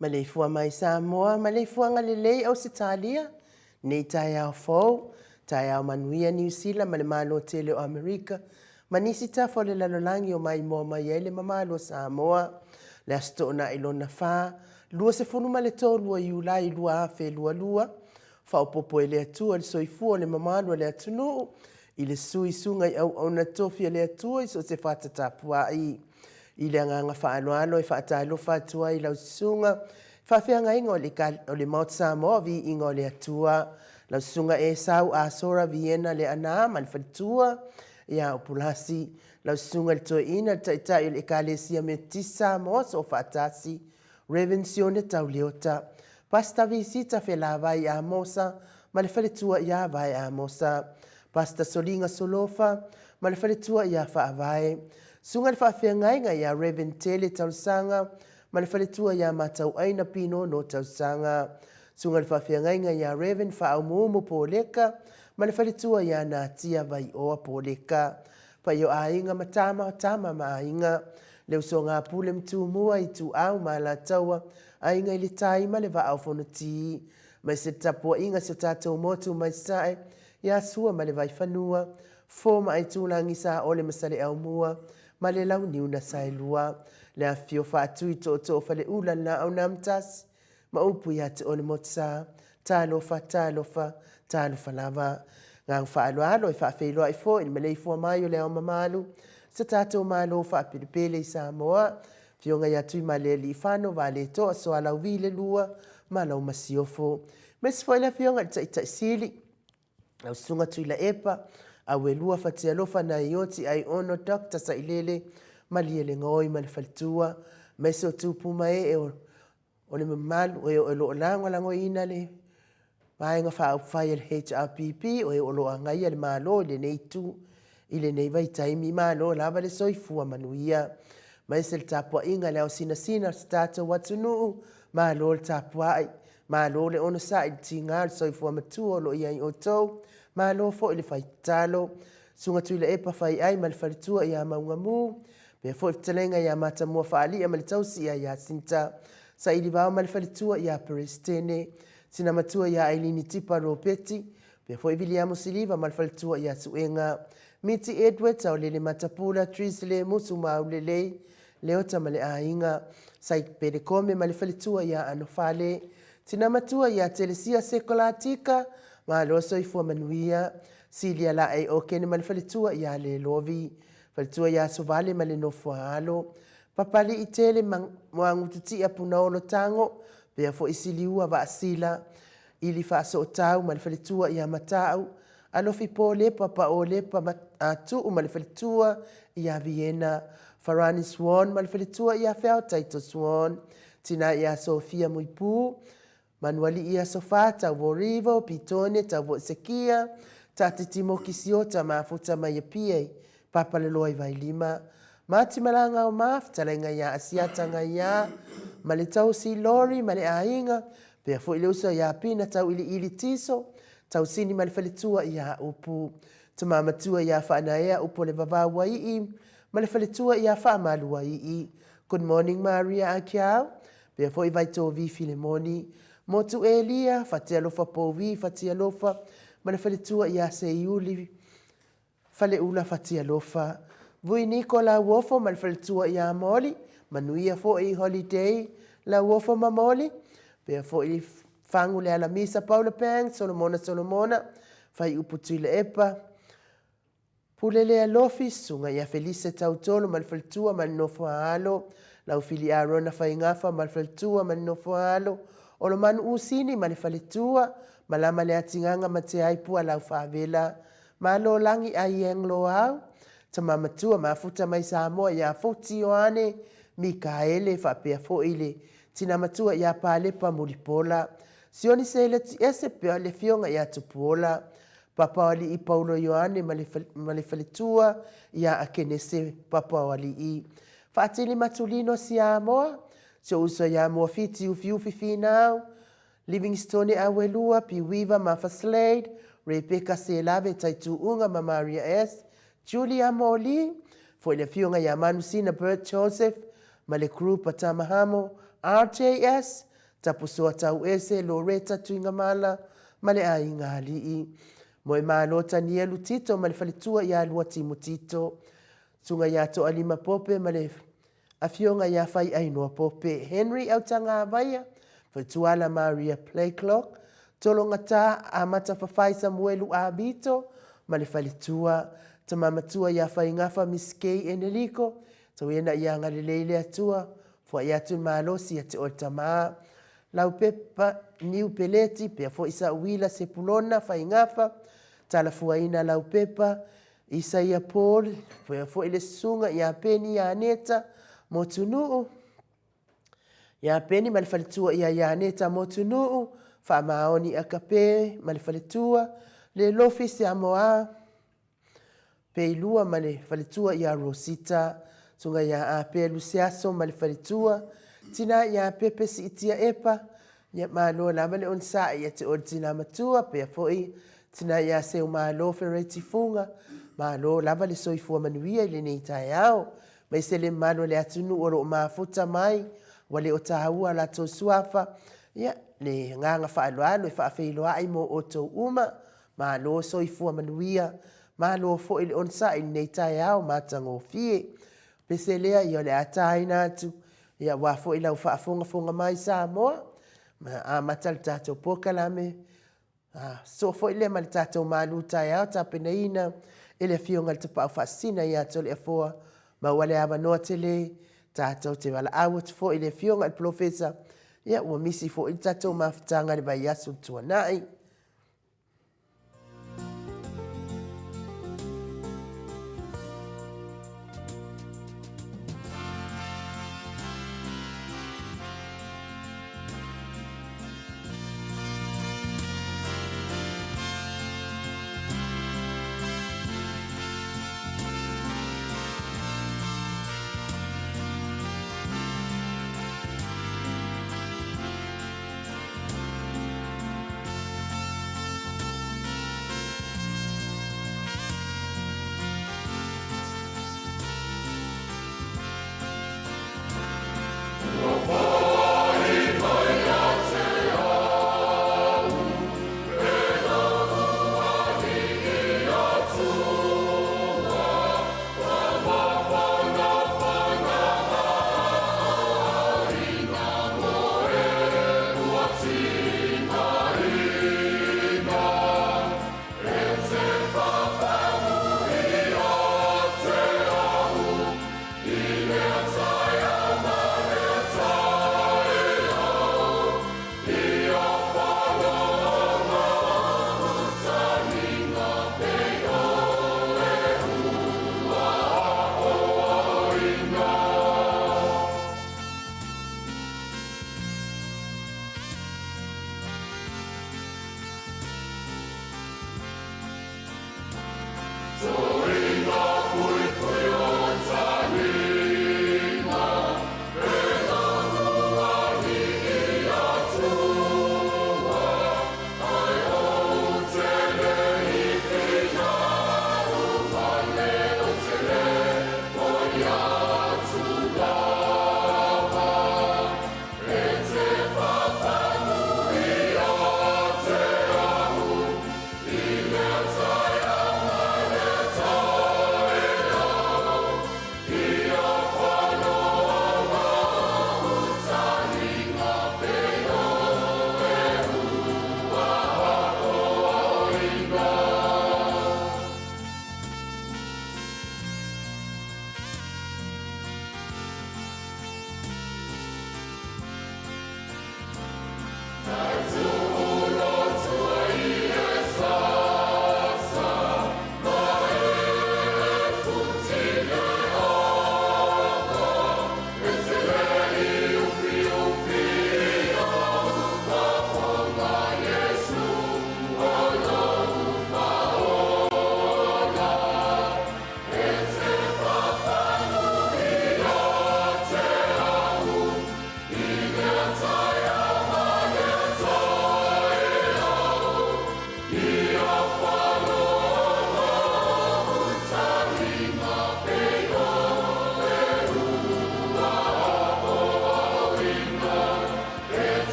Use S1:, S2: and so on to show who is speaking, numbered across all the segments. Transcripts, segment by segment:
S1: Maleifua mai Samoa, maleifuaga lelei Ausetalia, nei taeao fou, taeao manuia Niu Sila ma le Malo tele o Amerika, ma nisi tafa o le lalolagi o maimoa mai ai le mamalu o Samoa. Le Aso Toonai lona fa, 23 o Iulai 2022, Faaopoopo e le Atua le soifua o le mamalu o le atunuu i le sui susuga i auauna tofi a le Atua i so o se fata tapuai. I le agaga faaaloalo e faatalofa atu ai i lau susuga i faafeagaiga o le, o le Maota Samoa o Viiga o le Atua, lau susuga Esau Asora Viena Leaana ma le faletua ia Upulasi, lau susuga i le Toeaina le Taitai o le Ekalesia Metotisi Samoa Soofaatasi, Rev. Sione Tauleota, Pastor Visita Felavai Amosa ma le faletua ia Vae Amosa, Pastor Soliga Solofa ma le faletua ia Faavae, Susuga i le Faafeagaiga ia Rev. Tele Tausaga ma le faletua ia Matauaina Pinono Tausaga, Susuga i le Faafeagaiga ia Rev. Faaumuumu Poleka ma le faletua ia Natia Vaioa Poleka, Paia o aiga ma tama, o tama ma aiga, le usoga a Pule ma Tumua, Ituau ma Alataua, Aiga i le Tai ma le Vaa o Fonoti, aemaise le tapuaiga a si o tatou motu mai Sasae, ia Sua ma le Vaifanua, Fofo ma Aitulagi, Saole ma Saleaaumua ma le Launiu na Saelua, le afifio faatui tootoo o Faleula le Laau na Amotasi, ma upu ia te oe le Motusa, Talofa, talofa, talofa lava. Agaga faaaloalo e faafeiloai foi i le maleifua mai o le Ao Mamalu, sa tatou Malo faapelepele i Samoa, Afioga ia Tuimalealiifano Vaaletoa Sualauvi le Lua ma lau Masiofo. Aemaise foi le Afioga i le Taitai Sili, lau Susuga Tuilaepa, Auelua Fatialofa Naioti Aiono Doctor Sailele Malielegaoi ma le faletua, aemaise o tupu ma ee o O le mamalu e o lo o lagolagoina le Vaega Faaupufai a le HRPP o e o lo o agaia le Malo i lenei itu i lenei vaitaimi. Malo lava le soifua manuia. Aemaise le tapuaiga i le ao sinasina o si tatou atunuu, malo le tapuai, malo le onosai i le tiga o le soifua matua o lo o i ai outou, malo foi le fai tatalo. Susuga Tuilaepa Faiai ma le faletua ia Maugamu, Pea foi le fetalaiga ia Matamua Faalia ma le tausi ia Jacinta. Saili Vao ma le faletua ia Peresetene. Tina matua ia Ailini Tipa Ropeti. Pea foi Viliamo Siliva ma le faletua ia Suega. Miti Edwards, Aolele Matapula, Tris Lemusu Maulelei, Leota ma le aiga. Saik Pelekome ma le faletua ia Anofale. Tina matua ia Telesia Sekolatika, Malo soifua manuia. Silia Laei Okene ma le faletua ia Lelovi. Faletua ia Sovale ma le nofo a alo. Papalii tele ma Moagututia Punaolo Tago, pea foi Siliua Vaasila, Ili Faasootau ma le faletua ia Matau, Alofi Polepa Paolepa Tuu ma le faletua ia Viena, Farani Swan ma le faletua ia Feao Taito Swan, Tina ia Sofia Muipu, Manualii Aso Fa, Tauvo Rivo, Pitone, Tauvo Sekia, Tatitimo Kisiota, Mafuta mai Apia i Papalaloa i Vailima, Mati Malanga o Ma, Fetalaiga ia Asiata Ngaia, ma le tausi Lori ma le aiga, pea foi le uso ia Pina Tauiliili Tiso, Tausini ma le faletua ia Upu, Tama matua ia Faanaea Upu o le Vavau Aii, ma le faletua ia Faamaluaii. Good morning Maria Akiau, Pea foi Vaitovi Filemoni, Motu Elia, Fatialofa Povi, Fatialofa, ma le faletua ia Seiuli, Faleula Fatialofa, Vui Niko Lauofo ma le faletua ia Moli, manuia foi holiday Lauofo ma Moli, pea foi Fagu le Alamisa Paula Pang, Solomona Solomona, Faiupu Tuilaepa, Pulelea Lofi, Susuga ia Felise Tautolo ma le faletua ma le nofo a alo, Laufili Arona Faigafa ma le faletua ma le nofo a alo, Olomanu Usini ma le faletua, Malama Leatigaga ma Teai Pua Laufaavela, Malo Lagi Aieng Loau, Tama Matua Mafuta mai Samoa ia Futi Ioane Mikaele faapea foi le Tina Matua ia Palepa Mulipola, Sioni Seileti Ese pea le Afioga ia Tupuola, Papaoalii Paulo Ioane ma le, ma le faletua ia Akenese Papaoalii. Faatili Matulino Siamoa, si ou uso ia Moafiti Ufiufi Finau, Livingstone Auelua, Piuiva Mafa Slade, Rebecca Selave Taituuga ma Maria S. Julia Moli, foi le afioga ia Manusina Bert Joseph ma le group a Tamahamo, RJS, Tapusoa Tauese, Loretta Tuigamala ma le aiga alii. Moemalo Tanielu Tito ma le faletua ia Luatimu Tito. Susuga ia Toalima Pope ma le Afioga ia Faiainoa Pope. Henry Autagavaia, Faletuala Maria Playclock, Tologata Amata Fafai Samuelu A. Vito ma le faletua. Tama matua ia Faigafa Miss Kay Eneliko, Tauiana ia agalelei le Atua, foai atu le malosi ia te oe le tama. Laupepa Niu Peleti, pea foi Sauila Sepulona Faigafa, Talafuaina Laupepa, Isaia Paul, pea foi le susuga ia Peni Ianeta Motunuu, ia Peni ma le faletua ia Ianeta Motunuu, Faamaoni Akape ma le faletua, le Lofi Siamoa, Peilua ma le faletua ia Rosita, Susuga ia Apea Luseaso ma le faletua, Tina ia Pepe Siitia Epa, ia malo lava le onosai ia te oe le tina matua, pea foi Tina ia Seumalo Fereti Fuga, malo lava le soifua manuia i lenei taeao. Aemaise le mamalu o le atunuu o lo o mafuta mai, ua le o taua a latou suafa, ia le agaga faaaloalo e faafeiloai mo outou uma. Malo soifua manuia, malo foi le onosai i lenei taeao matagofie. Pese lea ia o le a taina atu, ia aua foi lau faafogafoga mai Samoa, ma amata le tatou polokalame. A sosoo foi lea ma le tatou malu taeao tapenaina e le Afioga i le Tapaau Faasisina ia Toleafoa, maua le avanoa tele tatou te valaau atu foi i le Afioga i le Polofesa, ia ua misi foi le tatou mafutaga i le vaiaso ua tuanai.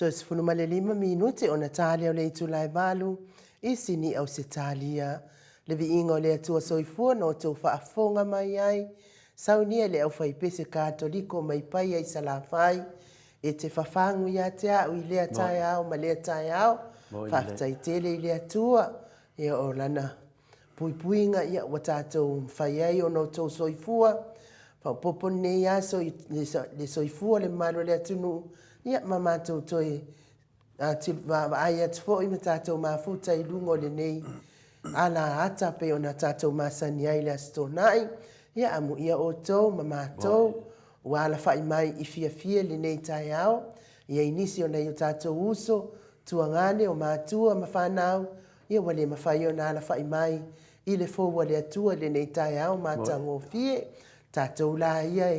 S1: Toe 15 minute ona ta lea o le itula e 8 i Sini Ausetalia. Le viiga o le Atua Soifua na outou faafofoga mai ai, saunia e le aufaipese Katoliko mai Paia i Salafai, e te fafagu ia te a'u i lea taeao ma lea taeao. Faafetai tele i le Atua, ia o Lana puipuiga ia ua tatou mafai ai ona outou soifua faaopoopo lenei aso i le soifua o le mamalu o le atunuu ia ma matou toe vaavaai atu foi ma tatou mafuta i luga o lenei ala ata pei ona tatou masani ai i le Aso Toonai. Ia amuia outou ma matou ua alafai mai i fiafia lenei taeao. E i ai nisi o nai o tatou uso, tuagane, o matua ma fanau Ia ua le mafai ona alafai mai i le fou a le Atua i lenei taeao matagofie. Tatou la ia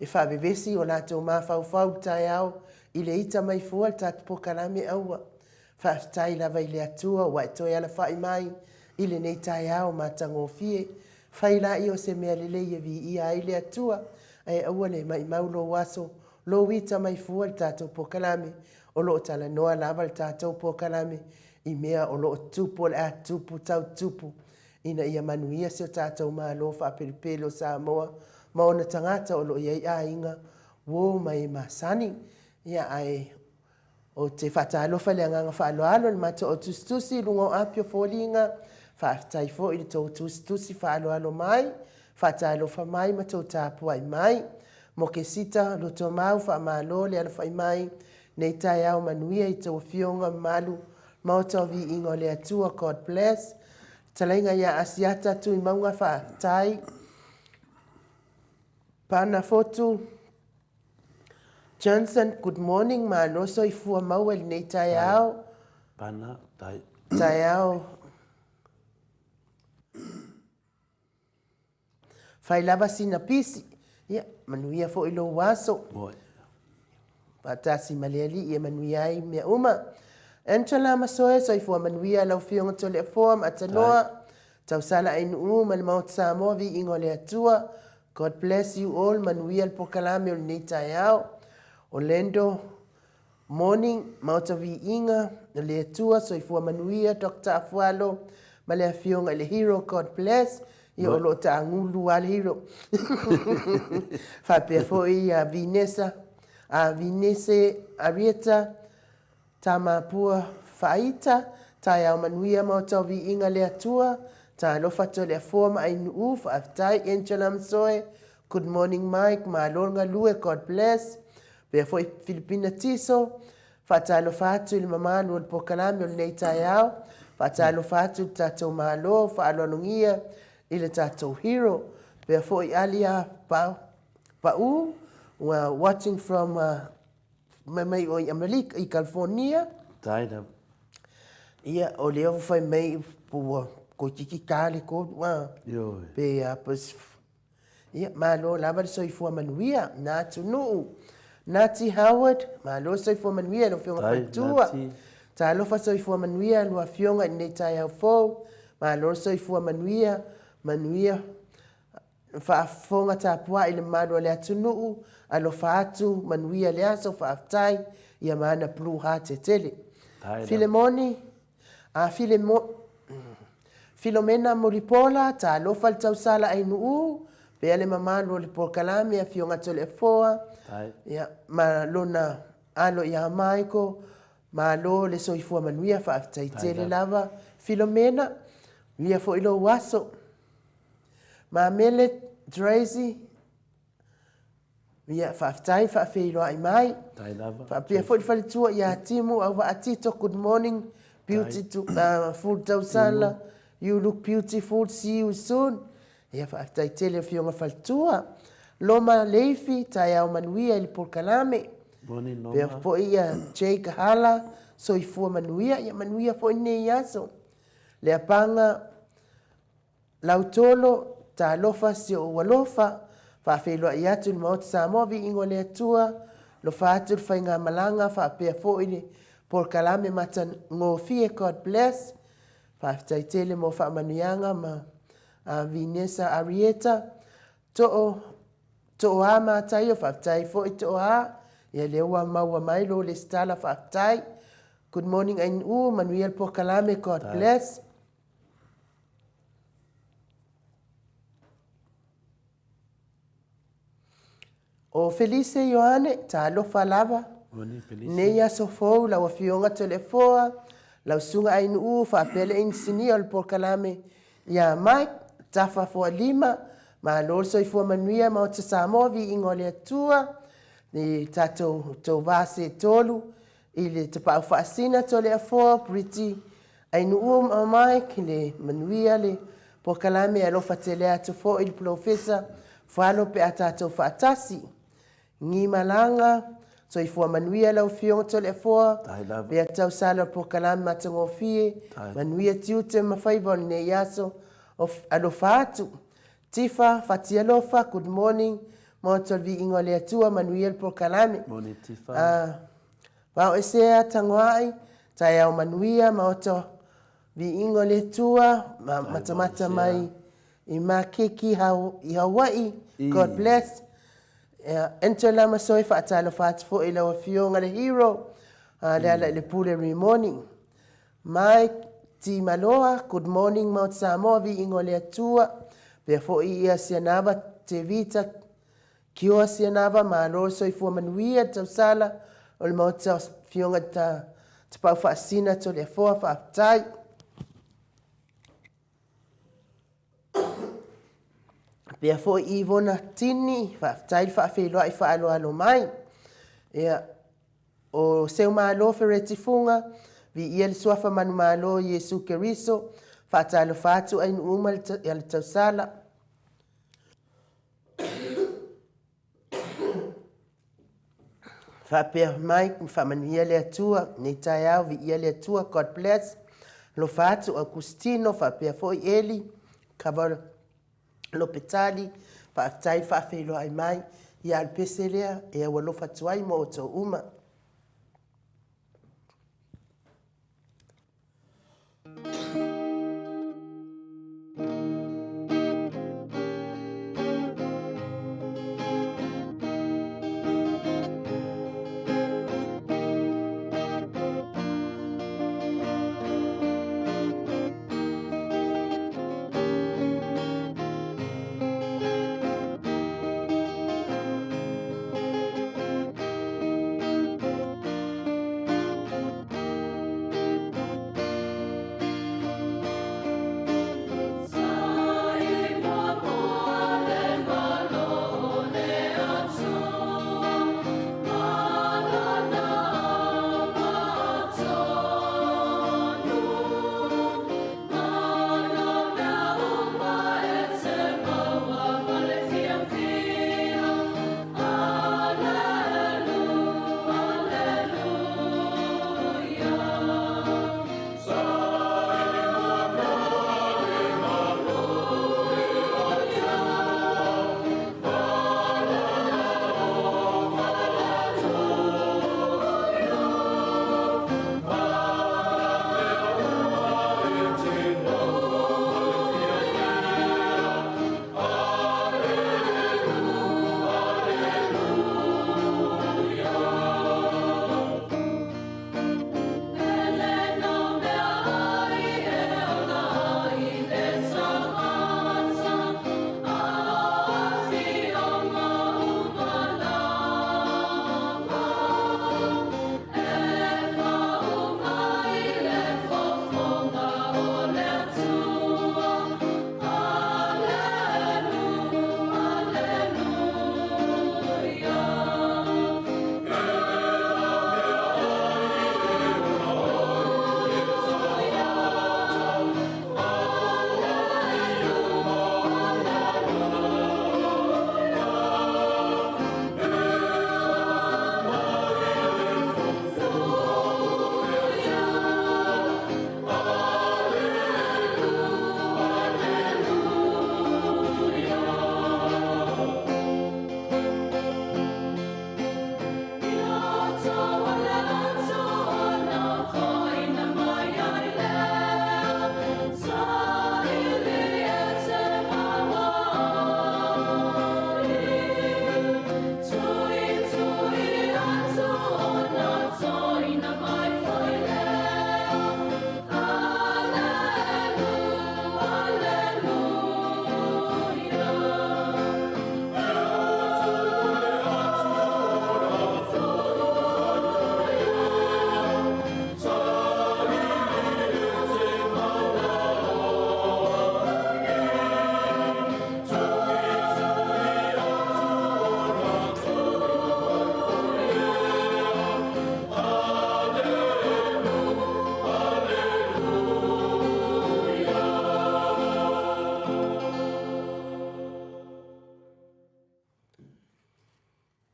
S1: e faavevesi o latou mafaufau i le taeao i le ita mai fua le tatou pokalame aua. Faafetai lava i le Atua ua e toe alafai mai i lenei taeao matagofie. Fai laia o se mea lelei e viia ai le Atua, ae aua le maimau lou aso, lou ita mai fua le tatou pokalame. O lo o talanoa lava le tatou pokalame i mea o lo o tupu o le a tupu tau tupu ina ia manuia si o tatou Malo faapelepele o Samoa ma ona tagata o lo o i ai aiga, uo ma e masani. Ia, ae ou te faatalofa i le agaga faaaloalo i le matou au tusitusi i luga o api o foliga. Faafetai foi i le tou tusitusi faaaloalo mai, faatalofa mai ma tou tapuai mai. Mokesita, Lotomau, faamalo le alafai mai Nei taeao manuia i tou afioga mamalu Maota o Viiga o le Atua God bless Fetalaiga ia Asiata Tuimauga Faafetai Pana Fotu Johnson good morning malo soifua maua i lenei taeao
S2: Pana tai
S1: taeao Fai lava sina pisi. Ia, manuia foi lou aso.
S2: Moe.
S1: Faatasi ma le Alii e manuia ai mea uma. Angela Masoe, soifua manuia lau Afioga Toleafoa ma Atanoa, Tausala Ainuu ma le Maota Samoa, viiga o le Atua. God bless you all, manuia le pokalame o lenei taeao. Orlando Morning, Maota Viiga, le Atua, Soifua Manuia, Doctor Afualo, ma le Afioga i le Hero, God bless. Ia o lo o taagulu lava le Hero. Faapea foi ia Vinesa, a Vinese Arieta, Tamapua Faaita, Taeao Manuia, Maota o Viiga, le Atua, Talofa Toleafoa ma Ainuu, Faafetai Angela Masoe, Good morning Mike, malo le galue, God bless. Pea foi Filipina Tiso, faatalofa atu i le mamalu o le pokalame o lenei taeao, faatalofa atu i le tatou Malo, faaaloalogia i le tatou hero. Pea foi Alia Pau, ua watching from mai mai o i Amelika, i California.
S2: Tai lava.
S1: Ia, o lea ua fai mai ua toeitiiti ta le 3, a?
S2: Ioe.
S1: Pe a, Ia, malo lava le soifua manuia, na atunuu. Nati Howard, malo le soifua manuia i lau Afioga Faletua. Talofa soifua manuia lua Afioga i lenei taeao fou. Malo le soifua manuia, manuia faafofoga tapuai i le mamalu o le atunuu. Alofa atu, manuia le aso, faafetai ia ma ana blue heart e tele. Filemoni, A Filomena Mulipola, Talofa le tausala Ainuu, pea le mamalu o le polokalame Afioga Toleafoa, ia, ma lona alo ia Michael, malo le soifua manuia, faafetai tele lava. Filomena, manuia foi lou aso. Mamele Drazy, Ia, faafetai faafeiloai mai.
S2: Tai lava.
S1: Faapea foi le faletua ia Timu Auvaa Tito, good morning, beauty to, full tausala, you look beautiful, see you soon. Ia, faafetai tele afioga faletua. Loma Leifi, taeao manuia i le polokalame.
S2: Morning Loma.
S1: Pea foi ia Jake Hala, soifua manuia, ia manuia foi lenei aso. Leapaga, Lautolo, Talofa si ou alofa, faafeiloai atu i le Maota Samoa, viiga o le Atua, alofa atu le faigamalaga faapea foi le polokalame matagofie God bless. Faafetai tele mo faamanuiaga ma Vinesa Arieta, Too, Tooa Mataio, faafetai foi Tooa, Ia lea ua maua mai lo lesitala faafetai. Good morning Ainuu, manuia le polokalame, God bless. O Felice Ioane, talofa lava. Nei aso fou, lau Afioga Toleafoa, lau Susuga Ainuu faapea le inisinia o le polokalame ia Mike Tafa Foalima, malo le soifua manuia Maota Samoa, viiga o le Atua, i tatou tou va se tolu i le Tapaau Faasina Toleafoa, Briti Ainuu ma Mike, le manuia le polokalame, alofa tele atu foi le Polofesa Falo pe a tatou faatasi. Gimalaga, soifua manuia lau Afioga Toleafoa, pea tausala o le polokalame matagofie, manuia tiute ma faiva o lenei aso, alofa atu. Tifa, Fatialofa, good morning, Maota o le Viiga o le Atua, manuia le polokalame.
S2: Morning Tifa.
S1: Vaoesea Tagoai, taeao manuia, Maota Viiga o le Atua, matamata mai i Makeki i Hawaii, God bless. Angela Masoe, faatalofa atu foi i lau Afioga le hero, le ala i le pule Rimoni. Mike T. Maloa, good morning Maota Samoa, Viiga o le Atua. Pea foi ia Sianava Tevita, Kioa Sianava, malo le soifua manuia le tausala o le Maota Afioga i Tapaau Faasina Toleafoa, faafetai. Pea foi Ivona Tini, faafetai le faafeiloai faaaloalo mai. Ia, o Seumalo Fereti Fuga, viia le suafa manumalo o Iesu Keriso, faatalofa atu ainuu uma i le tausala. Faapea mai, faamanuia le Atua, nei taeao, viia le Atua, God bless. Alofa atu Augustino, faapea foi Eli, Kava Lopetali, faafetai faafeiloai mai, ia le pese lea e au alofa atu ai mo outou uma.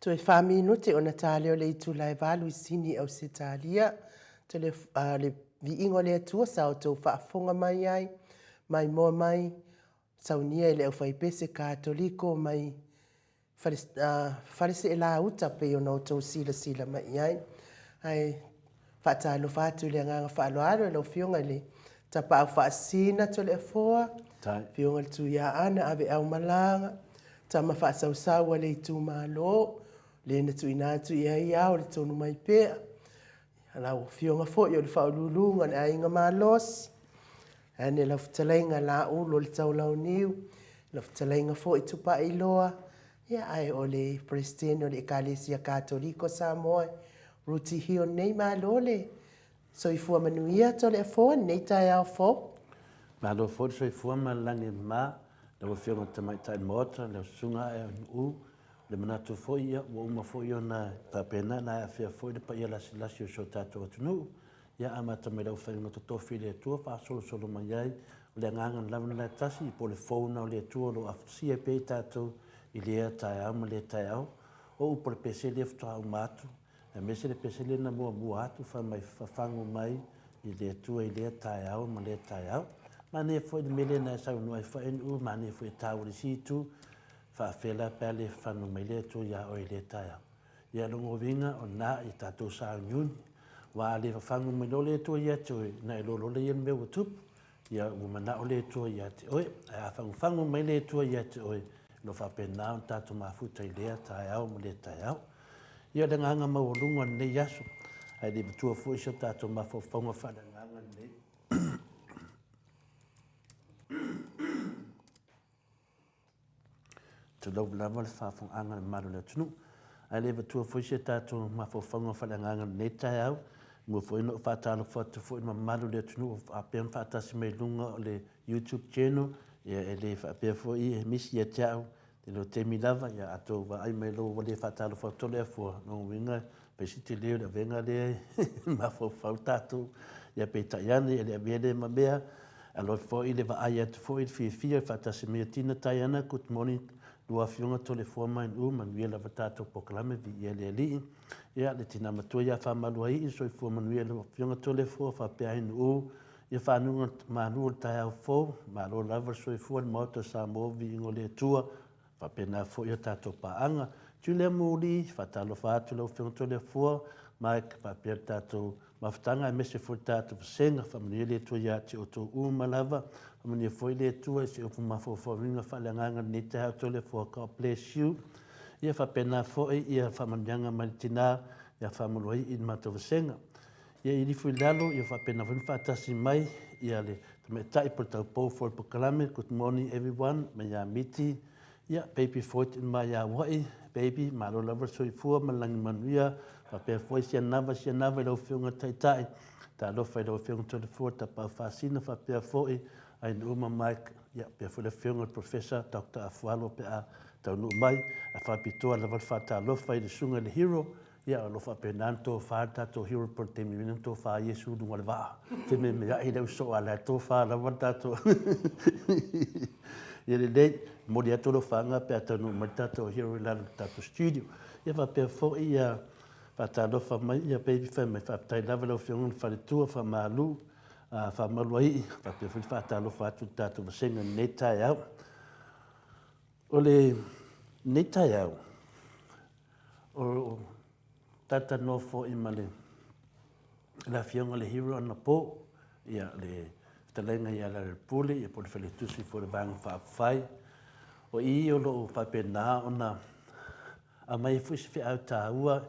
S1: Toe 4 minute ona ta lea o le itula e 8 i Sini, Ausetalia. Tole le viiga o le Atua sa outou faafofoga mai ai, maimoa mai, saunia e le aufaipese Katoliko mai fale, fale seelauta pei ona outou silasila mai i ai. Ae faatalofa atu i le agaga faaaloalo i lau Afioga i le Tapaau Faasisina Toleafoa, Afioga i le Tuiaana Aveau Malaga, tama faasausau a le itumalo, le na tuuina atu i ai ao le tonu mai pea. Lau Afioga foi o le Faauluuluga o le Aiga Malosi, ane lau fetalaiga Laulu o le Taulauniu, lau fetalaiga foi Tupailoa, ia ae o le Peresetene o le Ekalesia Katoliko Samoa, Ruti Hio nei. Malo le soifua manuia Toleafoa lenei taeao fou.
S2: Malo foi le soifua ma le lagi e mama, lau Afioga i le Tamaitai Maota, lau Susuga Ae o Nu'u. O le manatu foi, ia, ua uma foi ona faapena ona e afea foi le paia lasilasi o si o tatou atunuu. Ia amata mai lau faiga totofi i le Atua faasolosolo mai ai. O le agaga lava lena e tasi, po o le fou lena o le Atua o lo o afusia pea i tatou i lea taeao ma lea taeao. O upu o le pese lea faatoa uma atu, aemaise le pese lea na muamua atu fai mai fafagu mai i le Atua i lea taeao ma lea taeao. Manaia foi le mea lea na e saunoa ai foi NU, manaia foi e taua i le isi itu, faafefea la pe a le fanu mai le Atua iā oe i lea taeao. Ia lona uiga o lena i tatou sauniuni. Aua a le fafagu mai loa le Atua ia te oe, ona e iloa loa lea o le mea ua tupu. Ia ua manao le Atua ia te oe. Ae a fagufagu mai le Atua ia te oe, o lo o faapena ona tatou mafuta i lea taeao ma lea taeao. Ia o le agaga maualuga o lenei aso, ae le i matua foi si o tatou mafaufauga faaleagaga lenei. Tulou lava le faafofogaaga a le mamalu o le atunuu. Ae le avatua foi si a tatou mafaufauga faaleagaga i lenei taeao. E mua foi ona ou faatalofa atu foi i le mamalu o le atunuu o faapea ona faatasi mai i luga o le YouTube channel. Ia e le faapea foi e misi ia te au i le taimi lava, ia a outou vaai mai loa ua le faatalofa atu Toleafoa, lona uiga fai si tele o le avega lea e mafaufau tatou. Ia peitai ane e le avea lea ma mea, alofa foi le vaai atu foi i le fiafia faatasi mai e Tina Taiana, good morning lua afioga Toleafoa ma Inu, manuia lava tatou polokalame, viia le Alii. Ia le tina matua ia Faamaluaii, soifua manuia lau afioga Toleafoa faapea Inu, ia fanuga malu o le taeao fou, malo lava le soifua i le Maota o Samoa, viiga o le Atua. Faapena foi a tatou paaga. Julia Muli, faatalofa atu lau Afioga Toleafoa, Mike, faapea le tatou mafutaga aemaise foi le tatou vasega. Faamanuia le Atua ia te outou uma lava. Faamanuia foi le Atua i se upu mafaufauina faaleagaga i lenei taeao Toleafoa. God bless you. Ia faapena foi ia faamanuiaga mai le tina ia Faamaluai i le matou vasega. Ia i ifo i lalo, ia faapena foi ona faatasi mai ia le tamaitai po o le taupou foi o le polokalame, good morning everyone, mai ia Miti, ia baby Floyd mai ia Hawaii, baby, malo lava le soifua ma le lagi manuia, faapea foi Sianava, Sianava i lau Afioga i le Taitai, talofa i lau Afioga Toleafoa Tapaau Faasina, faapea foi Ainuuma Mike, ia faapea foi le Afioga i le Professor Doctor Afualo pe a taunuu mai, ae faapitoa lava le faatalofa i le Susuga i le Hero, Ia, o lo o faapena ona tofa le tatou hero po o le taimi na tofa ai Iesu i luga o le vaa. Fememeai le ausoo a o la e tofa lava le tatou. Ia lelei, momoli atu alofaga pe a taunuu mai le tatou hero i lalo o le tatou studio. Ia faapea foi ia faatalofa mai ia baby fai mai faafetai lava i lau Afioga i le faletua, faamalu, faamaluaii, faapea foi le faatalofa atu i le tatou vasega i lenei taeao. O lenei taeao, O talatalanoa foi ma le Afioga i le Hero anapo, ia le fetalaiga ia Lealailepule, ia po o le Faletusi foi o le Vaega Faaupufai. O i o lo o faapena ona aumai ai foi se feau taua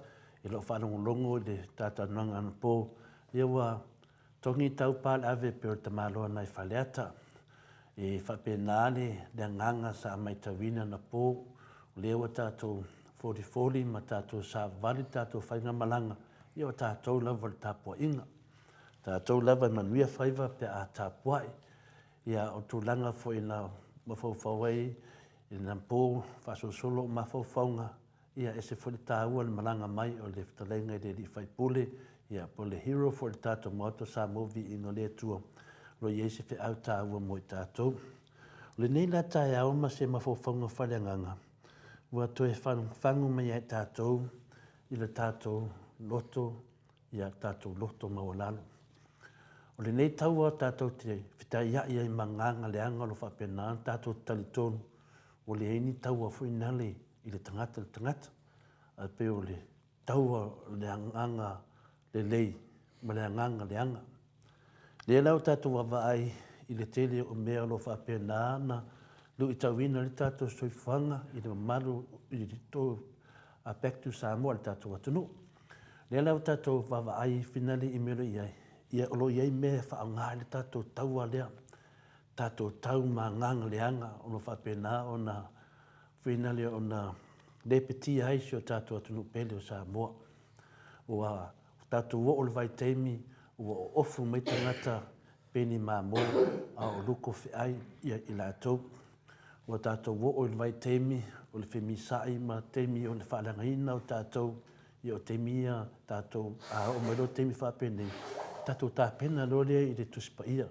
S2: i lau faalogologo i le talatalanoaga anapo, ia ua Togi taupa le ave pei o le tamaloa nai Faleata. E faapena le agaga sa maitauina anapo, o lea ua tatou folifoli ma tatou savavali le tatou faigamalaga, ia o tatou lava o le tapuaiga. O tatou lava e manuia faiva pe a tapuai. Ia o tulaga foi na mafaufau ai i anapo faasolosolo o mafaufauga, Ia, ese foi le taua o le malaga mai o le fetalaiga i le alii faipule, ia, po o le hero foi o le tatou Maota o Samoa, viiga o le Atua, o lo o i ai se feau taua mo i tatou. O lenei la taeao ma se mafaufauga faaleagaga, Ua toe fagufagu mai ia i tatou i le tatou loto, ia tatou loto maualalo. O lenei taua tatou te fetaiai ai ma agaga leaga o lo o faapena ona tatou talitonu ua leai ni taua foi nale i le tagata i le tagata, ae pei o le taua o le agaga lelei ma le agaga leaga. Lea la ua tatou vaavaai i le tele o mea o lo o faapena ona luitauina ai le tatou soifuaga i le mamalu i le tou Back to Samoa i le tatou atunuu. Lea la ua tatou vaavaai finally i mea o lo o i ai, ia o lo o i ai mea e faaaoga ai le tatou taua lea, tatou tau ma agaga leaga o lo o faapena ona finally ona lepetia ai si o tatou atunuu pele o Samoa. Ua tatou oo i le vaitaimi ua oofu mai tagata pei ni mamo a o luko feai i latou. Ua tatou oo i le vaitaimi o le femisaai ma taimi o le faaleagaina o tatou, ia o taimi ia tatou, a oo mai loa taimi faapenei, tatou tapena loa lea i le Tusi Paia,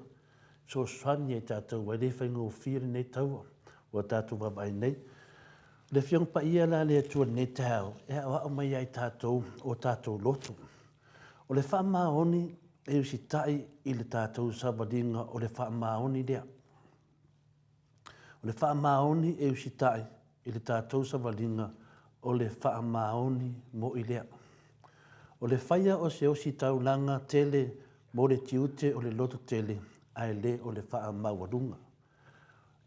S2: fesoasoani ia i tatou aua e le faigofie lenei taua ua tatou vaavaai nei. O le Afioga Paia la a le Atua i lenei taeao, e aoao mai ia i tatou o tatou loto. O le faamaoni e usitai i le tatou savaliga o le faamaoni lea. O le faamaoni e usitai i le tatou savaliga o le faamaoni moi lea. O le faia o se ositaulaga tele mo le tiute o le loto tele ae le o le faamaualuga.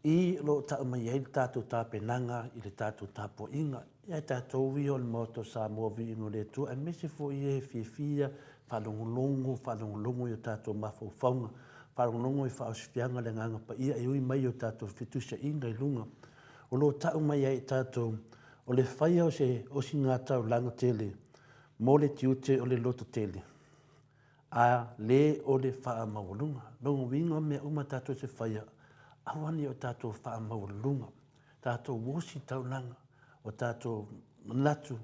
S2: I lo o tau mai ai le tatou tapenaga i le tatou tapuaiga ia tatou ia o le Maota o Samoa Viiga o le Atua aemaise foi e fiafia faalogologo, faalogologo i o tatou mafaufauga, faalogologo i faaosifiaga le Agaga Paia e ui mai i o tatou fetusiaiga i luga. O lo o tau mai ai i tatou o le faia o se osigataulaga tele mo le tiute o le loto tele. A le o le faamaualuga. Lona uiga o mea uma tatou te faia, aua ne i o tatou faamaualuluga, tatou osi taulaga, o tatou manatu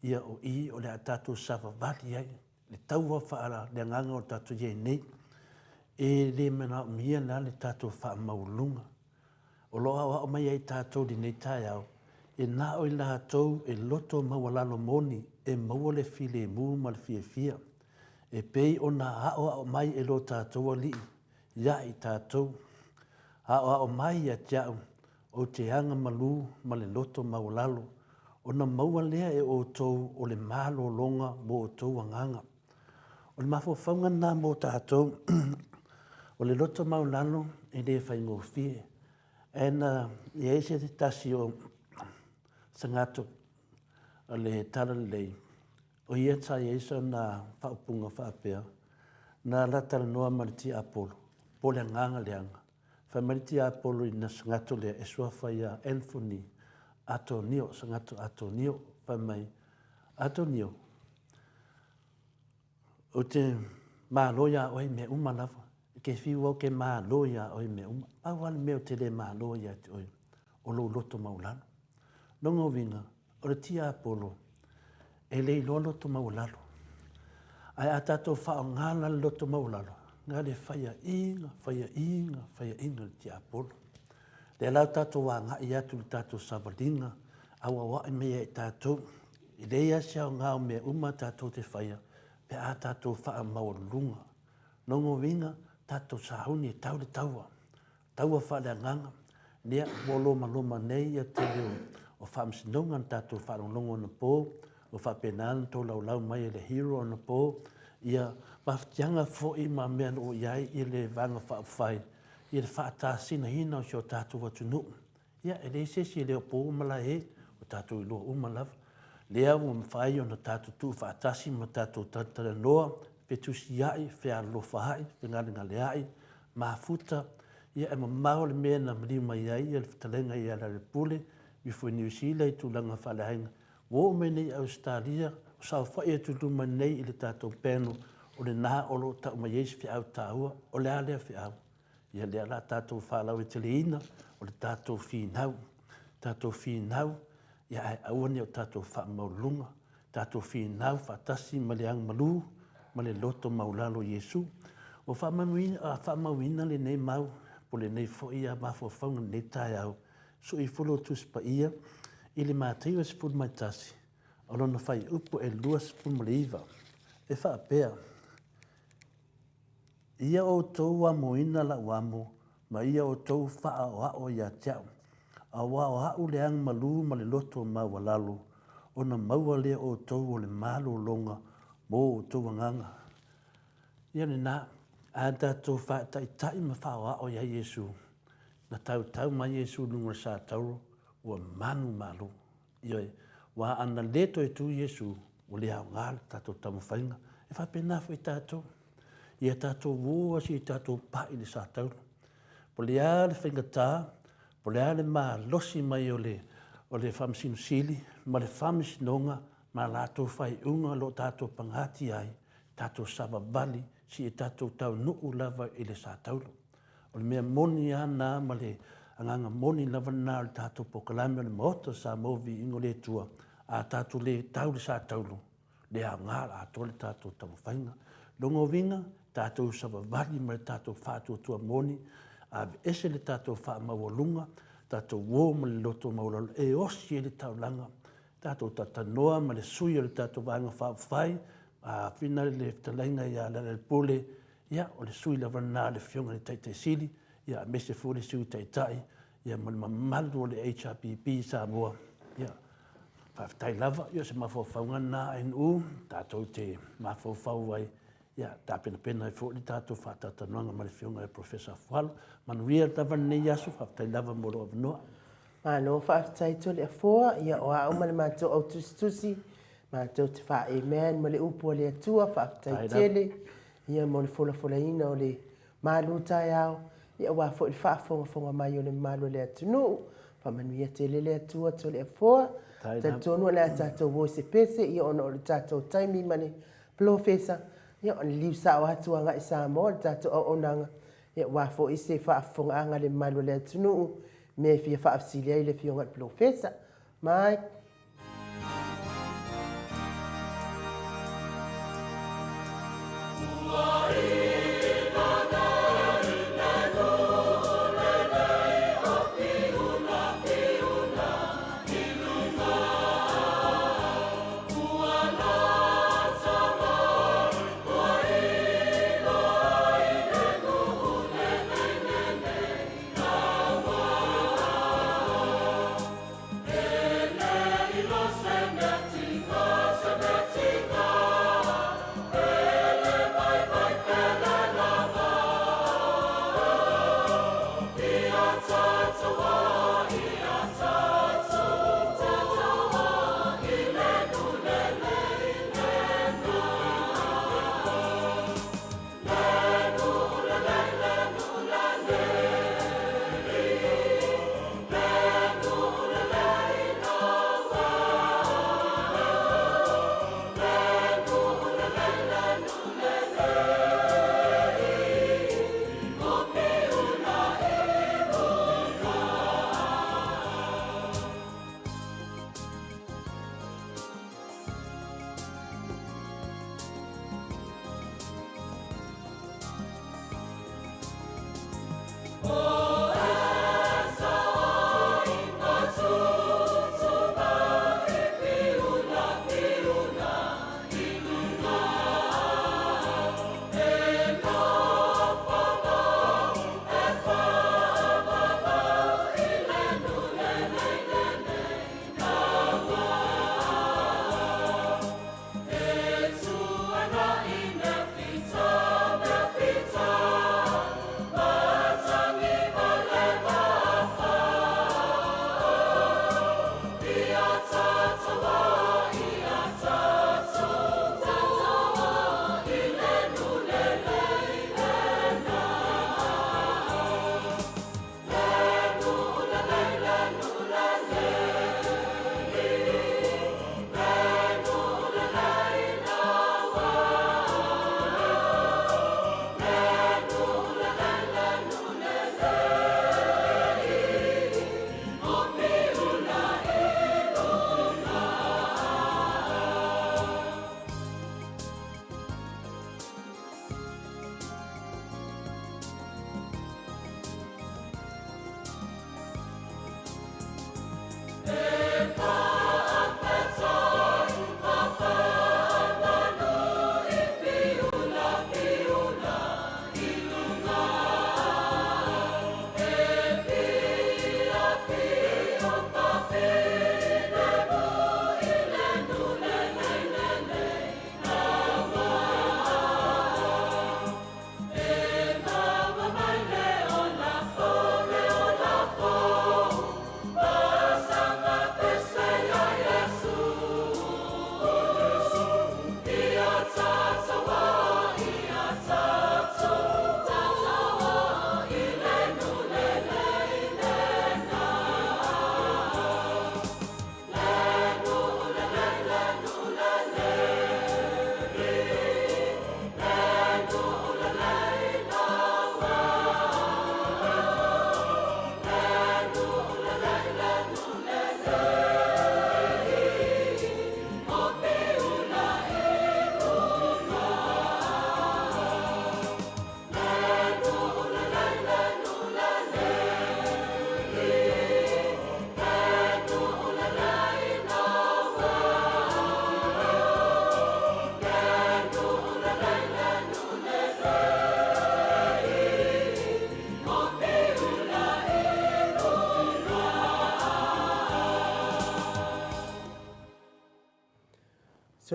S2: ia o i o le a tatou savavali ai le taua faaleagaga o tatou i ai nei. E le manaomia la le tatou faamaualuluga. O lo o aoao mai ai tatou i lenei taeao, e na o i latou e loto maualalo moni e maua le filemu ma le fiafia, e pei ona aoao mai e lo tatou Alii ia i tatou. Aoao mai ia te au, ou te aga malū ma le loto maualalo, ona maua lea e outou o le malologa mo outou agaga. O le mafaufauga lena mo tatou, o le loto maualalo e le faigofie. Ae na i ai se tasi o tagata o le Talalelei, o ia sa i ai sana faaupuga faapea, na la talanoa ma le tiapolo, po o le agaga leaga. Fai mai le tiapolo i na tagata lea e suafa ia Anthony Atonio, Sagato Atonio, fai mai, Atonio, Ou te malo iā oe i mea uma lava. I ke whiu au ke malo iā oe i mea uma. Pau lava le mea ou te le malo ai ia te oe, o lou loto maualalo. Lona uiga, o le tiapolo, e le iloa loto maualalo. Ae a tatou faaaoga la le loto maualalo, na le faiaina, faiaina, faiaina le tiapolo. Lea la tatou agai atu i le tatou savaliga, auauai mai ia i tatou. E leai lava se aoga o mea uma tatou te faia pe a tatou faamaualuluga. Lona uiga, tatou sauni e tau le taua, taua faaleagaga, lea ua lomaloma nei ia tele o faamasinoga na tatou faalogologo anapo, ua faapena ona tolaulau mai e le Hero anapo ia mafatiaga foi ma mea o lo o i ai le Vaega Faaupufai i le faatasinaina o si o tatou atunuu. Ia, e leai se isi e le o po ma lae, ua tatou iloa uma lava. Lea ua mafai ona tatou tuufaatasi ma tatou talatalanoa, fetusiai, fealolofaai, fegalegaleai, mafuta, ia e mamao le mea na maliu mai ai le fetalaiga ia Lealailepule, ifo i Niu Sila i tulaga faaleaiga, ua oo mai nei i Ausetalia, o saofai atu i luma nei i le tatou panel, o lena o lo o tau mai ai se feau taua, o le a lea feau? Ia lea la tatou faalauaiteleina o le tatou finau, tatou finau, ia ae aua ne i o tatou faamaualuluga, tatou finau faatasi ma le agamalu ma le loto maualalo o Iesu. Ua faamauina lenei mau po o lenei foi mafaufauga i lenei taeao, sui ifo lo Tusi Paia I le Mataio 11, o lona fuaiupu e 29, e faapea, Ia outou amoina lau amo ma ia outou faaoao ia te au, aua o a'u le agamalu ma le loto maualalo, ona maua lea o outou o le malologa mo outou agaga. Ia lena, a tatou faataitai ma faaoao ia Iesu, na tautau mai Iesu i luga o le satauro, ua manumalo. Ioe, aua ana le toe tu Iesu, ua le aoga le tatou taumafaiga. E faapena foi tatou. Ia tatou o lava se i tatou pai i le satauro. Po o le a le faigata, po o le a le malosi mai o le, o le Faamasino Sili ma le Faamasinoga ma latou faaiuga o lo o tatou pagatia ai, tatou savavali seia tatou taunuu lava i le satauro. O le mea moni lava lena ma le agaga moni lava lena o le tatou polokalame o le Maota o Samoa Viiga o le Atua, a tatou le tau le satauro, le aoga atoa le tatou taumafaiga. Lona uiga, tatou savavali ma le tatou faatuatua moni, aveese le tatou faamaualuga, tatou o ma le loto maualalo e osi ai le taulaga, tatou talatalanoa ma le sui o le tatou Vaega Faaupufai, a fina le fetalaiga ia Lealailepule, ia, o le sui lava lena a le Afioga i le Taitai Sili, ia, aemaise foi le Sui Taitai, ia, ma le mamalu o le HRPP i Samoa. Ia, faafetai lava. Ia, o se mafaufauga lena ANU, tatou te mafaufau ai, ia, tapenapena ai foi le tatou faatalatalanoaga ma le Afioga i le Professor Afualo. Manuia lava lenei aso, faafetai lava mo lou avanoa.
S1: Malo faafetai Toleafoa, ia o au ma le matou au tusitusi matou te faa-Amen ma le upu a le Atua, faafetai tele ia mo le folafolaina o le malu taeao, ia aua foi le faafogafoga mai o le mamalu o le atunuu. Faamanuia tele le Atua Toleafoa. Talitonu o le a tatou o i se pese ia ona o le tatou taimi ma le polofesa, ia o le liliu sao atu agai i Samoa le tatou auaunaga, ia aua foi se faafofogaaga a le mamalu o le atunuu i mea e fia faafesili ai le Afioga i le Polofesa. Mike.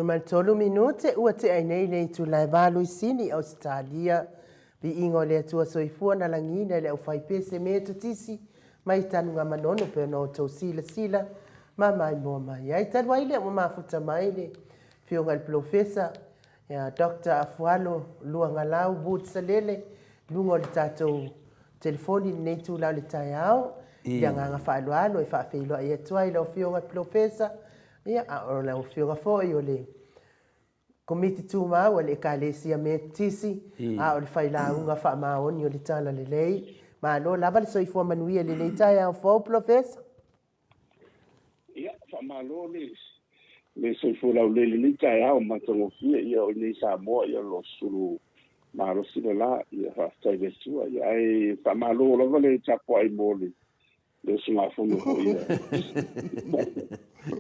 S1: 13 minute ua tea ai nei le itula e 8 i Sini, Ausetalia. Viiga o le Atua Soifua na lagiina e le aufaipese Metotisi mai Tanugamanono pei ona outou silasila ma maimoa mai ai. Talu ai lea ua mafuta mai le Afioga i le Polofesa ia Doctor Afualo Luagalau Wood Salele i luga o le tatou telefoni i lenei itula o le taeao. I le agaga faaaloalo e faafeiloai atu ai i lau Afioga i le Polofesa, ia, a o lau Afioga foi o le Komiti Tumau a le Ekalesia Metotisi, a o le Failauga Faamaoni o le Talalelei. Malo lava le soifua manuia i lenei taeao fou, Polofesa.
S3: Ia, faamalo le le soifua laulelei i lenei taeao matagofie, ia o inei i Samoa, ia o lo o sulu malosi le la, ia faafetai i le Atua, ia ae faamalo lava le tapuai mo le le usugafono foi ia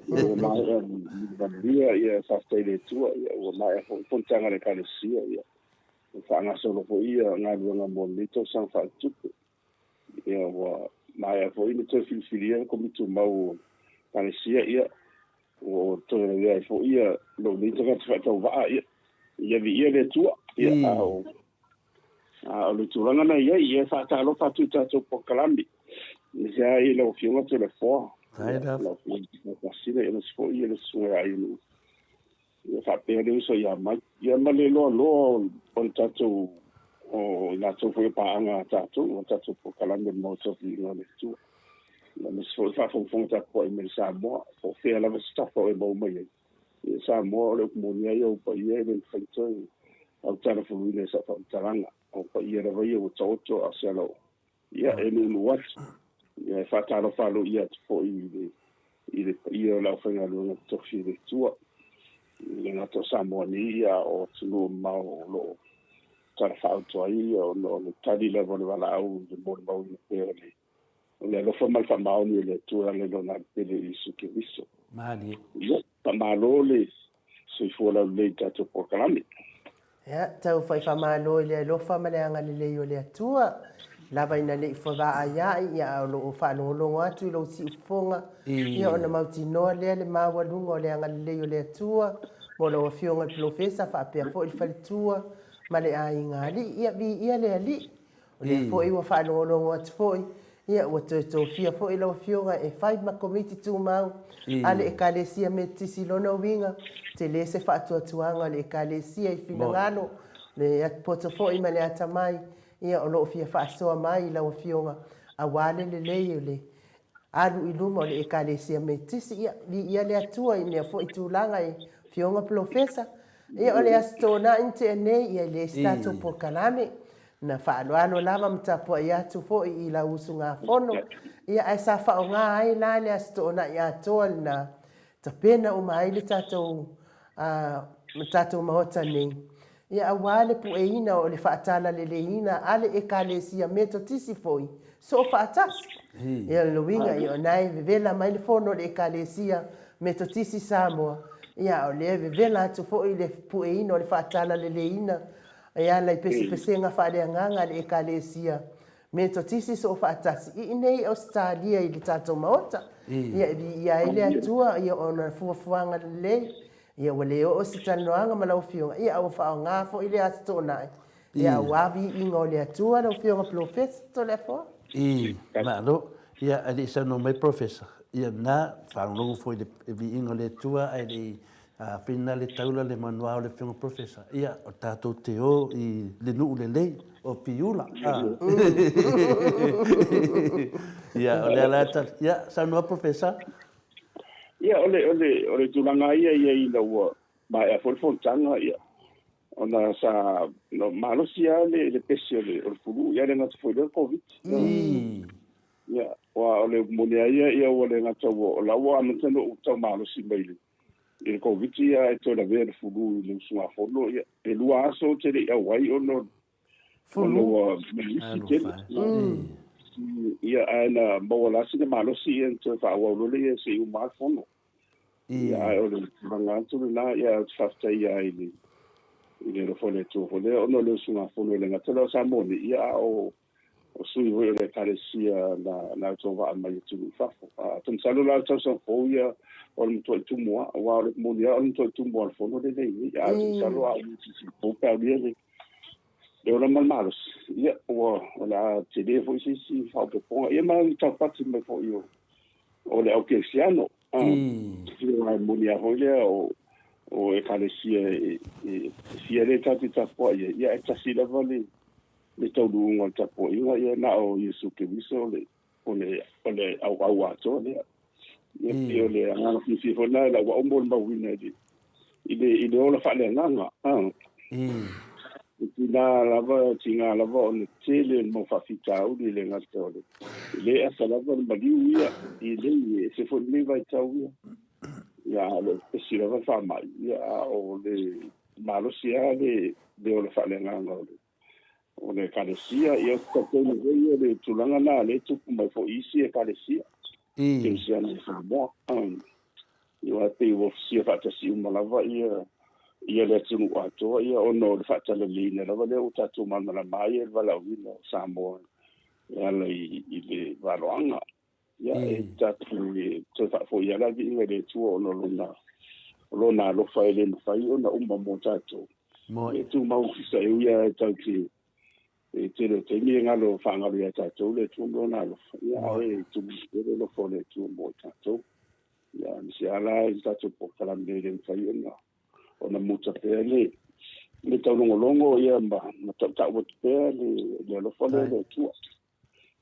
S3: ua maea manuia, ia faafetai i le Atua, ia ua maea foi fonotaga a le Ekalesia, ia ua faagasolo foi ia galuega mo lenei tausaga faaletupe. Ia ua maea foi ona toe filifilia le Komiti Tumau o Ekalesia, ia ua toe lavea ai foi ia lou nei tagata faatauvaa, ia ia viia le Atua. Ia a o a o le tulaga na i ai, ia e faatalofa atu i tatou polokalame, aemaise lava i lau Afioga Toleafoa, lau Afioga Pasina, aemaise foi ia le Susuga ia Inu, ia faapea le uso ia Mike, ia ma le loaloa o le tatou o i latou foi o paaga a tatou, o tatou polokalame o le Maota o Viiga o le Atua. Ia aemaise foi o faafogafoga tapuai mai i Samoa, po o fea lava se tafa o e maua mai ai. Ia Samoa, o le upu moni lava ia o ou paia e le mafai toe autala fuluina i sau faamatalaga. O paia lava ia ua taoto a o se ala o ia e nuunuu atu. Ia e faatalofa aloaia atu foi i le i le paia o le aufaigaluega totofi a le Atua, e le gata o Samoa nei, a o atunuu mamao o lo o talafaauto ai, ia ona o le tali lava o le valaau i le molimauina pea o le O le alofa ma le faamaoni o le Atua e ala i Lona Alii Pele Iesu Keriso.
S2: Malie.
S3: Ia, faamalo le soifua laulelei i le tatou polokalame.
S1: Ia, tau fai faamalo i le alofa ma le agalelei o le Atua. Lava ina ne i fevaaia'i, ia, a o lo o faalogologo atu i lou siufofoga, ia ona mautinoa lea le maualuga o le agalelei o le Atua mo lau Afioga i le Polofesa faapea foi le faletua ma le aiga alii. Ia, viia le Alii. O lea foi ua faalogologo atu foi, ia ua toe tofia foi lau Afioga e fai ma Komiti Tumau a le Ekalesia Metotisi. Lona uiga, tele se faatuatuaga o le Ekalesia i finagalo, le poto foi ma le atamai, ia o lo o fia faasoa mai i lau Afioga aua le lelei o le alu i luma o le Ekalesia Metotisi. Ia, viia le Atua i mea foi tulaga e Afioga Polofesa. Ia, o le Aso Toonai na tea nei, ia e leai se tatou polokalame. Na faaaloalo lava ma tapuai atu foi i lau usugafono, ia ae sa faaaoga ai la le Aso Toonai atoa lena, tapena uma ai le tatou, le tatou Maota nei, ia aua le pueina o le faatalaleleiina a le Ekalesia Metotisi foi, soofaatasi. Ia o le uiga, ia o lena e vevela mai le fono a le Ekalesia Metotisi Samoa, ia a o lea e vevela atu foi le pueina o le faatalaleiina e ala i pesepesega faaleagaga a le Ekalesia Metotisi Soofaatasi i inei i Ausetalia i le tatou Maota. Ia e viia ai le Atua ia ona fuafuaga lelei. Ia ua le oo se talanoaga ma lau Afioga, ia a ua faaaoga foi le Aso Toonai, ia aua viiga o le Atua lau Afioga Polofesa Toleafoa.
S2: I, malo. Ia, ae le i saunoa mai Polofesa, ia na, faalogologo foi i le viiga o le Atua ae le i Whina le taula le manuā o le Afioga Professor, ia, o tatou te o i le nuu lelei o Piula. Ia, o lea la tali. Ia, saunoa Professor.
S3: Ia, o le, o le, o le tulaga ia ia ina ua maea foi le fonotaga, ia, ona sa no, malosi lava le, le pesi o le, o le fulu, ia le gata foi lea o le Koviti. Ia, aua o le moni lava ia, ia ua le gata ua, o la ua amata ona ou tau malosi mai i le, i le Koviti ae toe lavea le fulu i le usugafono, ia, e lua aso ou te le i auai ona ona ua malifi tele. Ia, ae na maua la sina malosi ia na toe faaauau loa lea se i uma lava le fono. Ia, ae o le tulaga atu lena, ia, ou te faafetai lava i le i le alofa o le Atua foi lea ona o le usugafono e le gata lea o Samoa nei, ia, a o o sui foi o le Ekalesia na na autovaa mai i atunuu i fafo. Ou te masalo la o le tausaga fou ia o le matuai tumu lava, aua o le moni lava o le matuai tumu lava o le fono lenei nei. Ae ou te masalo a umi silisili fou pe a aulia le le ola ma le malosi, ia ua o le a tele foi se isi faaopoopoga. Ia ma le taupati mai foi o o le au kerisiano. Aua e moni lava foi lea o o Ekalesia e e fia lea tatou te tapuai ai, ia ae tasi lava le le taunuuga o le tapuaiga, ia na o Iesu Keriso o le, o le, o le auau atoa lea. Ia pei o le agaga fiafia foi lena i lau au molimauina i le, i le, i le ola faaleagaga. E tiga lava, tiga lava ona tele o le mau faafitauli e le gata o le, e le asa lava le maliu ia i nei, e ese foi lenei vaitau ia. Ia, a o lo o pepesi lava le faamai, ia, a o le malosi lava le, le ola faaleagaga o le, o le Ekalesia. Ia, ou te talitonu foi o le tulaga lena lea e tupu mai foi i isi Ekalesia Kerisiano i Samoa. Ia, e pei ua fisia faatasi uma lava ia ia le atunuu atoa, ia, ona o le faatalaleiina lava lea ua tatou malamalama ai le valaauina o Samoa e ala i i le valoaga. Ia, e tatou e toe faafoi lava le viiga i le Atua ona o lona, o lona alofa e le mafai ona uma mo tatou. E tumau fisa e ui lava e tatou te e tele o taimi e galo faagalo ia tatou le Atua ma lona alofa. Ia, ae tumau pea le alofa o le Atua mo tatou. Ia, aemaise lava la i le tatou polokalame e le mafai ona ona muta pea le le taulogologo ia ma, ma tautau atu pea le, le alofa lea o le Atua.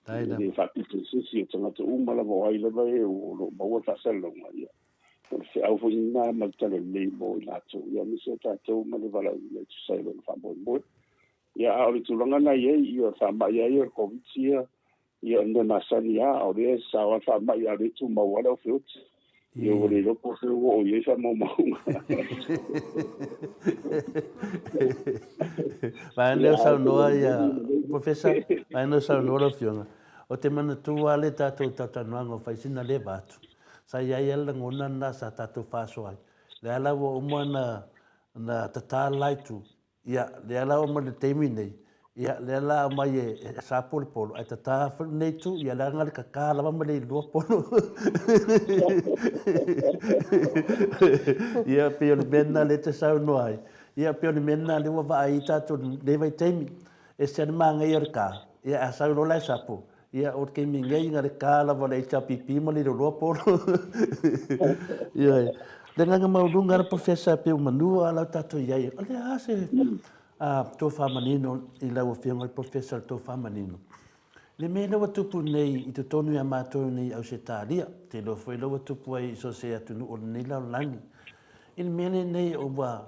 S3: E le faapito i se isi o tagata uma lava o ai lava e o lo o maua le faasalalauga, ia, o le feau foi lena ma le talalelei mo i latou, ia, aemaise o tatou ma le valaauina e tusa ai lona faamoemoe. Ia, a o le tulaga lena e i ai, ia, o le faamai lava ia o le Koviti ia, ia, o le mea masani lava, o lea e sao lava le faamai, a o lea e tumau lava le aufeoti. Ia, ua le iloa po o fea ua oo i ai faamaumauga.
S2: Vaeane lea o saunoa ia, Professor, vaeane lea o saunoa lau Afioga, o te manatua lava le tatou talatalanoaga o fai sina leva atu. Sa i ai lava le lagona lena sa tatou faasoa ai. Lea la ua uma ona tata le la itu, Ia, lea la oo mai le taimi nei, ia, lea la aumai e Sapo le polo, ae tata foi lenei itu, ia leaga le kaka lava ma le ilua polo. Ia, pei o le mea lena lea e te saunoa ai. Ia, pei o le mea lena lea ua vaai ai tatou i lenei vaitaimi. E ese lava le manaia o le ka, ia a sau loa la e Sapo, Ia, o le taimi nei, na o le ta lava o le HRPP ma le iloiloa polo. Ioe. Le agaga maualuga lava Professor pei ua manua lava la tatou i ai. O le a se tofa manino i lau Afioga i le Professor le tofa manino? Le mea lea ua tupu nei i totonu ia matou nei i Ausetalia, ou te iloa foi lea ua tupu ai i so o se atunuu o lenei lalolagi, i le mea lenei ua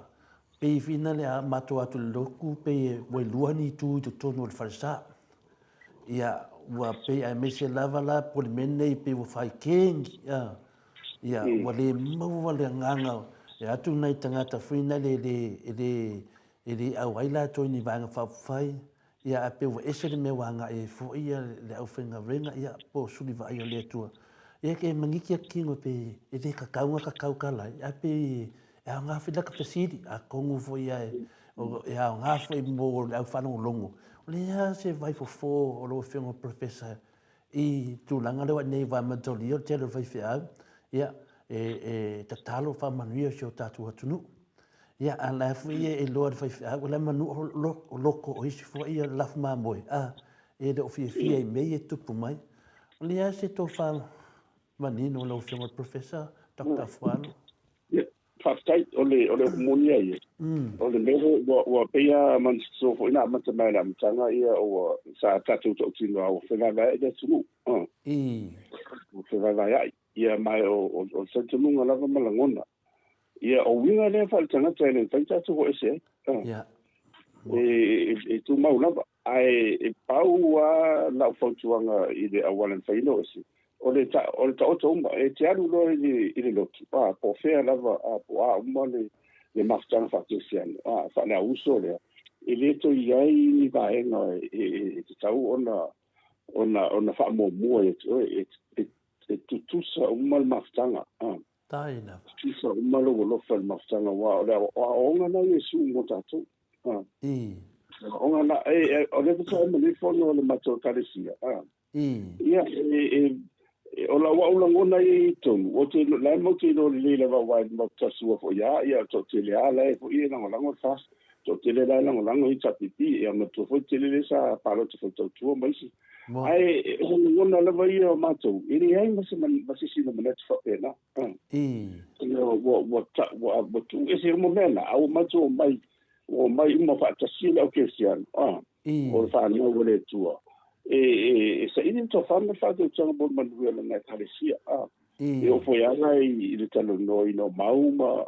S2: pei fina le a matou atu i le lotu pei ua lua ni itu i totonu o le falesa. Ia, ua pei aemaise lava la po o le mea lenei pei ua fai kegi, a, ia, ua le maua le agaga e atu nai tagata foi na le, le, e le, e le auai latou i ni vaega faaupufai, ia, ae pei ua ese le mea ua agai ai foi ia le aufaigaluega, ia, po o suli vaaia o le Atua. Ia, e maniti atu tino pe e le kakau na kakau tala ai, ae pei e aoga foi laka fesili, atonu foi e, e aoga foi mo le au faalogologo. O le a se vaifofo o lau Afioga Professor i tulaga lea ua nei aua e mataulia o le tele o faifeau, ia, e, e tatalo faamanuia si o tatou atunuu. Ia, a la foi e iloa e le faifeau, o la e manu o loko o isi foi ia lafu mamoe, a, e le o fiafia i mea ia e tupu mai. O le a se tofa manino lau Afioga i le Professor Doctor Afualo?
S3: Ia, faafetai, o le, o le upu moni lava ia, o le mea lea, ua, ua pei lava manatu foi na amata mai i le amataga, ia, ua, sa tatou tautino lava ua fevaevaeai le atunuu, ua fevaevaeai. Ia, ma o, o, o le talitonuga lava ma lagona. Ia, o uiga lea faaletagata e le mafai ona tatou o ese ai. E, e, e tumau lava. Ae e pau lava lau fautuaga i le auala e mafai ona o ese, o le, ta, o le taoto uma. E te alu loa i le, i le lotu, a, po o fea lava, a, po o a uma le, le mafutaga faakerisiano, a, faaleauuso lea, e le toe i ai ni vaega e, e, e tatau ona, ona, ona faamuamua ia te oe. E, e, e tutusa uma le mafutaga. A.
S2: Tai lava.
S3: Tutusa uma lou alofa i le mafutaga, aua o le aoaoga lena a Iesu mo tatou.
S2: I.
S3: Ona na e o le faatoa ma le fono o le matou ekalesia. Ia e o lau au lagona ia i totonu, ou te la e matou te iloa lelei lava aua e matou te tasua foi lava, ia toatele lava la e foi e lagolago le FAST, toatele la e lagolago HRPP, ia matua foi tele lea sa palota faitautua ma isi. Ae o lagona lava ia o matou, e leai ma se ma se isi na manatu faapena. Ua ua tuu ese uma mea na, a ua matou omai, ua omai uma faatasi le au kerisiano, o le fanau a le Atua, e saili le tofa ma le faatautaga mo le manuia o lana ekalesia. E oo foi lava i le talanoaina o mau ma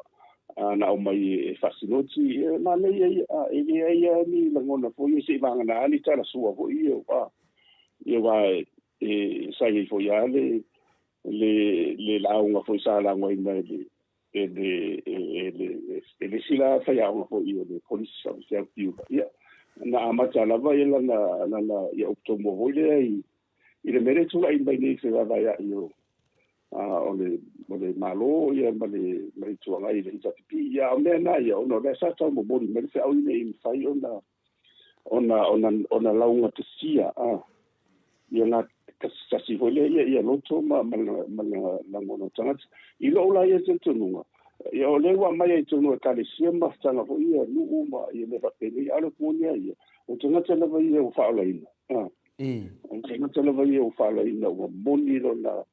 S3: na aumai e faasinoti, e manaia ia, e leai lava ni lagona foi ia seivagana lava ni talasua foi ia, aua e sa i ai foi lava le lauga foi sa laugaina e le e le e le e le isi la faiaoga foi o le Kolisi sa faapea Piula. Ia, na amata lava ia lana lana ia upu tomua foi lea i i le mea lea e tulai mai nei i fevaevaea'i o o le o le Malo ia ma le ma le Itu Agai i le HRPP. Ia, a o mea na ia, ona o lea sa tau momoli mai le feau ina ia mafai ona ona ona ona laugatasia a ia gatasi foi lea ia ia loto ma ma ma lagona o tagata. I lou la ia talitonuga, ia o lea ua aumai ai i totonu o ekalesia ma mafutaga foi ia nuu ma ia mea faapenei, a o le moni lava ia, o tagata lava ia ua faaolaina, a o tagata lava ia ua faaolaina ua moni lona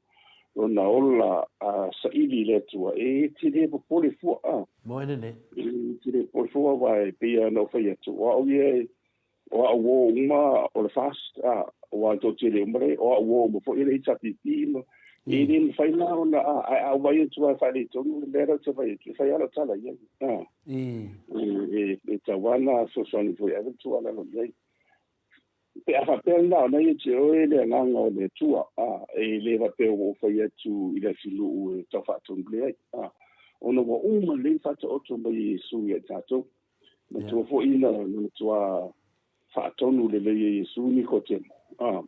S3: lona ola a saili i le Atua, e te le popole fua, a.
S2: Moe lenei.
S3: E te le popole fua, aua e pei lava ona ou fai atu, o au ia, o au uo uma o le FAST, a, aua e toatele uma le, o au uo uma foi le HRPP, ma, e le mafai la ona, a, ae a ou vaai atu lava e faaletonu le mea lea ou te vaai atu, e fai lava lau tala i ai, a. E tatau lava ona fesoasoani foi e ave le tuualalo i ai. Pe a faapea lena, o lena ia te oe le agaga o le Atua, a, e le faapea ua ou fai atu i le atunuu e tau faatonu leai, a, ona ua uma lelei ona faataoto mai e Iesu ia i tatou. Matua foi na matua faatonu lelei e Iesu Nikotemo, a,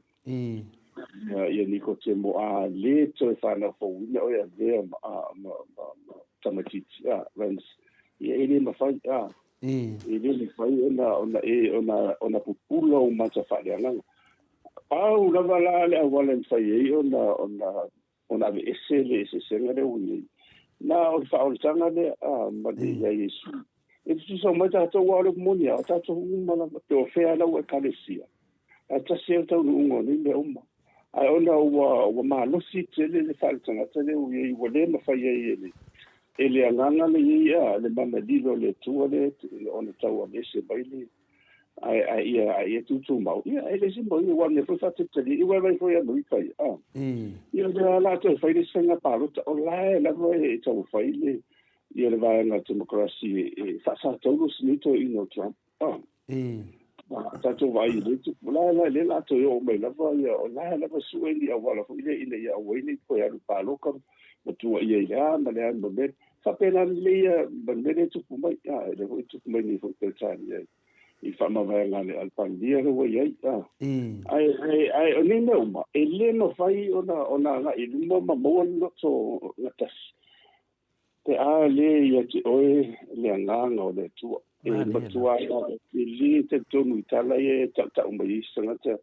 S3: ia Nikotemo, a le toe fanau fouina oe e avea ma, a, ma, ma, ma tamaitiiti, a, ia e le mafai, a, E le mafai ona ona e ona ona pupula ou mata faaleagaga. Pau lava la le auala e mafai ai ona ona ona aveese le eseesega lea ua i ai, na o le faaolataga lea a ma le ia Iesu. E tutusa uma ai tatou, aua o le upu moni lava, o tatou uma lava, pe o fea lau ekalesia, ae tasi lava le taunuuga o nei mea uma. Ae ona ua ua malosi tele le faaletagata lea ua i ai, ua le mafai ai e le e le agaga le i ai a le mana lilo o le Atua lea ona tau aveese mai le ae ae ia ae ia tutumau. Ia e le isi mo ia, aua o le mea foi faatalitalia ia, ua vaai foi ia Amerika ia a. Ia o lea la toe fai le isi faiga palota, o la e lava e taumafai le ia le vaega Temokarasi e faasatauro si nei toeaina o Trump. A tatou vaai i le tupu, la la le la toe oo mai lava ia, o la lava sue ni auala foi lea ina ia aua ai ne i toe alu paloka ma tuuaia i le a ma le a ma mea. Faapena lelei ia ma le mea lea e tupu mai, a, e le foi tupu mai nei foi Peretania i faamavaega a le Palemia lea ua i ai. A. Ae, ae, ae o nei mea uma, e le mafai ona, ona agai i luma ma maua le loto gatasi. Pe a le ia te oe le agaga o le Atua. E matua e le talitonu i tala ia e tautau mai ai se tagata,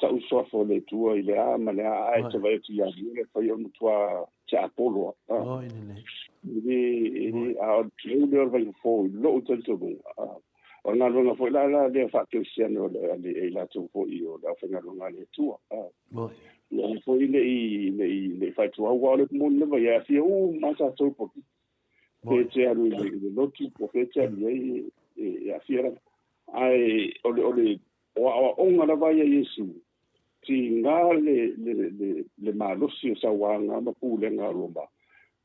S3: tau suafa o le Atua i le a ma le a, ae te vaai atu ia ia le fai o le matua tiapolo a. E le, e le, a o le leu lea o le vaifofo i lou talitonuga. O le galuega foi la la lea faa-kerisiano a le i latou foi o le aufaigaluega a le Atua. Ia aua foi ne i, ne i, ne i faituau, aua o le moni lava ia e aafia uma lava tatou i polokiki. Pe e te alu i le, i le lotu po o fea e te alu i ai, e, e aafia lava. Ae o le, o le, o aoaoga lava ia a Iesu, tiga le, le, le, le malosi o sauaga ma pulega a Roma,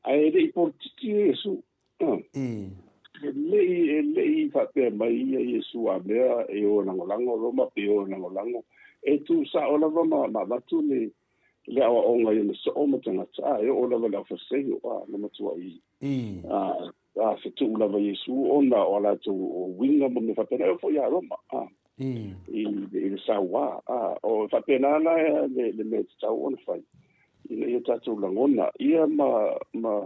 S3: ae e le i polokiki Iesu. E le i, e le i faapea mai ia Iesu a mea e o e lagolago Roma pe o e lagolago. E tu sao lava ma, ma avatu le, le aoaoga i ona soo ma tagata, a e oo lava i le aufaseo, a, na matuai, a, a fetuu lava Iesu ona o a latou uiga ma mea faapena, e oo foi ia Roma, a, i, i le sauā, a, o faapena la le, le mea e tatau ona fai, ina ia tatou lagona ia ma, ma,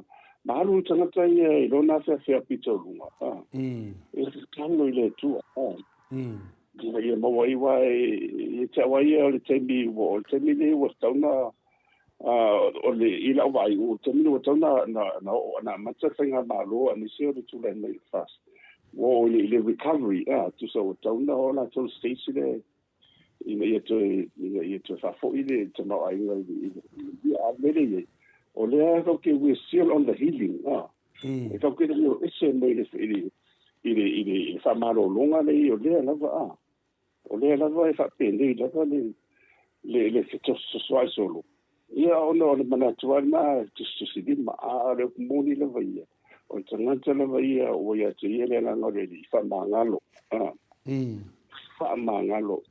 S3: ma alu le tagata ia i lona afeafea pito luga, a, e tatalo i le Atua, a, ia maua ai aua ia te au lava ia o le taimi ua o le taimi lenei ua tatau ona o le i lau vaai o le taimi lenei ua tatau ona na na oo na amata le faigamalo aemaise o le tulai mai o le FAST ua oo i le i le recovery a tusa ua tatau ona oo latou i le stage lea ina ia toe ina ia toe faafoi le tamaoaiga i le i le a o le mea lea e i ai o lea tatou te we're still on the healing a e tatou te le o ese mai le i le i le i le faamalologa lea o lea lava a o lea lava e faapenei lava le le le fetososoai solo. Ia ona o le manatu lava lena e tusitusilima, a o le upu moni lava ia, o le tagata lava ia ua ia te ia le agaga o le Alii, faamagalo, a, faamagalo.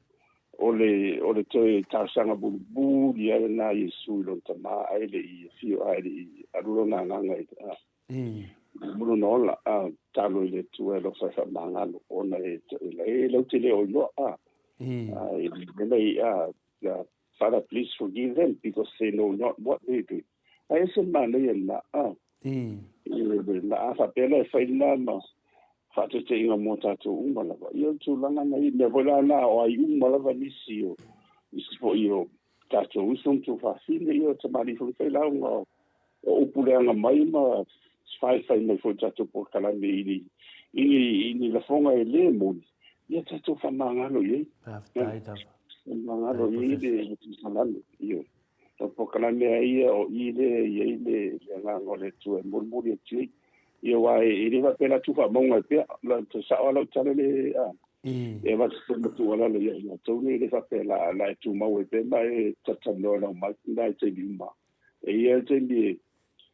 S3: O le, o le toe talosaga mulimuli lava lena a Iesu i lona Tama ae le i afio, ae le i alu lona agaga i le, a, mo lona ola, a, tatalo i le Atua e alofa e faamagalo, ona e, e lautele o iloa, a, a, e le, a, Father, please forgive them because they know not what they do. Ae ese le manaia lena, a. Le a faapea la e fai lena ma faataitaiga mo tatou uma lava. Ia o le tulaga na i mea foi la na o ai uma lava nisi o nisi foi o tatou uso ma tuafafine, ia o tamalii foi fai lauga o o upu leaga mai ma faifai mai foi tatou polokalame i ni i ni i ni lafoga e le moni, ia tatou faamagalo i ai.
S2: Faafetai lava.
S3: Faamagalo i ai le polokalame. Ioe. O polokalame lava ia o i lea e i ai le agaga o le Atua e molimoli atu ai. Ia aua e le faapea o le a tuu faamauga ai pea. O le sao lava lau tala lea a e avatu foi ma tuualalo ia i latou nei, e le faapea o le a e tumau ai pea ma e talatalanoa i lau mic lena i taimi uma. E i ai le taimi e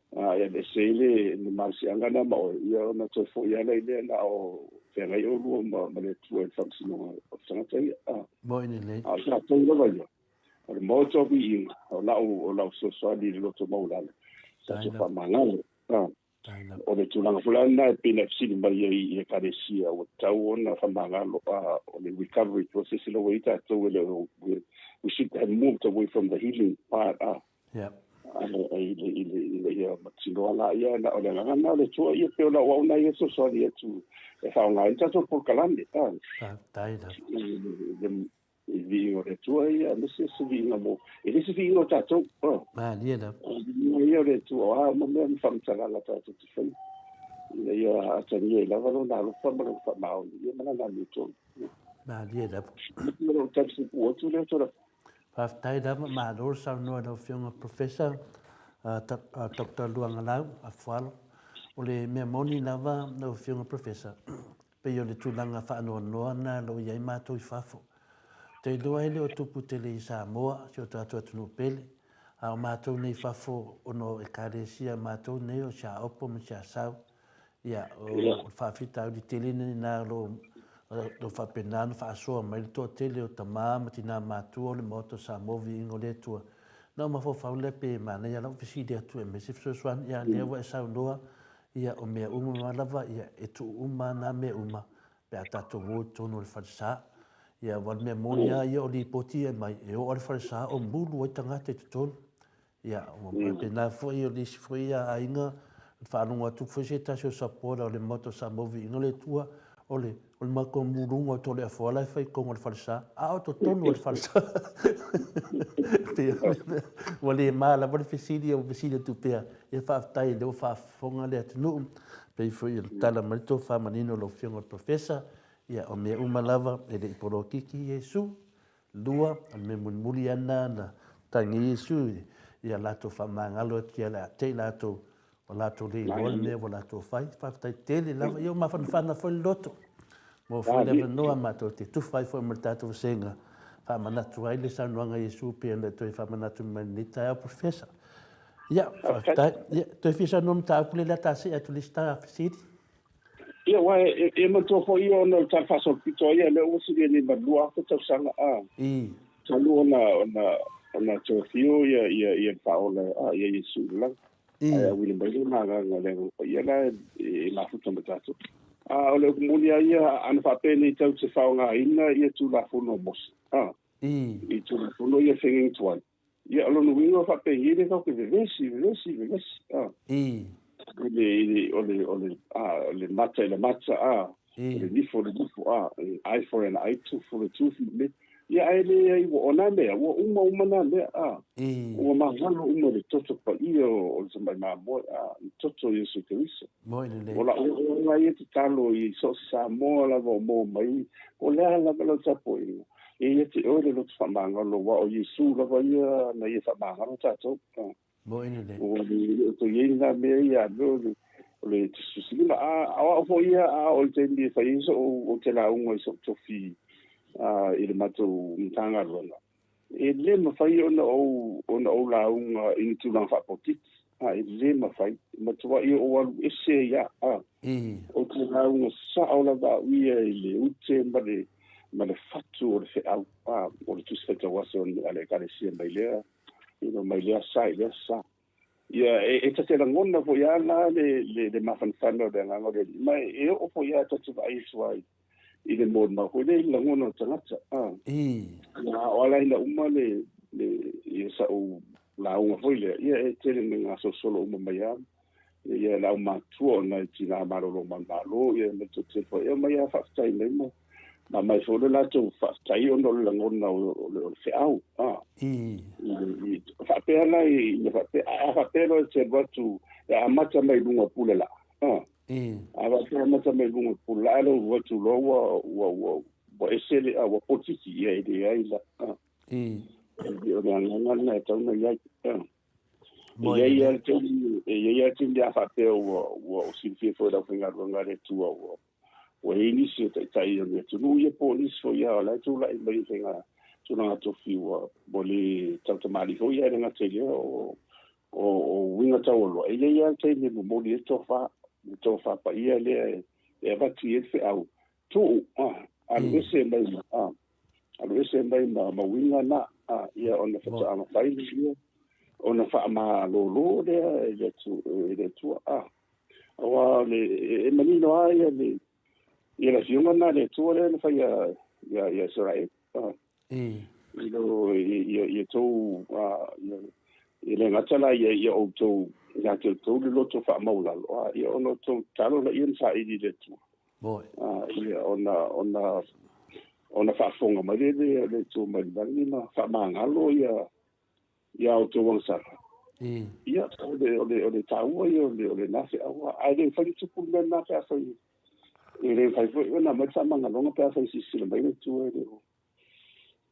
S3: e aveese ai le malosiaga lena ma oe, ia ona toe foi lava lea na o feagai oulua ma, ma le Atua i le faamasinoga o tagata ia. A,
S2: Moi lelei.
S3: a o tatou lava ia, o le Maota o Viiga, o lau, o lau fesoasoani i le loto maualalo, tatou faamagalo. A, o le tulaga foi la lena e pei ona e fesili mai ai i Ekalesia, ua tatau ona faamagalo, a o le recovery process lea ua i ai tatou, e le o, we should have moved away from the healing part, a, i le, i le, ina ia matinoa la, ia, na o le agaga lena o le Atua, ia pei o lau au lena ia fesoasoani atu e faaaoga ai le tatou polokalame, a.
S2: Faafetai lava.
S3: I viiga o le Atua ia, aemaise se viiga mo, e le se viiga o tatou. Oh.
S2: Malie lava.
S3: O le viiga ia o le Atua, o a uma mea ma faamatalaga tatou te faia, ina ia atagia ai lava Lona alofa ma Lona faamaoni, ia ma Lana amiotonu.
S2: Malie lava.
S3: O lou tali puupuu atu lea, Tola.
S2: Faafetai lava, malo le saunoa i lau Afioga Professor Doctor Luagalau Afualo. O le mea moni lava lau Afioga Professor, Pei o le tulaga faanoanoa lena o lo o i ai matou i fafo. Ou te iloa e le o tupu tele i Samoa, si o tatou atunuu pele, a o matou nei i fafo ona o Ekalesia matou nei o Siaopo ma Siasau, ia, o le faafitauli tele lena o lo o faapena ona faasoa mai le toatele o tama ma tina matua o le Maota o Samoa Viiga o le Atua. Na ou mafaufau lea pe manaia lau fesili atu e aumai se fesoasoani, ia lea ua e saunoa Ia, o mea uma lava, ia, e tuu uma nā mea uma pe a tatou o i totonu o le falesa. Ia, aua o le mea moni lava ia o lipoti ia e aumai, e oo lava i le falesa o mulu ai tagata i totonu. Ia, ua faapena foi o nisi foi aiga, faalogo atu foi se tasi o supporter o le Maota o Samoa Viiga o le Atua, o le, o le matou muluga o Toleafoa la e fai i totonu o le falesa, a o totonu o le falesa. Pei o le mea, ua le ma lava le fesili, ua fesili atu pea, ia faafetai o lea ua faafofoga le atunuu, pei foi o le tala mai le tofa manino o lau Afioga i le Professor, ia o mea uma lava e le i polokiki Iesu. Lua, o le mea mulimuli lava lena na tagi ai Iesu i a latou faamagalo atu ia te i latou Ua latou le iloa le mea ua latou fai. Faafetai tele lava. Ia ua mafanafana foi le loto. Maua foi le avanoa matou te tufa ai foi ma le tatou vasega. Faamanatu ai le saunoaga a Iesu pei ona e toe faamanatu mai i lenei taeao, Professor. Ia, faafetai. Ia, toe fia saunoa mataupu lea o le a ta see atu i le isi fesili.
S3: Ia, aua e manatua foi ia ona o le tala faasolopito a ia lea ua silia nei ma le 2000 tausaga, a, talu ona, ona, ona toe afio ia, ia, ia le Faaola, a, ia Iesu i le lagi. Ae auina mai lona agaga o le Agaga Paia la e mafuta ma tatou. A o le upu moni lava ia, ana faapea nei tatou te faaaogaina ia Tulafono a Mose, a, i Tulafono ia feagaiga tuai, ia o lona uiga faapea lea tatou te vevesi, vevesi, vevesi, a. I le, i le, o le, o le, a, o le mata i le mata, a. O le nifo le nifo, a, eye for an eye, tooth for a tooth, me. Ia, ae leai, ua, o nā mea, ua uma uma nā mea, a. Ua magalo uma le toto paia o le tamai mamoe, a, le toto o Iesu Keriso. O la'u oaoaga ia tatalo i so o se Samoa lava o maua mai, o le a lava lau tapuaiga, e ia te oe le loto faamagalo, aua o Iesu lava ia na ia faamagalo tatou. Ua le o toe i ai lena mea ia, o le o le tusitusilima. A o au foi ia, a oo i le taimi e fai ai so'u, ou te lauga i so'u tofi i le matou Matagaluega, e le mafai ona ou ona ou lauga i ni tulaga faapolokiki. A, e le mafai. E matuai ou alu ese ai lava. A, ou te lauga sao lava au ia i le ute ma le ma le fatu o le feau, a, o le Tusi Faitau Aso a le Ekalesia mai lea you mai lea sa i lea sa. Ia, e ta te lagona foi lava la le mafanafana o le agaga o le Alii, ma e oo foi lava ta te vaai atu ai i le molimau foi lea i le lagona o le tagata. A, o ala ina uma le, le, ia sa'u lauga foi lea, ia e tele ina gasolosolo uma mai lava ia le aumātua o nai tinā malolo manumalo, ia ma le toatele foi, e omai lava faafetai mai ma ma aumai foi le latou faafetai ona o le lagona o le feau. A, faapea la ina faapea, a faapea loa e te alu atu e amata mai luga o Pulelaa, a, a faapea amata mai luga o Pulelaa lou alu atu loa ua ua ua ua ese le, a, ua polokiki, ia e leai la. A, o le agaga lena e tatau ona i ai. A. E i ai lava le taimi, e i ai lava le taimi a faapea ua ua silafia foi e le aufaigaluega a le Atua ua ua i ai nisi o taitai o le atunuu ia po o nisi foi lava o la e tulai mai i faiga tulaga tofi ua ua le tautamalii foi ia, e le gata i lea o o o uiga taualoa. E i ai lava le taimi e momoli ai le tofa, le tofa paia lea e avatu i ai le feau tuu, a, alu ese mai ma, a, alu ese mai ma ma uiga na, a, ia ona faatoa mafai lea ona faamalōlō lea e le Atua, e le Atua, a. Aua o le, e manino lava ia le, ia le afioga lena a le Atua lea na fai ia, ia, ia Isaraelu, a. I lo, ia, ia tou, a, ia, e le gata la ia, ia outou, ia te outou le loto faamaualalo, a, ia ona outou tatalo laia ma saili i le Atua. A, ia ona, ona, ona faafofoga mai lea le, le Atua mai le lagi ma faamagalo ia, ia outou agasala. Ia, o le, o le, o le taua ia o le, o lena feau, ae le mafai ona tupu le mea lena pe afai, e le mafai foi ona aumai le faamagaloga pe afai e silasila mai le Atua e le o,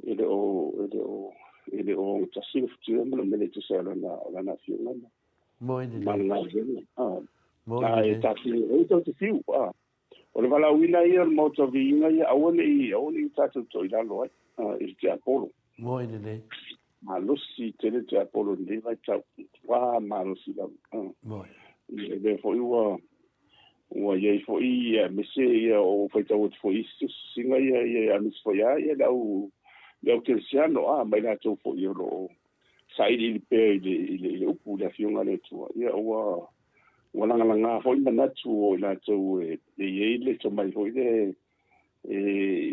S3: e le o, e le o, e le o ogatasi le futia ma le mele e tusa ai o lana, o lana afioga ma, ma le galuega. A, e tatou, e tatou te fiu, a. O le valaauina ia o le Maota o Viiga ia, aua ne i, aua ne i tatou toilalo ai, a, i le tiapolo.
S2: Moe lelei.
S3: Malosi tele le tiapolo i lenei vaitau. Ua malosi lava. A.
S2: Moe.
S3: Ia, lea foi ua, ua i ai foi, ia, aemaise ia, o faitau atu foi i isi tusitusiga ia, ia, aemaise foi lava ia le au, le au kerisiano, a, ma i latou foi o lo o sailiili pea i le, i le, i le upu i le Afioga a le Atua. Ia, ua, ua lagalaga foi manatu o i latou e i ai le tomai foi lea e,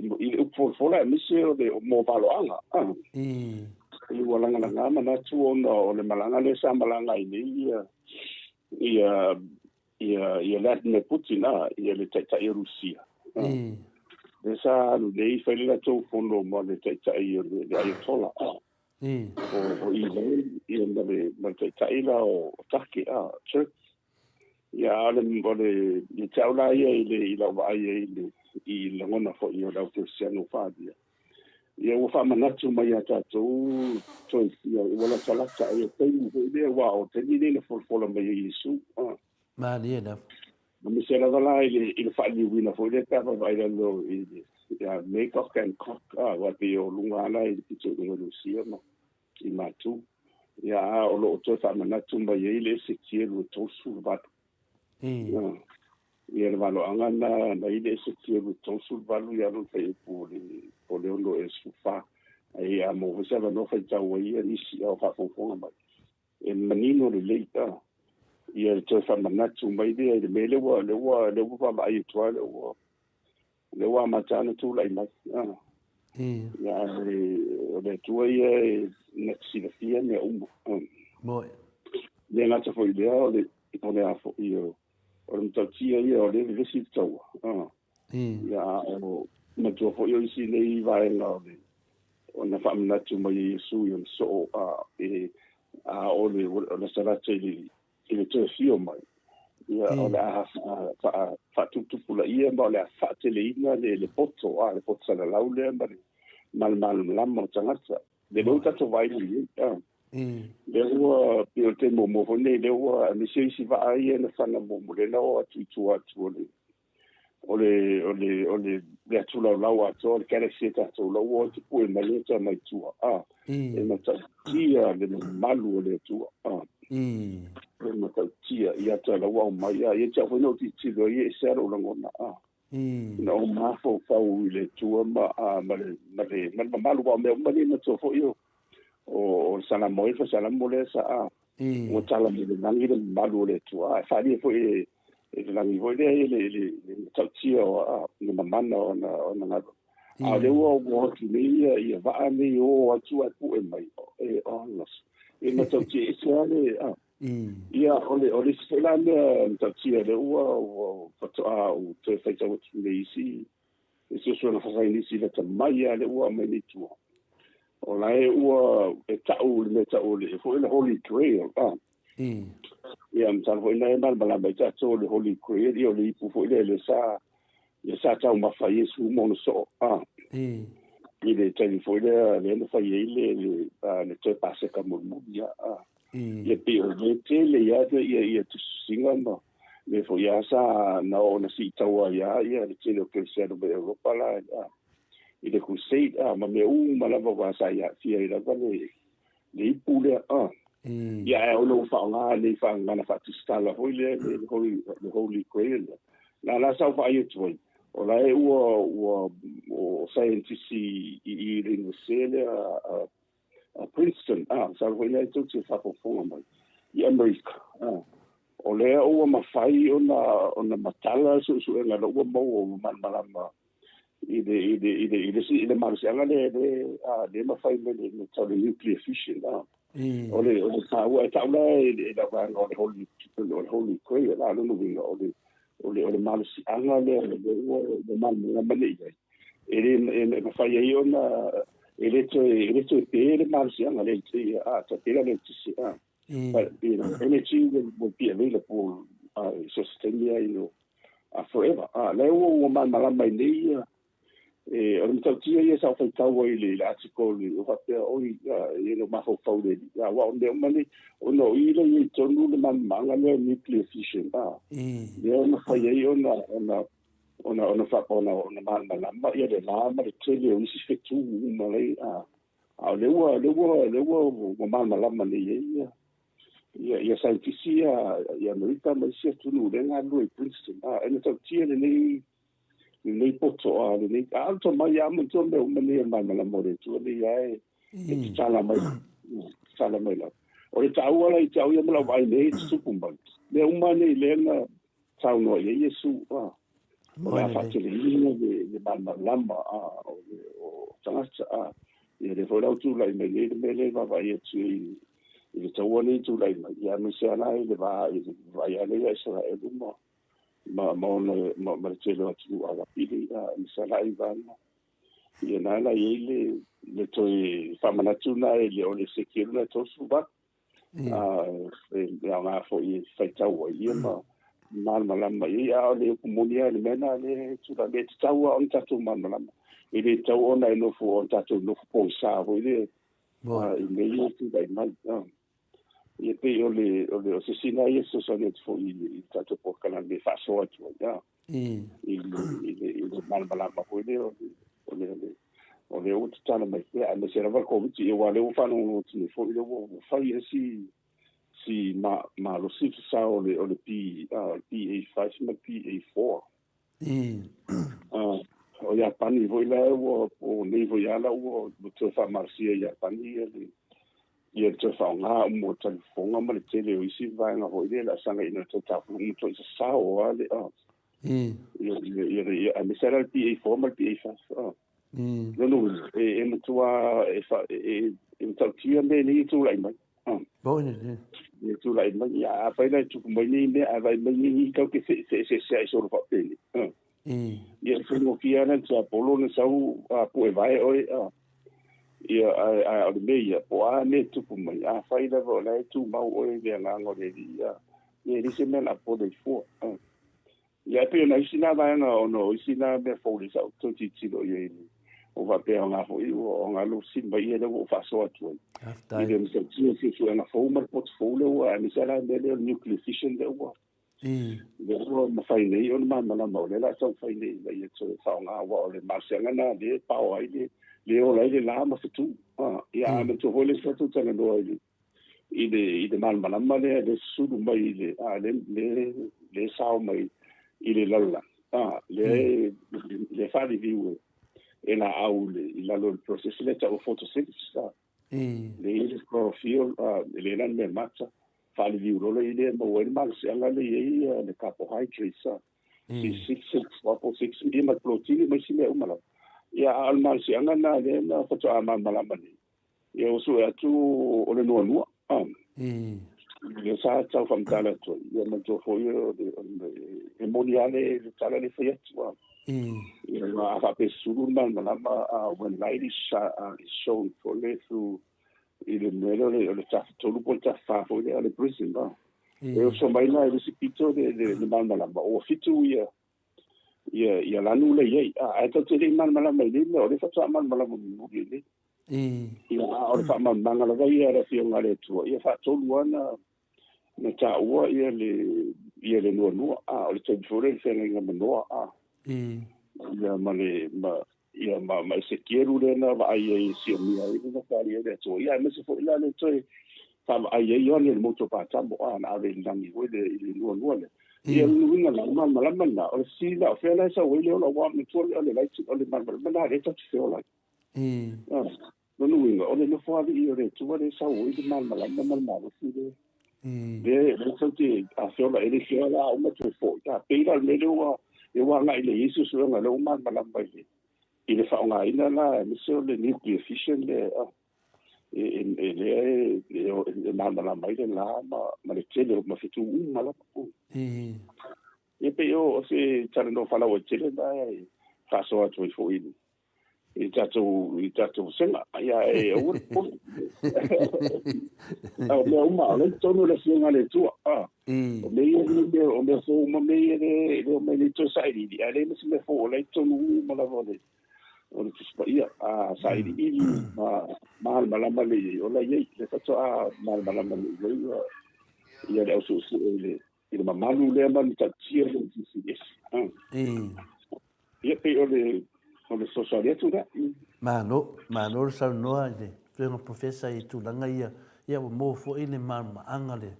S3: i le upu folafola aemaise o le mo valoaga. Ua lagalaga manatu ona o le malaga lea sa malaga ai nei ia ia ia ia Vladimir Putin, a, ia le taitai o Rusia. Lea sa alu nei fai le latou fono ma le taitai o le Ayatollah, a, o Iran, ia ma le ma le taitai la o Take, a, Turkey. Ia, a o le o le ia te au la ia i le i lau vaai ai i le i lagona foi o le au kerisiano faaalia. Ia ua faamanatu mai ia tatou toe ia ua latalata ia taimi foi lea aua o taimi nei na folafola mai ai Iesu. A.
S2: Malie lava.
S3: Aemaise lava la i le i le faaliliuina foi lea pe a vaavaai i lalo i le ia Magog and Gog, a, aua e pei o luga lava la i le pito i luga i Rusia ma i Matu. Ia, a o lo o toe faamanatu mai ai le Esekielu e 38. Ia, ia le valoaga na na i le Esekielu e 38 ia lona fuaiupu o le po o le 6 ea 14. Ai a maua foi se avanoa faitau ai ia nisi a o faafogafoga mai. E manino lelei a ia le toe faamanatu mai lea i le mea lea ua lea ua lea ua vaavaai atu lava lea ua lea ua amata ona tulai mai. A. Ia, ae o le Atua ia e na te silafia mea uma.
S2: Moe.
S3: Le gata foi i lea, o le, o le a foi, o, o le matautia ia o lea e vevesi le taua. Ia, a o manatua foi o isi nei vaega o le ona faamanatu mai e Iesu i ona soo a e a o le o le salata i le i le toe afio mai. Ia, o le a faatuputupulaia ma o le a faateleina le le poto a le poto salalau lea ma le ma le malamalama o tagata. Le lea ua tatou vaai nei ai. A. Lea ua pei o le taimi muamua foi lenei lea ua aemaise isi vaa ia na fana muamua lea na oo atu i tua atu o le o le o le o le le atulaulau atoa le galaxy e tatou la ua o pue mai le ta mai tua a e matautia le mamalu o le Atua a e matautia ia ta la ua mai a ia te foi no tilotilo ai e se alo lagona a na o mafaufau i le Atua ma a ma le ma le ma le mamalu wa mea uma nei matua foi o o le Salamo e fa Salamo le sa a ua tala mai le lagi le mamalu o le Atua. A e faaalia foi e e le lagi foi lea le le le matautia o a le mamana o ona ona galuega. A o lea ua ua atu nei ia ia vaa nei o atu ae pue mai e ona e matautia ese lava le a. Ia o le o le isi foi la mea matautia lea ua ua faatoa ou toe faitau atu nei isi i suesuega faasaienisi lata mai lava lea ua aumai nei tua. O la e ua e ta'u le mea ta'u o le foi le Holy Grail. Ah. Ia masalo foi na e malamalama ai tatou le Holy Grail, ia o le ipu foi lea le sa ia sa taumafa ai Iesu ma ona soo. Ah. I le taimi foi lea lea na fai ai le le le toe Paseka mulimuli. Ah. Ia pei o le tele ia ia ia tusitusiga ma me foi ia sa na oo na siitaua ai lava ia le tele o kerisiano mai Europa la i le crusade a ma mea uma lava aua sa i aafia ai lava le le ipu lea a. Ia ae o lou faaaoga nei faagagana faatusitala foi lea le holy le holy grail lea. Na la sa ou vaai atu ai o la e ua ua o scientist i i le Iunivesite lea a a Princeton, a, masalo foi lea tou te faafofoga mai i Amerika, a, o lea ua mafai ona ona matala suesuega la ua maua ua malamalama i le i le i le i le i le malosiaga lea le a le mafai mai le le tau le nuclear fusion a. O le o le taua e tau la e le la vaega o le holy o le holy grail la lona uiga o le o le o le malosiaga lea le ua ua malamalama nei i ai. E le e mafai ai ona e le toe e le toe pe le malosiaga le te a ta pela le tisi a. But you know, energy will, will be available sustain ia you know, forever. A lea ua ua malamalama ai nei ia e o le matautia ia sa ou faitau ai i le, le article i o faapea oi e le mafaufau le a aua o mea uma nei ona o i lea i ai tonu le malamalamaaga lea o nuclear fusion a. Lea na fai ai ona ona ona ona fa ona ona malamalama ia le la ma le tele o isi fetu uma lai a a o lea ua lea ua lea ua ua malamalama nei ai ia ia ia saientisi ia i Amerika ma isi atunuu lea e galulue i Princeton a e matautia lenei lenei poto a lenei a o le tomai lava manatua mea uma nei o le malamalama o le Atua nei lava e e tatala mai tatala mai lava. O le taua la i te au ia ma lau vaai nei e tutupu mai mea uma nei lea na saunoa i ai Iesu, a, o le a faateleina le, le malamalama a, o, le, o tagata, a, ia lea foi la ua tulai mai nei le mea lea e vaavaai atu i, i le taua nei tulai mai, ia aemaise lava la i le va, i le vaai lea ia Isaraelu ma, ma, ma, ona, ma, ma le tele o atunuu Arapi, a, aemaise lava la Iran, ia na la i ai le, le toe faamanatu na e le o le Esekielu na 38. A e aoga foi e faitau ai ia ma malamalama i ai. A o le upu moni lava i le mea lena lea e tulai mai, e tatau lava ona tatou malamalama. E le tatau ona e nofo ona tatou nofo pogisa foi lea i mea ia e tulai mai. Ia pei o le o le o se isi lena ia e fesoasoani atu foi i le tatou polokalame e faasoa atu ai i le i le i le malamalama foi lea o le o le o le o lea ua tatala mai pea, aemaise lava le Koviti, aua o lea ua faalogologo atu nei foi, lea ua fai ai si si ma, malosi le sao o le o le P o le PA5 ma le PA4. O Iapani foi la ua o nei foi lava la ua toe faamalosia e Iapani ia le ia le toe faaaoga uma o talifofoga ma le tele o isi vaega foi lea o le a saga ina toe taofilongo ma toe sasao lava le ia ia ia aemaise lava le PA4 ma le PA5. Lona uiga e e matua e fa e e matautia mea nei e tulai mai. E tulai mai, ia afai la e tupu mai nei mea, ae vaai mai nei tatou te feeseeseai solo faapenei. Ia, e faigofie lava le tiapolo ona sau pue vae oe, ia, ae o le mea ia, po o a mea e tupu mai, afai lava o la e tumau oe i le agaga o le Alii, ia, e leai se mea o le a popole ai fua. Ia, e pei o nai isi na vaega ona o isi na mea fou lea sa ou toe tilotilo i ai, ua faapea aoga foi ua aoga lou fesili mai ia lea ua ou faasoa atu ai.
S2: Faafetai.
S3: I le matautia o suesuega fou ma le poto fou lea ua, aemaise lava la le mea lea o le nuclear fission lea ua Lea ua mafai nei ona malamalama o lea o le a taumafai nei ina ia toe faaaoga, aua o le malosiaga lena lea e paoa ai le, lea e ola ai le la ma fetu. Ia, a manatua foi le isi tatou talanoa i le, i le, i le malamalama lea lea e susulu mai i le, a, lea, lea, lea e sao mai i le lalolagi, a, lea e, lea e faaliliu e, e laau i le, i lalo o le process lea e tau o photosynthesis, a. Lea e i ai le chlorophyll, e le na le mea mata, faaliliu loa lea i lea e maua ai le malosiaga lea e i ai le carbohydrates, C6, 6, 4, 6, ia ma le protein ma isi mea uma lava. Ia, a o le malosiaga lena lea na faatoa malamalama nei, ia ua sue atu o le noanoa. Lea sa tau faamatala atu ai, ia manatua foi e moni lava le tala lea e fai atu. Ia, a faapea e sulu le malamalama, when light is shown foi lea through i le mea lea o le tafatolu po o le tafafā foi lea o le prism, e oso mai la i le isi pito le malamalama, ua fitu ia ia ia lanu lea i ai. Ae tatou te le i malamalama i nei mea, o lea faatoa malamalama mulimuli i nei. Ia, a o le faamalamalamaga lava ia a le Afioga a le Atua, ia faatolu lava na na taua ia le ia le nuanua, a o le taimi foi lea i le feagaiga ma Noa, a. Ia ma le ma ia ma ma Esekielu lea na vaai ai e siomia ai le nofoalii o le Atua. Ia aemaise foi la le toe faavaai ai Ioane i le motu o Patamo, a na ave i le lagi foi le i le nuanua lea. Ia o le uiga la, o le malamalama lena, o le fesili la, o fea la e sau ai le ola, aua manatua o le light, o le malamalama lena lea tatou te feola ai. Lona uiga, o le nofoalii o le Atua lea e sau ai le malamalama ma le malosi lea. Lea lea tatou te, a feola, e le feola a uma toe foi. A pei la o le mea lea ua, lea ua agai nei i ai suesuega, lea ua malamalama i le, i le faaaogaina la, aemaise o le nuclear fission lea, e, e, lea e, e, e malamalama ai le la ma, ma le tele ma fetu uma lava. Ia pei o se talanoa faalauaitele lena e faasoa atu ai foi i tatou i tatou vasega. Ia e aua le popole. O mea uma, o lea i totonu o le Afioga a le Atua. O mea ia, o mea fou uma mea ia lea e omai nei toe sailiili, ae leai ma se mea fou, o la e i totonu uma lava o le o le Tusi Paia. A sailiili ma malamalama lelei i ai, o la e i ai. Lea faatoa malamalama lelei i ai ia le au suesue i le i le mamalu lea ma le matautia lea o le GCS. Ia pei o le o le fesoasoani atu lea.
S2: Malo, malo le saunoa i le Afioga Professor i tulaga ia, ia ua maua foi le malamalamaaga le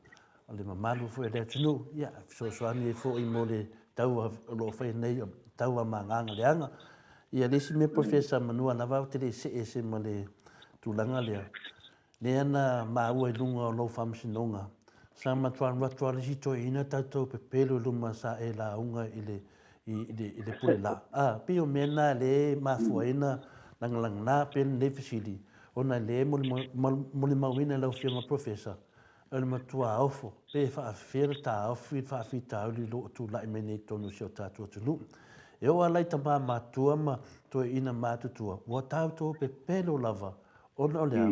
S2: o le mamalu foi o le atunuu, ia fesoasoani ai foi mo le taua o lo o faia nei o taua ma agaga leaga. Ia le isi mea Professor manua lava ou te le i see ese ma le tulaga lea, Lea na maua i luga o lou faamasinoga, sa matua alu atu lava le isi toeaina tatou pepelo i luma sa e lauga i le, i, i le, i le pule la. A, pei o mea na lea e mafua ai na lagalaga pea lenei fesili, ona lea e molimauina e lau Afioga Professor, o le matua ofo, pe faafefea le taofi le faafitauli o lo o tulai mai nei i totonu o si o tatou atunuu. E oo lava la i tama matutua ma toeaiina matutua, ua tatou pepelo lava Ona o le a?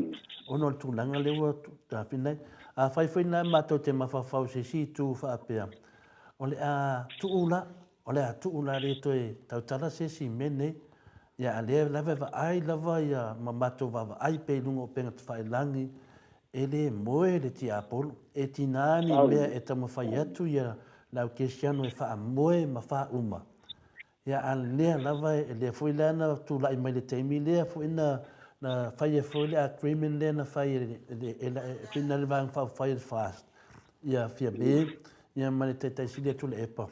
S2: Ona o le tulaga lea ua tafina ai. Afai foi la matou te mafaufau i se isi itu faapea, o le a tuu la, o le a tuu la le toe tautala se isi i mea nei, ia a lea lava e vaai lava ia ma matou vaavaai pea i luga o upega tafailagi, e le moe le tiapolo, e tiga ni mea e taumafai atu ia le au kerisiano e faamoe ma faauma. Ia, a lea lava, e lea foi la na tulai mai le taimi lea foi na na fai ai foi le agreement lea na fai e le e le le Vaega Faaupufai o le FAST, ia Fiame, ia ma le Taitai Sili a Tuilaepa.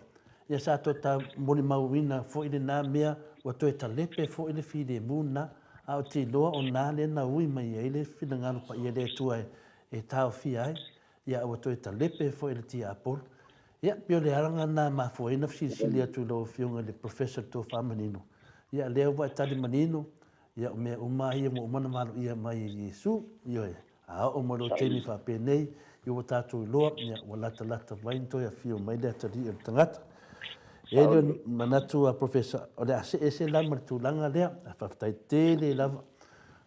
S2: Ia sa toe ta molimauina foi lena mea, ua toe talepe foi le filemu lena, a ou te iloa o na lea na ui mai ai le finagalo paia o le Atua e taofia ai, ia ua toe talepe foi le tiapolo. Ia, pei o le alaga lena e mafua ai ona fesilisili atu i lau Afioga i le Professor le tofa manino. Ia, lea ua e tali manino, ia, o mea uma lava ia ua uma ona valoia mai e Iesu. Ioe, a oo mai loa i taimi faapenei, ia ua tatou iloa, ia, ua latalata mai ona toe afio mai le atalii o le tagata. E ai lea o le manatu a Professor, o le a see ese la ma le tulaga lea, ae faafetai tele lava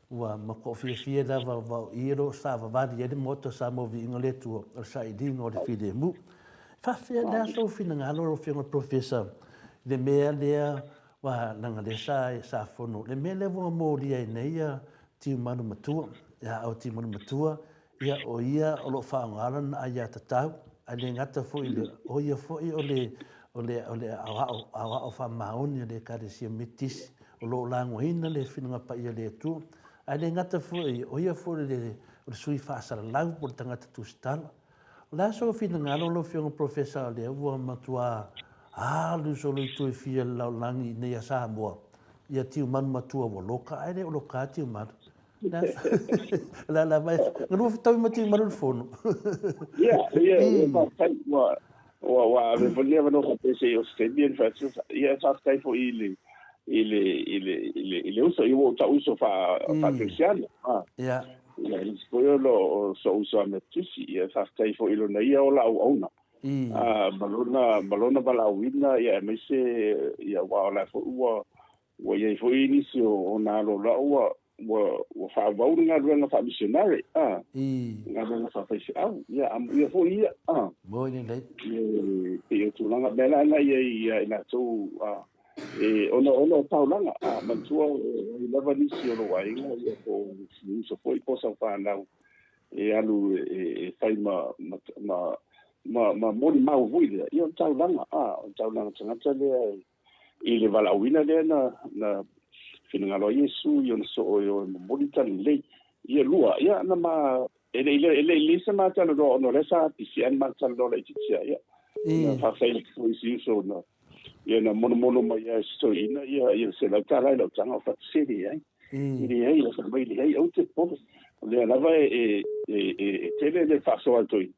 S2: ua matuai fiafia lava aua o i o lo o savavali ai le Maota o Samoa Viiga o le Atua, o le sailiga o le filemu. E faafefea le a sou finagalo lau Afioga i le Professor i le mea lea aua leaga lea sa sa fono, le mea lea ua molia ai nei ia Tiumalu Matua, ia o Tiumalu Matua, Ia, o ia o lo o faaaoga lana aiatatau, ae le gata foi i lea, o ia foi o le, o le, o le aoao, aoao faamaoni a le Ekalesia Metotisi, o lo o lagoina le Filiga Paia a le Atua. Ae le gata foi, o ia foi o le, o le sui faasalalau po o le tagata tusitala. O le a sou finagalo lau Afioga Professor o lea ua matua alu solo i tua i fia le lalolagi i nei a Samoa, ia Tiumalu matua ua loka ae le o loka Tiumalu. La la mai galua fetaui ma Tiumalu le fono.
S3: Ia, ia, ia faafetai ua ua ua ave foi le avanoa faapea se i o se taimi e fai atu. Ia faafetai foi i le i le i le i le i le uso ia ua ou tau uso faa faakerisiano. Ah.
S2: Ia.
S3: Ia le isi foi o lo o so'u uso a Metotisi. Ia faafetai foi i lona ia ola auauna. Ah, ma lona ma lona valaauina ia aemaise ia aua o la foi ua Ua i ai foi nisi o nā alo o lau ua, ua, ua faaauau le galuega faamisionare, a, le galuega faafaifeau, ia, amuia foi ia, a.
S2: Moi lelei.
S3: E pei o tulaga, mea la na i ai ia i latou, a, e, ona, ona o taulaga, a, manatua e i ai lava nisi o lou aiga, ia, po o si uso foi po o sau fanau, e alu e, e fai ma, ma, ma, ma, ma molimau foi lea, ia o le taulaga, a, o le taulaga tagata lea e, I le valaauina lea na, na finagalo ai Iesu i ona soo e o e momoli tala lelei. Ia lua, ia na ma, e le i e le i leai se ma talanoa ona o lea sa pisi a na ma talanoa laitiiti lava, ia. Na faafetai atu foi i si uso na, ia na monomono mai lava e si toeaina ia, ia $100 i lau taga o fatu se leai. E leai, ia fai mai leai, aua te popole. O lea lava e, e, e, e, e tele le faasoa a le toeaina.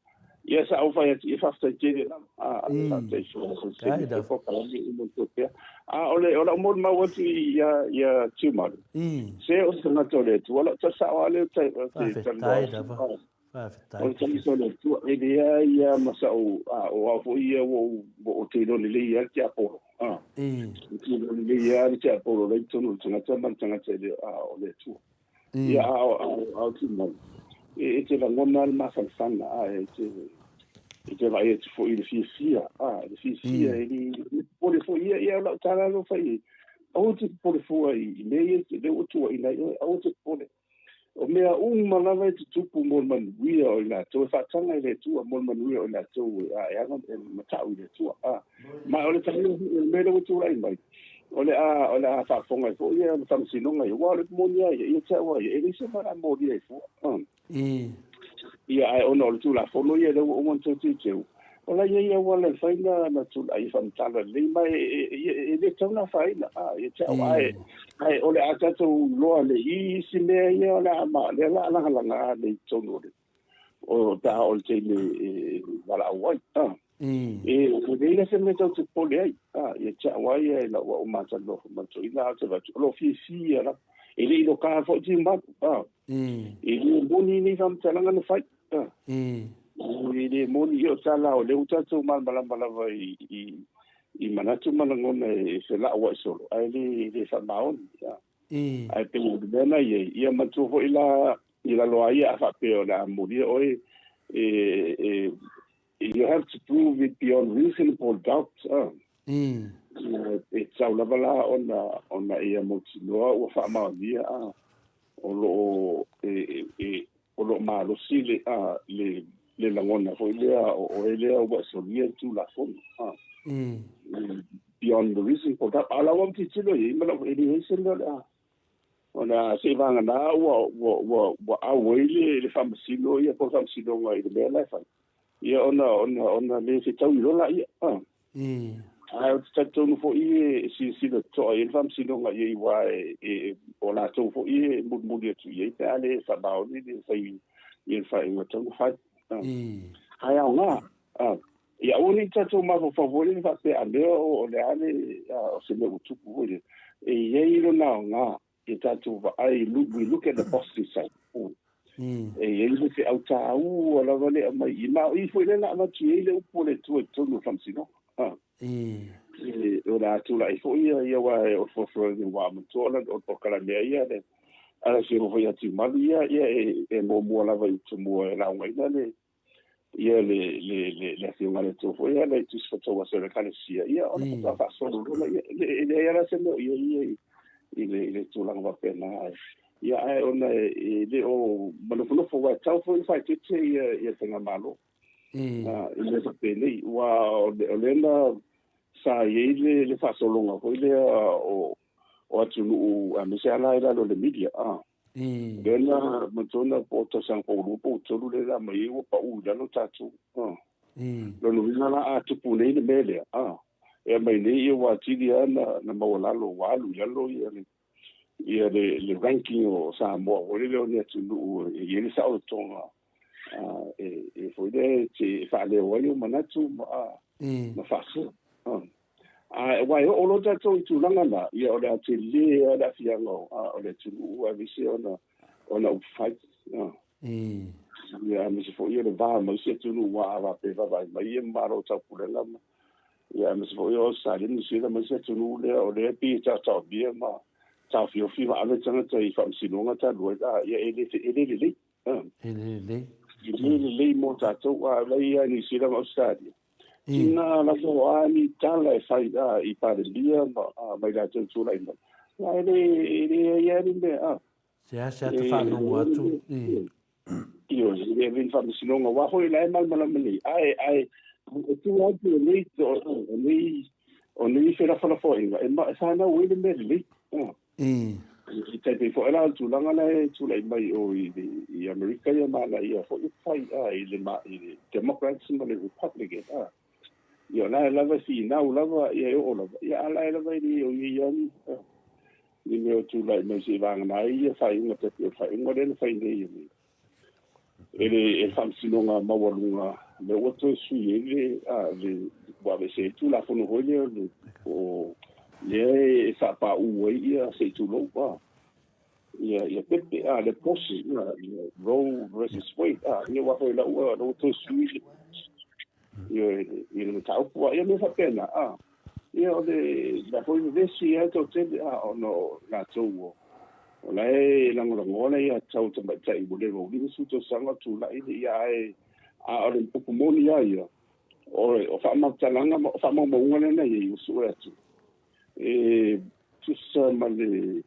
S3: Ia sa ou fai atu, ia faafetai tele lava. A, faafetai foi se polokalame i mo pea. A o le o lau molimau atu ia ia Tiumalu. Se o se tagata o le Atua, lau tala sao lava lea o te talanoa atu.
S2: Faafetai.
S3: O le tagata o le Atua, e leai lava ma sa'u, a, o au foi ia ua ou, ua ou te iloa lelei lava le tiapolo, a. Ou te iloa lelei lava le tiapolo la i totonu o le tagata ma le tagata e le, a, o le Atua. Ia, a, a, a o Tiumalu, e, e te lagona lava le mafanafana, a, e te, e te vaai atu foi i le fiafia, a, le fiafia, e le, le popole foi ia, ia o lau tala lea ua fai i ai, aua e te popole fua i, i mea ia lea ua tuuaina ai oe, aua e te popole. O mea uma lava e tutupu mo le manuia o i latou, e faataga i le Atua mo le manuia o i latou e, a, e aga e matau i le Atua. A, ma o le talia foi o le mea lea ua tulai mai, o le a, o le a faafofoga ai foi ia le Faamasinoga ia, aua o le moni lava ia, ia te au lava ia, e leai se mea o le a molia ai fua. A. Ia, ae ona o le Tulafono ia lea ua uma ona toe teuteu, o la e i ai auala e mafai ona na tulai e faamatala lelei, ma e, e, e, e le tatau ona afaina, a, ia te au, ae, ae o le a tatou iloa le i isi mea ia o le a ma, lea o le a lagalaga nei i totonu o le, o, pe a oo i le taimi e valaau ai, a. E leai la se mea tatou te popole ai, a, ia te au lava ia i lau au matalanoa foi ma le toeaina, ae ou te vaai atu, o lo o fiafia lava. E le i loka foi Tiumalu, a. E le moni nei faamatalaga na fai. A. E le moni, ia o tala o lea ua tatou malamalama lava i, i, i manatu ma lagona e felauai solo, ae le, le faamaoni. A. Ae pei o le mea na i ai, ia manatua foi la i lalo lava ia a faapea o le a molia oe, e, e, you have to prove it beyond reasonable doubt. A. E tatau lava la ona, ona ia mautinoa ua faamaonia a, o lo o, e, e, o lo o malosi le, a, le, le lagona foi lea o oe lea ua e solia le Tulafono. A. Beyond the reasonable doubt. A o la ua tilotilo i ai ma lau, e leai se mea o le a, ona seiavagana ua, ua, ua, ua auai le, le faamasino ia po o le faamasinoga i le mea la e fai. Ia ona, ona, ona le fetaui loa laia. A. Ae ou te talitonu foi e silasila totoa i ai le Faamasinoga i ai aua e, e, o latou foi e mulimuli atu i ai pe a le faamaoni le fai ia le faaiuga tatau ona fai. Ae aoga, ia aua ne i tatou mafaufau foi lele faapea a mea o le a le, o se mea ua tupu foi lele. E i ai lona aoga ia tatou vaai, we look at the positive side. E i ai le feau taua lava lea e aumai i, ma o i foi lea na avatu i ai le upu a le Atua i totonu o le Faamasinoga. O le a tulai foi ia, ia aua o le folafolaina ua matua o le polokalame a ia le a le Afioga foi ia Tiumalu ia, ia e muamua lava i Tumua e laugaina le ia le le le le Afioga i le Atua foi ia le Tusi Faitau Aso o le Ekalesia, ia ona faatoa faasolo loa lea. Ia, e leai lava se mea o i ai ia i le tulaga faapena. Ia ae ona e le o manofonofo aua e tatau foi ona faaeteete ia le faigamalo i mea faapenei. Aua o lea na sa i ai le faasologa foi lea o atunuu aemaise lava la i lalo o le media. Lea na manatua na po o tausaga po ua 2 po ua 3 lea na aumai ai ua pau i lalo tatou. Lona uiga la a tupu nei le mea lea, e aumai nei ua atili lava na maualalo ua alu i lalo ia le ia le, le ranking o Samoa foi lele o ni atunuu e i ai le saolotoga e foi lea e te faaleo ai ou manatu ma, ma faasoa. Ae aua e oo loa tatou i tulaga na, ia o le a tele lava le aafiaga o le atunuu aemaise ona ona upufai. Ia aemaise foi o le va ma isi atunuu aua a faapea e vaavaai mai ia Malo o Taupulega ma Ia aemaise foi o Ausetalia, Niu Sila ma isi atunuu lea o lea e pei e taotaomia ma taofiofi ma ave tagata i faamasinoga talu ai, a, ia e le, e le lelei.
S2: E le lelei.
S3: E le lelei mo tatou, a o la e ia Niu Sila ma Ausetalia. Tina lava o a ni tala e fai a, i Palemia ma, a, ma i latou tulai mai. A e le, e leai lava ni mea, a.
S2: Seasea te faalogo atu i.
S3: Ioe, e le avea ni faamasinoga, aua foi o la e malamalama nei. Ae, ae, e tua atu o nei, o nei, o nei felafolafoaiga, e, e fanau ai le mea lelei. E tai pei foi la o le tulaga la e tulai mai o i, i Amerika ia ma ana ia foi fai a, i le, i le Democrats ma le Republican. A. Ia o la e lava e finau lava, ia e oo lava, ia a la e lava e le o i ai ni, ni mea o tulai mai seia vagana ai ia faaiuga tai pei o le faaiuga lea na fai nei e le, e le, e le Faamasinoga Maualuga, lea ua toe sui ai le, a, le, ua aveese ai le Tulafono foi lea o le, o lea e faapaū ai ia se i tulou, a, ia, ia pepe, a, le posi, ia, ia Roe versus Wade, a, ia aua foi la ua, la ua toe sui le, ia, i le mataupu, a, ia mea faapena, a, ia o le, la foi vevesi ai toatele, a, ona o latou o, o la e lagolagoa le aiatatau a tamaitai ua leva ua 50 tausaga o tulai le, ia ae, a o le upu moni lava ia, o, o faamatalaga ma o faamaumauga lea na i ai ua sue atu, e tusa ma le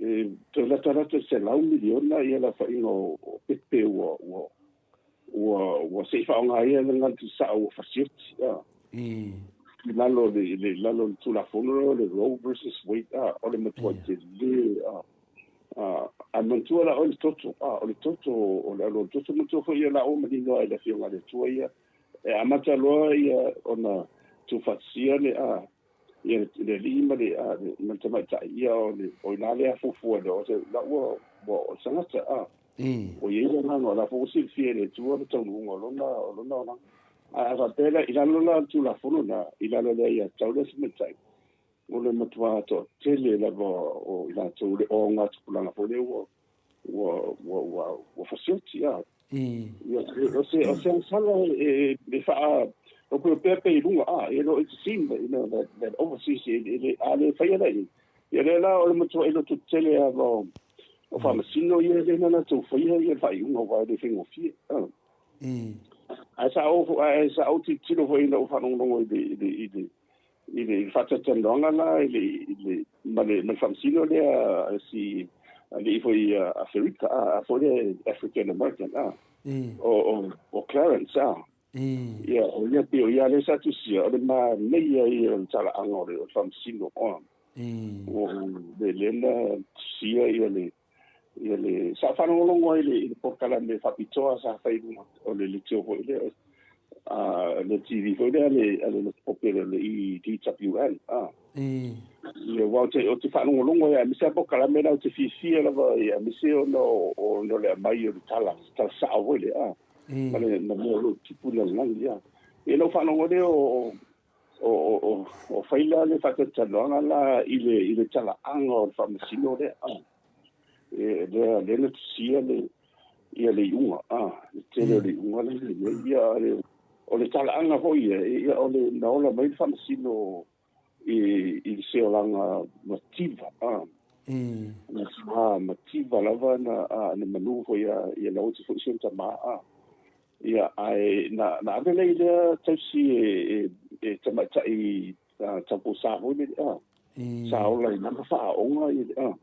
S3: e toe latalata i le $100 miliona le aofaiga o pepe ua ua ua ua se i faaaoga ia le galutisao ua fasioti a i lalo o le le lalo o le Tulafono lea o le Roe versus Wade a o le matuai tele a a a manatua la oe le toto a o le toto o le alo o le toto manatua foi ia la ua manino ai le Afioga i le Atua ia e amata loa ia ona tuufaatasia le a ia le alii ma le a ma le tamaitai ia o le o i ina le afuafua le o se la ua ua o le tagata a ua i ai le agaga o la foi ua silafia e le Atua le taunuuga o lona o lona olaga. Ae a faapea la i lalo la o le Tulafono lena i lalo o le aiatatau lea tamaitai o le matua toatele lava o i latou le ogatupulaga foi lea ua ua ua ua ua fasioti a. Ia o se o se agasala e e faa o pea pea pe i luga a you know it's a scene you know that that overseas e le a le faia la i ia lea la o le matua i loto tele lava o o faamasino ia lea na latou faia ia le faaiuga aua e le faigofie a. Ae sa ou ae sa ou tilotilo foi ina ou faalogologo i le i le i le i le faatalatalanoaga la i le, i le, ma le, ma le faamasino lea si alii foi Aferika, a, foi lea African American, a, o, o, o Clarence, a. Ia, o ia pei o ia lea sa tusia, o le manaia ia o le talaaga o le, o le faamasino, a. O le lea na tusia ia le, ia le, sa faalogologo ai i le, i le polokalame faapitoa sa fai i luga o le leitio foi lea, a, le TV foi lea a le, a le pope lea, le EWN, a. Ia, aua ou te, ou te faalogologo ai, aemaise lava polokalame la ou te fiafia lava, ia, aemaise ona o, ona o le aumai o le tala, tala sao foi lea, a. Ma le, ma mea o lo o tupu i le lalolagi, a. Ia, ona ou faalogo lea o, o, o, o fai la le faatalatalanoaga la i le, i le talaaga o le faamasino lea, a. E, lea, lea na tusia le, ia le iuga, a, le tele o le iuga lea na i ai, ia, le, O le talaaga foi ia, ia o le na ola mai le faamasino i i le seolaga mativa a. Na sa mativa lava na a na manu foi ia ia na oti foi si ona tamā a. Ia ae na na ave lea i lea tausi e e e tamaitai taupousa foi lele a. Sa ola i lana faaaoga ia le a.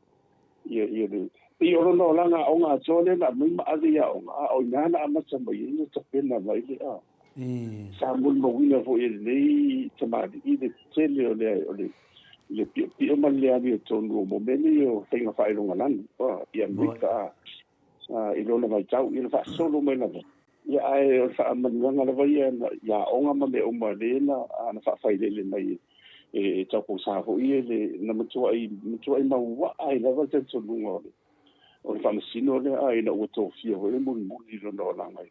S3: Ia ia le pei o lona olaga aoga atoa lea na aumai ma ave i aoga, a o ina na amata mai ai na tapena mai le a. Sa molimauina foi e lenei tamalii le tele o le o le le piopio ma le le amiotonu o mea nei o faiga faailogalanu i Amerika a i lona vaitau, ia na faasolo mai lava. Ia ae o le faamanuiaga lava ia i aoga ma mea uma lea na na faafailele mai e taupousa foi ia le na matuai matuai mauaa ai lava le talitonuga o le o le faamasino lea a ina ua tofia foi le mulimuli i lona olaga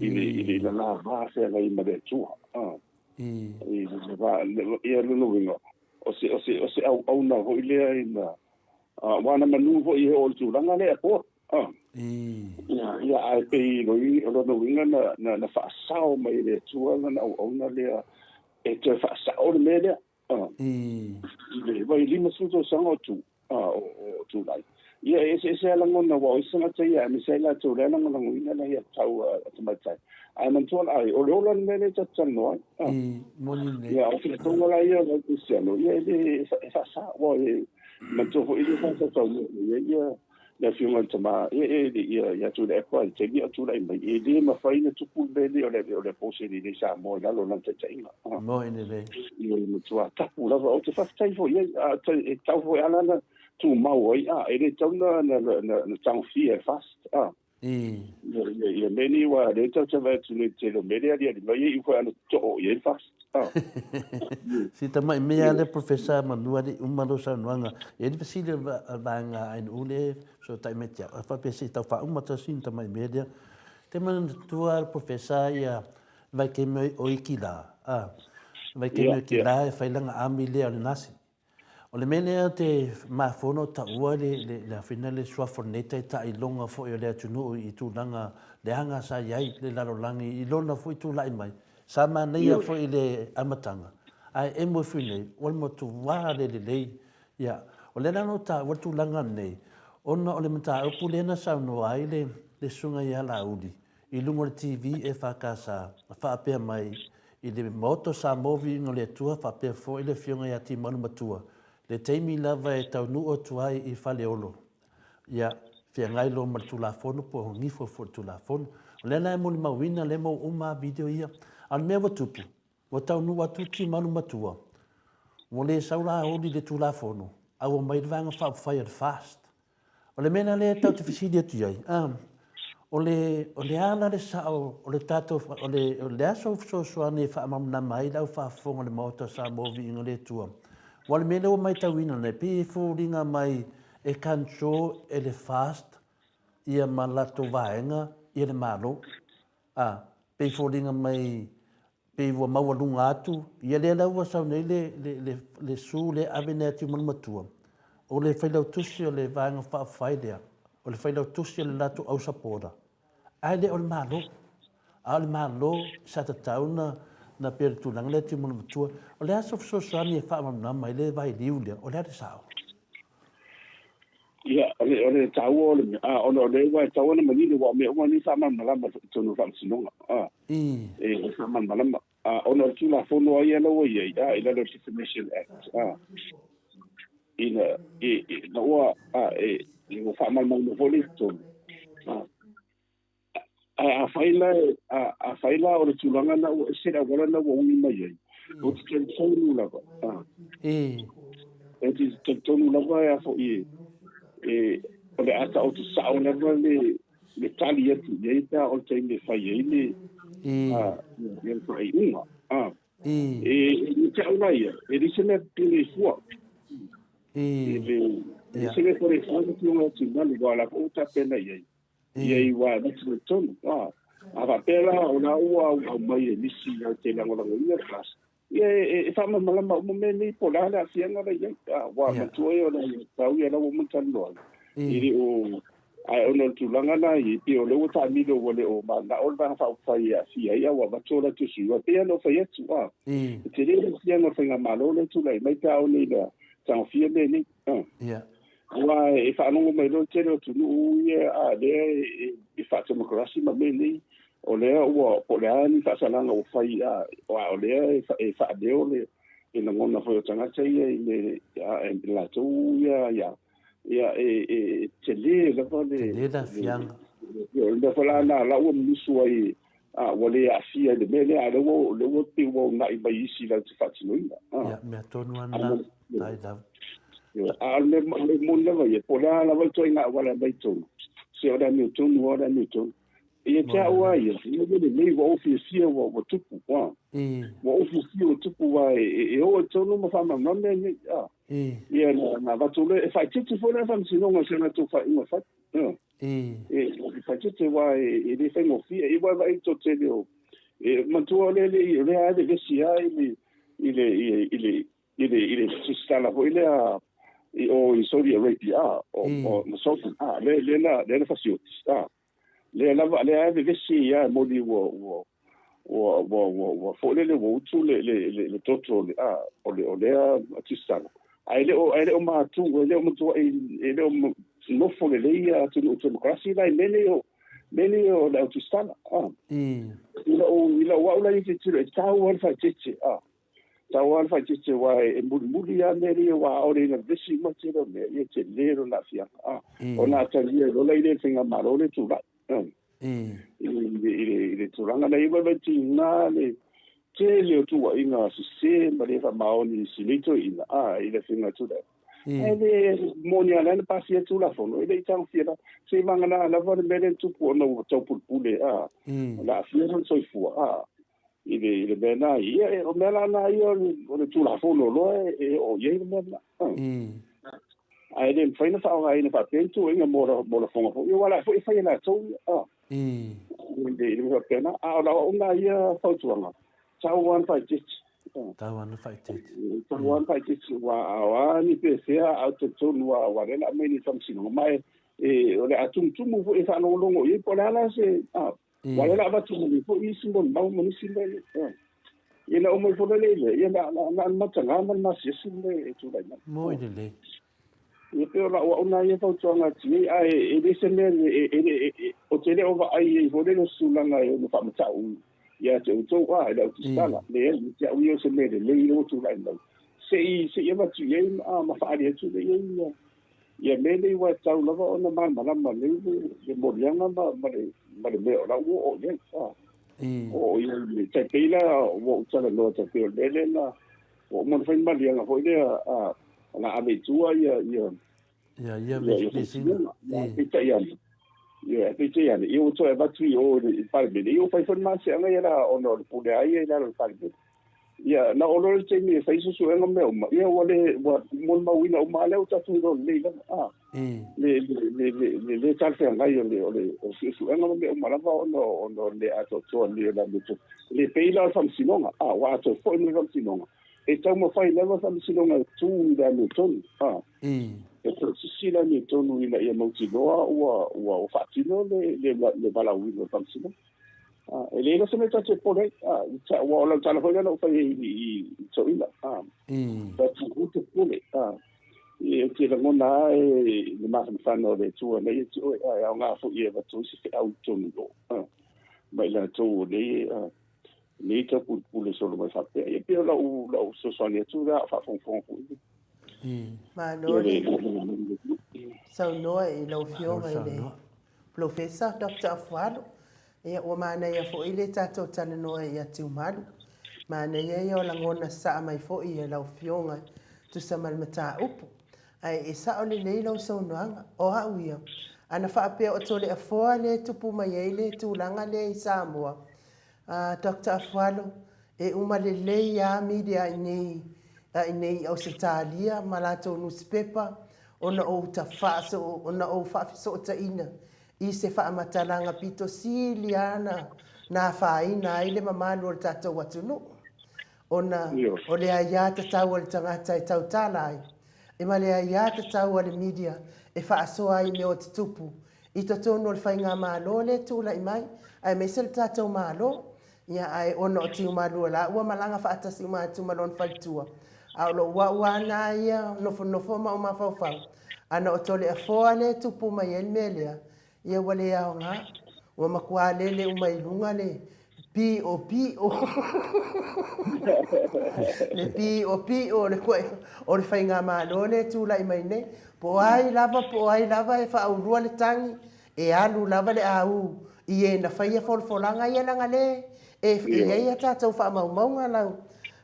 S3: i le i le lana va feagai ma le Atua. I le va ia lona uiga o se o se o se auauna foi lea ina aua na manu foi e oo i le tulaga lea po. Ia ia ae pei o lona uiga na na na faasao mai e le Atua lana auauna lea e toe faasao le mea lea. I le vai 50 tausaga o tu o tulai. Ia e eseese lava lagona aua o isi tagata ia aemaise ai latou lea lagolagoina le aiatatau a tamaitai. Ae manatua la ai, o le ola le mea lea e tatou te talanoa ai. Ia o filatoga la ia o le au kerisiano, ia e le e faasa aua e manatua foi le sa tautaunuu mai ai ia le afioga i le tama ia ia ia Tuilaepa i le taimi a o tulai mai, e le mafai ona tupu le mea lenei o le abortion i inei i Samoa i lalo o lana taitaiga.
S2: Moe lelei.
S3: Ia e matua tapu lava. Ou te faafetai foi i ai, e tatau foi lava ona tumau ai, e le tatau ona tagofia e fast. Ia mea nei aua o lea tatou te vaai atu nei i le tele o mea lea e aliali mai e iu foi lava ona too i ai le fast.
S2: Si tamai mea lea Professor manu alii uma lou saunoaga. E i ai le fesili a le vaega ANU lea e fesootai mai te au, e faapea se i tau faauma tasi ni tamai mea lea. Te manatua le Professor ia vaitaimi o Ikila, a, vaitaimi o Ikila e fai lana army lea o le Nasi. O le mea lea te mafua ona ou taua le, le, le afina le suafa o lenei taitai iloga foi o le atunuu i tulaga leaga sa i ai le lalolagi i lona foi tulai mai. Sa manaia foi i le amataga, ae emo ifo i nei, ua matua le lelei. Ia, o lea la na ou taua le tulaga lenei, ona o le mataupu lea na saunoa ai le, le susuga ia Laauli, i luga o le TV EFKS, na faapea mai i le Maota o Samoa Viiga o le Atua faapea foi le Afioga ia Timalu Matua, le taimi lava e taunuu atu ai i Faleolo, ia feagai loa ma le Tulafono po o gifo foi le Tulafono. O lea la e molimauina, lea e maua uma lava video ia. A o le mea ua tupu, ua taunuu atu Timalu Matua, ua le sau la oli i le Tulafono, a ua omai le Vaega Faaupufai a le FAST. O le mea la lea tatou te fesili atu i ai, o le, o le a la le sao o le tatou, o le, o le a sou fesoasoani e faamalamalama ai le au faafofoga o le Maota o Samoa Viiga le Atua? Aua o le mea lea ua matauina nei, pei e foliga mai e control e le FAST ia ma latou vaega ia le Malo. A, pei foliga mai pei ua maualuga atu, ia lea la ua sau nei le, le, le, le su lea ave nei atu i Manumatua, o le failautusi o le Vaega Faaupufai lea, o le failautusi o le latou au sapota, ae le o le Malo. A o le Malo sa tatau na, na pei o le tulaga lea Tiumanumatua. O le a se fesoasoani e faamalamalama ai le vailiu lea, o le a le sao?
S3: Ia, o le, o le taua o le mea, a, ona o lea ua e tatau ona manino, aua o mea uma nei e faamalamalama i totonu o le Faamasinoga, a, e faamalamalama. A, ona o le Tulafono lava ia la ua i ai, a, i lalo o le Defamation Act, a, ina, e, e, na ua, a, e, e ua faamalamalama foi lea i totonu, a. Ae afai la, afai la o le tulaga lena ua ese le auala lena ua ui mai ai, ou te talitonu lava, ou te talitonu lava e a foi e, o le a taoto sao lava le, le tali atu i ai pe a o le taimi e fai ai le, le faaiuga. E, e te au la ia, e leai se mea pele fua. E leai se mea pele fua le tulaga o Timalu, aua o la foi ua tapena i ai. Ia i ua avatu i totonu. A, a faapea la o la ua aumai e nisi au te lagolagoina le FAST, ia e faamalamalama uma mea nei po o le a le aafiaga la i ai. A, ua matua ia o le aiatatau ia la ua uma ona talanoa ai. E le o Ae ona o le tulaga lena e pei o lea ua taamilo ua le o mananao le Vaega Faaupufai e aafia ai, a ua avatu o latou sui, aua e pei lava ona ou fai atu, a, e tele le aafiaga o le faigamalo lea e tulai mai pe a oo nei ina tagofia mea nei. Aua e faalogo mai loa le tele o atunuu ia a lea e faatemokarasi ma mea nei, o lea ua, po o le a ni faasalaga ua fai, a o lea e faaleo le lagona foi o tagata ia i le latou ia ia e tele lava le
S2: tele le aafiaga.
S3: O le mea foi la lena la ua musu ai, a ua le aafia i le mea lea, a o lea ua pei ua uunai mai isi latou te faatinoina.
S2: Ia, mea tonu lava lena, tai lava.
S3: A o le mea moni lava ia, po o le a lava le ituaiga auala e aumai i totonu, se o le amiotonu lava o le amiotonu. Ia te au lava ia, ia ua lelei, ua ou fiafia ua tupu, ua ou fiafia ua tupu, aua e o i totonu ma faamalamalama mea nei. Ia na avatu lea, e faaeteete foi la faamasinoga i se latou faaiuga fai. E faaeteete aua e le faigofie. Ia ua e vaai i le toatele o, e manatua o lea e le i, o lea lava e vevesi lava i le, i le, i le, i le, i le tusitala foi lea i o i Saudi Arabia, o, ma Sultan, lea, lea na, lea na fasioti, Lea lava, lea e vevesi ia e moni ua, ua, ua, ua, ua, ua foi lele ua utu le, le, le, le toto o le, a, o le, o lea tusitala. Ae le o, ae le o matu, e le o matuai, e le o nofo lelei ia atunuu temokarasi la i mea nei o, mea nei o le au tusitala. A. I lau, i lau au la ia tilotilo, e tatau lava le faaeteete, a. Tau lava le faaeteete aua e mulimuli lava mea ia aua ʻaʻole ina vevesi uma le tele o mea, ia tele lona aafiaga. A, ona atagia ai loa lea i le faigamalo lea e tulai, i le tulaga lea. Ia vaivai tiga le tele o tuuaiga sese ma le faamaoni i si nei toeaina, a, i le afioga ia Tuilaepa. Ae le moni lava o lea na pasia le Tulafono, e le i tagofia lava. Seiavagana lava le mea lea na tupu ona ua taupulepule, a, na aafia lona soifua, a. I le, i le mea lena, ia, e, o mea la na ia o le, o le Tulafono loa e, e oo i ai le mea lena. Ae le mafai ona faaaogaina faapea ni tuuaiga mo, mo lafoga foi, aua o la foi e fai e latou ia. I le, i le mea faapena. A o lau au lena ia fautuaga, tau lava ona faaeteete.
S2: Tau lava ona faaeteete.
S3: Tau lava ona faaeteete, aua a o a ni pefea, a ou talitonu lava, aua o lea o le a aumai nei i le Faamasinoga. Ma e, e, o le a tumutumu foi e faalogologo i ai, po o le a la se, Aua o lea o le a avatu mai foi isi molimau ma nisi mea ia. Ia na uma ifo lea lea, ia na na na mataga ma le masiasi le mea e tulai mai.
S2: Moi lelei.
S3: Ia pei o lau au lena ia fautuaga atu i ai, ae e le se mea e e ou te le o vaai ai foi lele o se tulaga e ono faamatau ia te outou a i le au tusitala. Leai, ia te au ia o se mea lelei lea ua tulai mai. Se i se i avatu i ai ma faaali atu lea i ai ia Ia mea nei ua tatau lava ona malamalama lelei le moliaga ma le ma le mea o la ua oo i ai. Oo i ai le tai pei la ua ou talanoa tai pei o le mea lea na ua uma ona fai maliaga foi lea a na ave i tua ia ia
S2: ia ia vesiga.
S3: Peitai ane. Ia peitai ane ia ua toe avatu i o i le Palemene. Ia ua fai foi le masiaga ia la ona o le pule a ia i lalo o le Palemene. Ia, na oo loa le taimi e fai suesuega ma mea uma, ia ua le, ua molimauina uma lava lea ua tatou iloa lelei lava, a, le, le, le, le, le le talafeagai o le, o le, o suesuega ma mea uma lava ona, ona o le le atoatoa lelei o le amiotonu. E le pei la o le Faamasinoga, a, ua atoa foi ma le Faamasinoga, e taumafai lava le Faamasinoga e tu i le amiotonu, a, e tausisi le amiotonu ina ia mautinoa ua, ua faatino le, le, le valaauina o le Faamasinoga. E leai la se mea ta te popole ai, aua o lau tala foi lea na ou fai ai i toeaina, ta te aua te popole, ou te lagona lava le mafanafana o le Atua na ia te oe, e aoga foi e avatu ai se feau i totonu i o, ma i latou o nei taupulepule solo mai faapea. Ia pei o lau fesoasoani atu lea a o faafogafoga foi.
S1: Malo le saunoa i lau Afioga i le Polofesa Doctor Afualo. Ia, ua manaia foi le tatou talanoa ia Tiumalu. Manaia ia o lagona sasaa mai foi e lau Afioga e tusa ma le mataupu. Ae e sao lelei lau saunoaga. O au ia, ana faapea o Toleafoa lea e tupu mai ai le tulaga lea i Samoa, A Doctor Afualo, e uma lelei a media i nei a i nei i Ausetalia ma latou nusipepa ona ou tafaaso ona ou faafesootaina i se faamatalaga pito sili a na na afaina ai le mamalu o le tatou atunuu ona o le aiā tatau a le tagata e tautala ai e ma le aiā tatau a le media e faasoa ai mea o tutupu. i totonu o le Faigamalo lea e tulai mai, aemaise le tatou Malo. Ia, ae ona o Tiumalua la ua malaga faatasi uma atu ma lona faletua, a o lou au lava na ia nofonofo ma ou mafaufau, ana o Toleafoa lea e tupu mai ai le mea lea, ia ua le aoga, ua matua lele uma i luga le piopio, le piopio o le o le faigamalo lea e tulai mai nei. Po o ai lava, po o ai lava e faaulua le tagi, E alu lava le au i e na faia folafolaga ia leaga le e i ai a tatou faamaumauga lau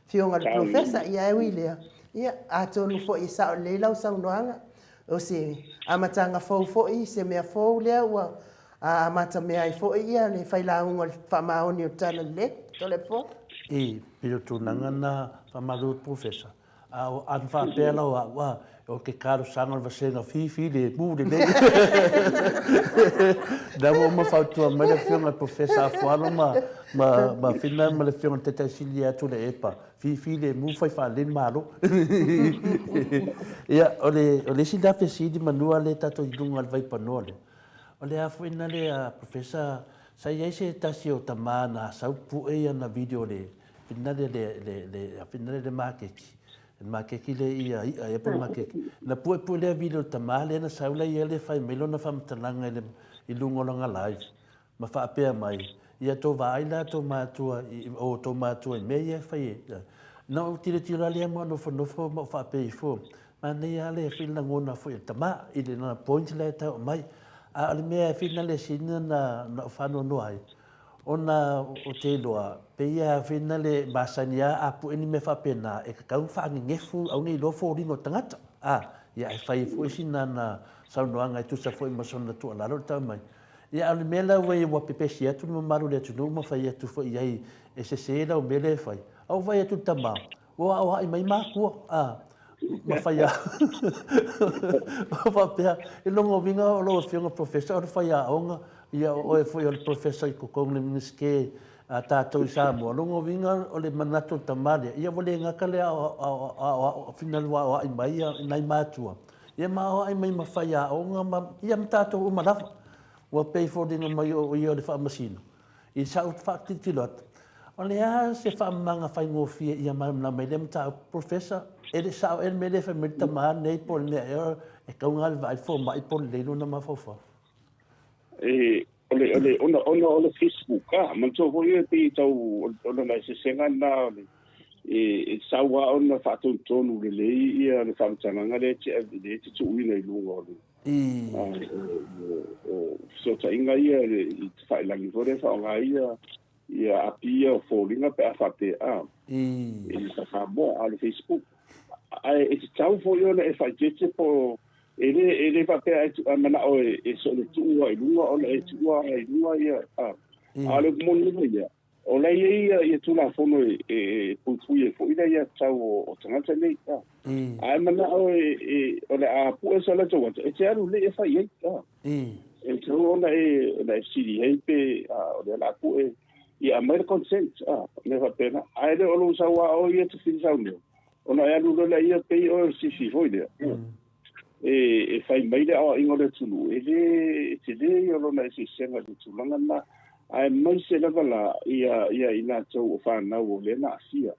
S1: Afioga i le Polofesa. Ia e ui i lea, ia atonu foi e sao lelei lau saunoaga, o se amataga fou foi, se mea fou lea ua amatamea ai foi ia le failauga o le faamaoni o le Talalelei. Toleafoa.
S2: I pei o tulaga na faamalo i le Polofesa, A o ana faapea la o au, a, o ke talosaga o le vasega fifi le mu lelei. Na ua uma fautua mai le afioga i le Professor Afualo ma, ma, ma Fina ma le afioga i le Taitai Sili ia Tuilaepa, fifi le mu fai faalelei le Malo. Ia, o le, o le isi lea fesili manua lea tatou i luga o le vaipanoa lea, o le a foi na le a Professor, sa i ai se tasi o tama na sau pue iana video le, Finale le, le, le, finale le maketi. Le maketi le ia i'a ia po le maketi. Na puepue lea video le tama lea na sau la ia le fai mai lona faamatalaga i le, i luga o lana live. Ma faapea mai, ia tou vaai la tou matua i, o tou matua i mea ia e fai e. Na ou tilotilo lava lea ma ou nofonofo ma ou faapea ifo, manaia lava le fai lagona foi o le tama i le lana point la e tau aumai. A o le mea e finale sina na, na ou faanoanoa ai, Ona ou te iloa, pei a whina le masani a a pue ni mea faapena, e tatau ona faanenefu aua ne i iloa foliga o tagata. A, ia ae fai foi sina ana saunoaga e tusa foi ma sona tuualalo le tau mai. Ia a o le mea la ua ua pepesi atu le mamalu o le atunuu ma fai atu foi i ai e sese lau mea lea e fai. A ua vaai atu le tama, ua aoai mai matua, a, ma fai a faapea, i lona uiga o lau Afioga Professor o le faiaoga, Ia o oe foi o le Professor i totonu le Minisite a tatou i Samoa, lona uiga o le manatu o le tama lea, ia ua le gata le finau aoai mai ia nai matua, ia ma aoai mai ma faiaoga ma, ia ma tatou uma lava. Ua pei foliga mai o ia o le faamasino. I sau faatilotilo atu, o le a se faamamaga faigofie ia malamalama ai lea mataupu? Professor, e le sao ea le mea lea e fai mai le tama lenei po o le mea ea e tatau ona alu e vaai le fomai po o lelei lona mafaufau?
S3: E, o le, o le, ona, ona o le Facebook, a, manatua foi e pei tau, o lona eseesega lena o le, e, e sau lava ona faatonutonu lelei ia le faamatalaga lea e te, lea e te tuuina i luga o le, a, o, o, o fesootaiga ia i tafailagi foi lea e faaaoga ai ia, ia api ia o foliga pe a faapea, a, i Samoa, a o le Facebook. Ae e tatau foi ona e faaeteete po o, e le, e le faapea e, a manao e, e sole tuua i luga ona e tuua i luga ia, a, a o le upu moni lava ia, o la e i ai ia, ia Tulafono e, e, e puipui ai foi le aiatatau o, o tagata nei, a. Ae manao e, e, o le a pue sa latou ata, e te alu lelei e fai i ai, a. E tatau ona e, ona e fesili ai pe, a, o lea o le a pue, ia aumai le consent, a, mea faapena. Ae le o lou sau lava oe ia te fili saunoa, ona e alu loa lea pei oe o le sisi foi lea. E, e fai mai le aoaiga o le atunuu, e le, e tele ia o lona eseesega i le tulaga lena. Aemaise lava la ia, ia i latou o fanau o lea na aafia.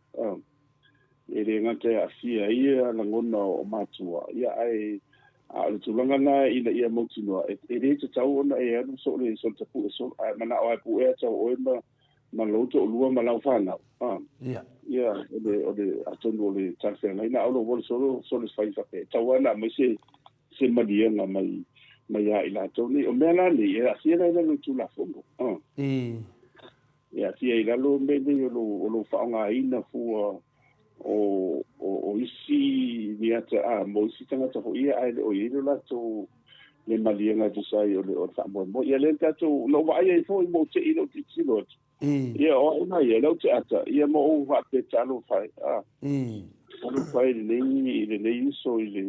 S3: E le gata e aafia ai ia lagona o matua, ia ae a o le tulaga lena ina ia mautinoa, e, e le tatau ona e alu so o le, so o le tapue solo, ae manao lava e puea tau oe ma, ma lou toalua ma lau fanau. A,
S2: Ia.
S3: Ia, o le, o le, atonu o le talafeagai na aulo wole solo, solo fai faapea. E tatau lava ona aumai se, se maliega mai, mai ia i latou nei. O mea la nei, e aafia la i lalo o le Tulafono. A.
S2: I.
S3: E aafia i lalo mea nei o lou, o lou faaaogaina fua o, o, o isi ni ata, a, mo isi tagata foi ia, ae le o i ai lo latou le maliega e tusa ai o le, o le faamoemoe. Ia lea na tatou, na ou vaai ai foi ma ou te i lou tilotilo atu. Ia, o au na ia, lea ou te ata, ia ma ou faapea talofa e, a. Talofa e i lenei, i lenei uso i le,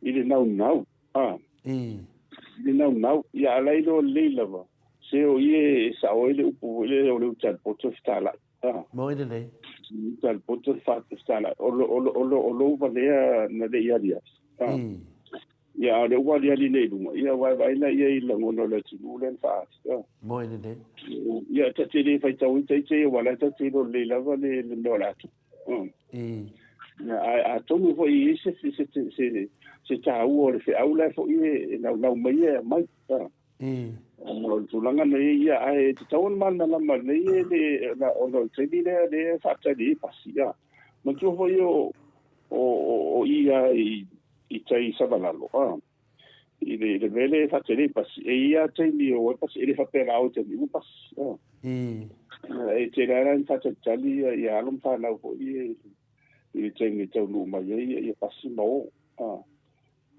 S3: i le naunau, a. I le naunau, ia a la e iloa lelei lava, se o ia e sao ai le upu foi lea o le uta a le poto e fetalai, a.
S2: Moi lelei.
S3: Uta a le poto e fetalai, o, o, o, o lou valea na le i aliali, a. Ia, a o lea ua aliali nei i luga, ia aua e vaai la i ai i lagona o le atunuu lea na faaali. A.
S2: Moe lelei.
S3: Ia, ta te le faitau ita ita ia, aua o la e tatou te iloa lelei lava le le mea o le a tupu.
S2: I.
S3: Ia, ae atonu foi e i ai se se se se taua o le feau la e foi e naunau mai e aumai. A.
S2: I.
S3: Ona o le tulaga na i ai, ia, ae tatau ona malamalama lelei e le, ona o le taimi lea lea e faatali ai pasi. A. Manatua foi o o o i lava i i tai i Savalalo, a, i le, i le mea lea e faatele ai pasi, e i ai lava taimi e o ai pasi, e le faapea la o i taimi uma pasi, a. E tele lava la ina faatalitali ia, ia alo ma fanau foi ia i, i le taimi e taunuu mai ai ia, ia pasi ma o, a.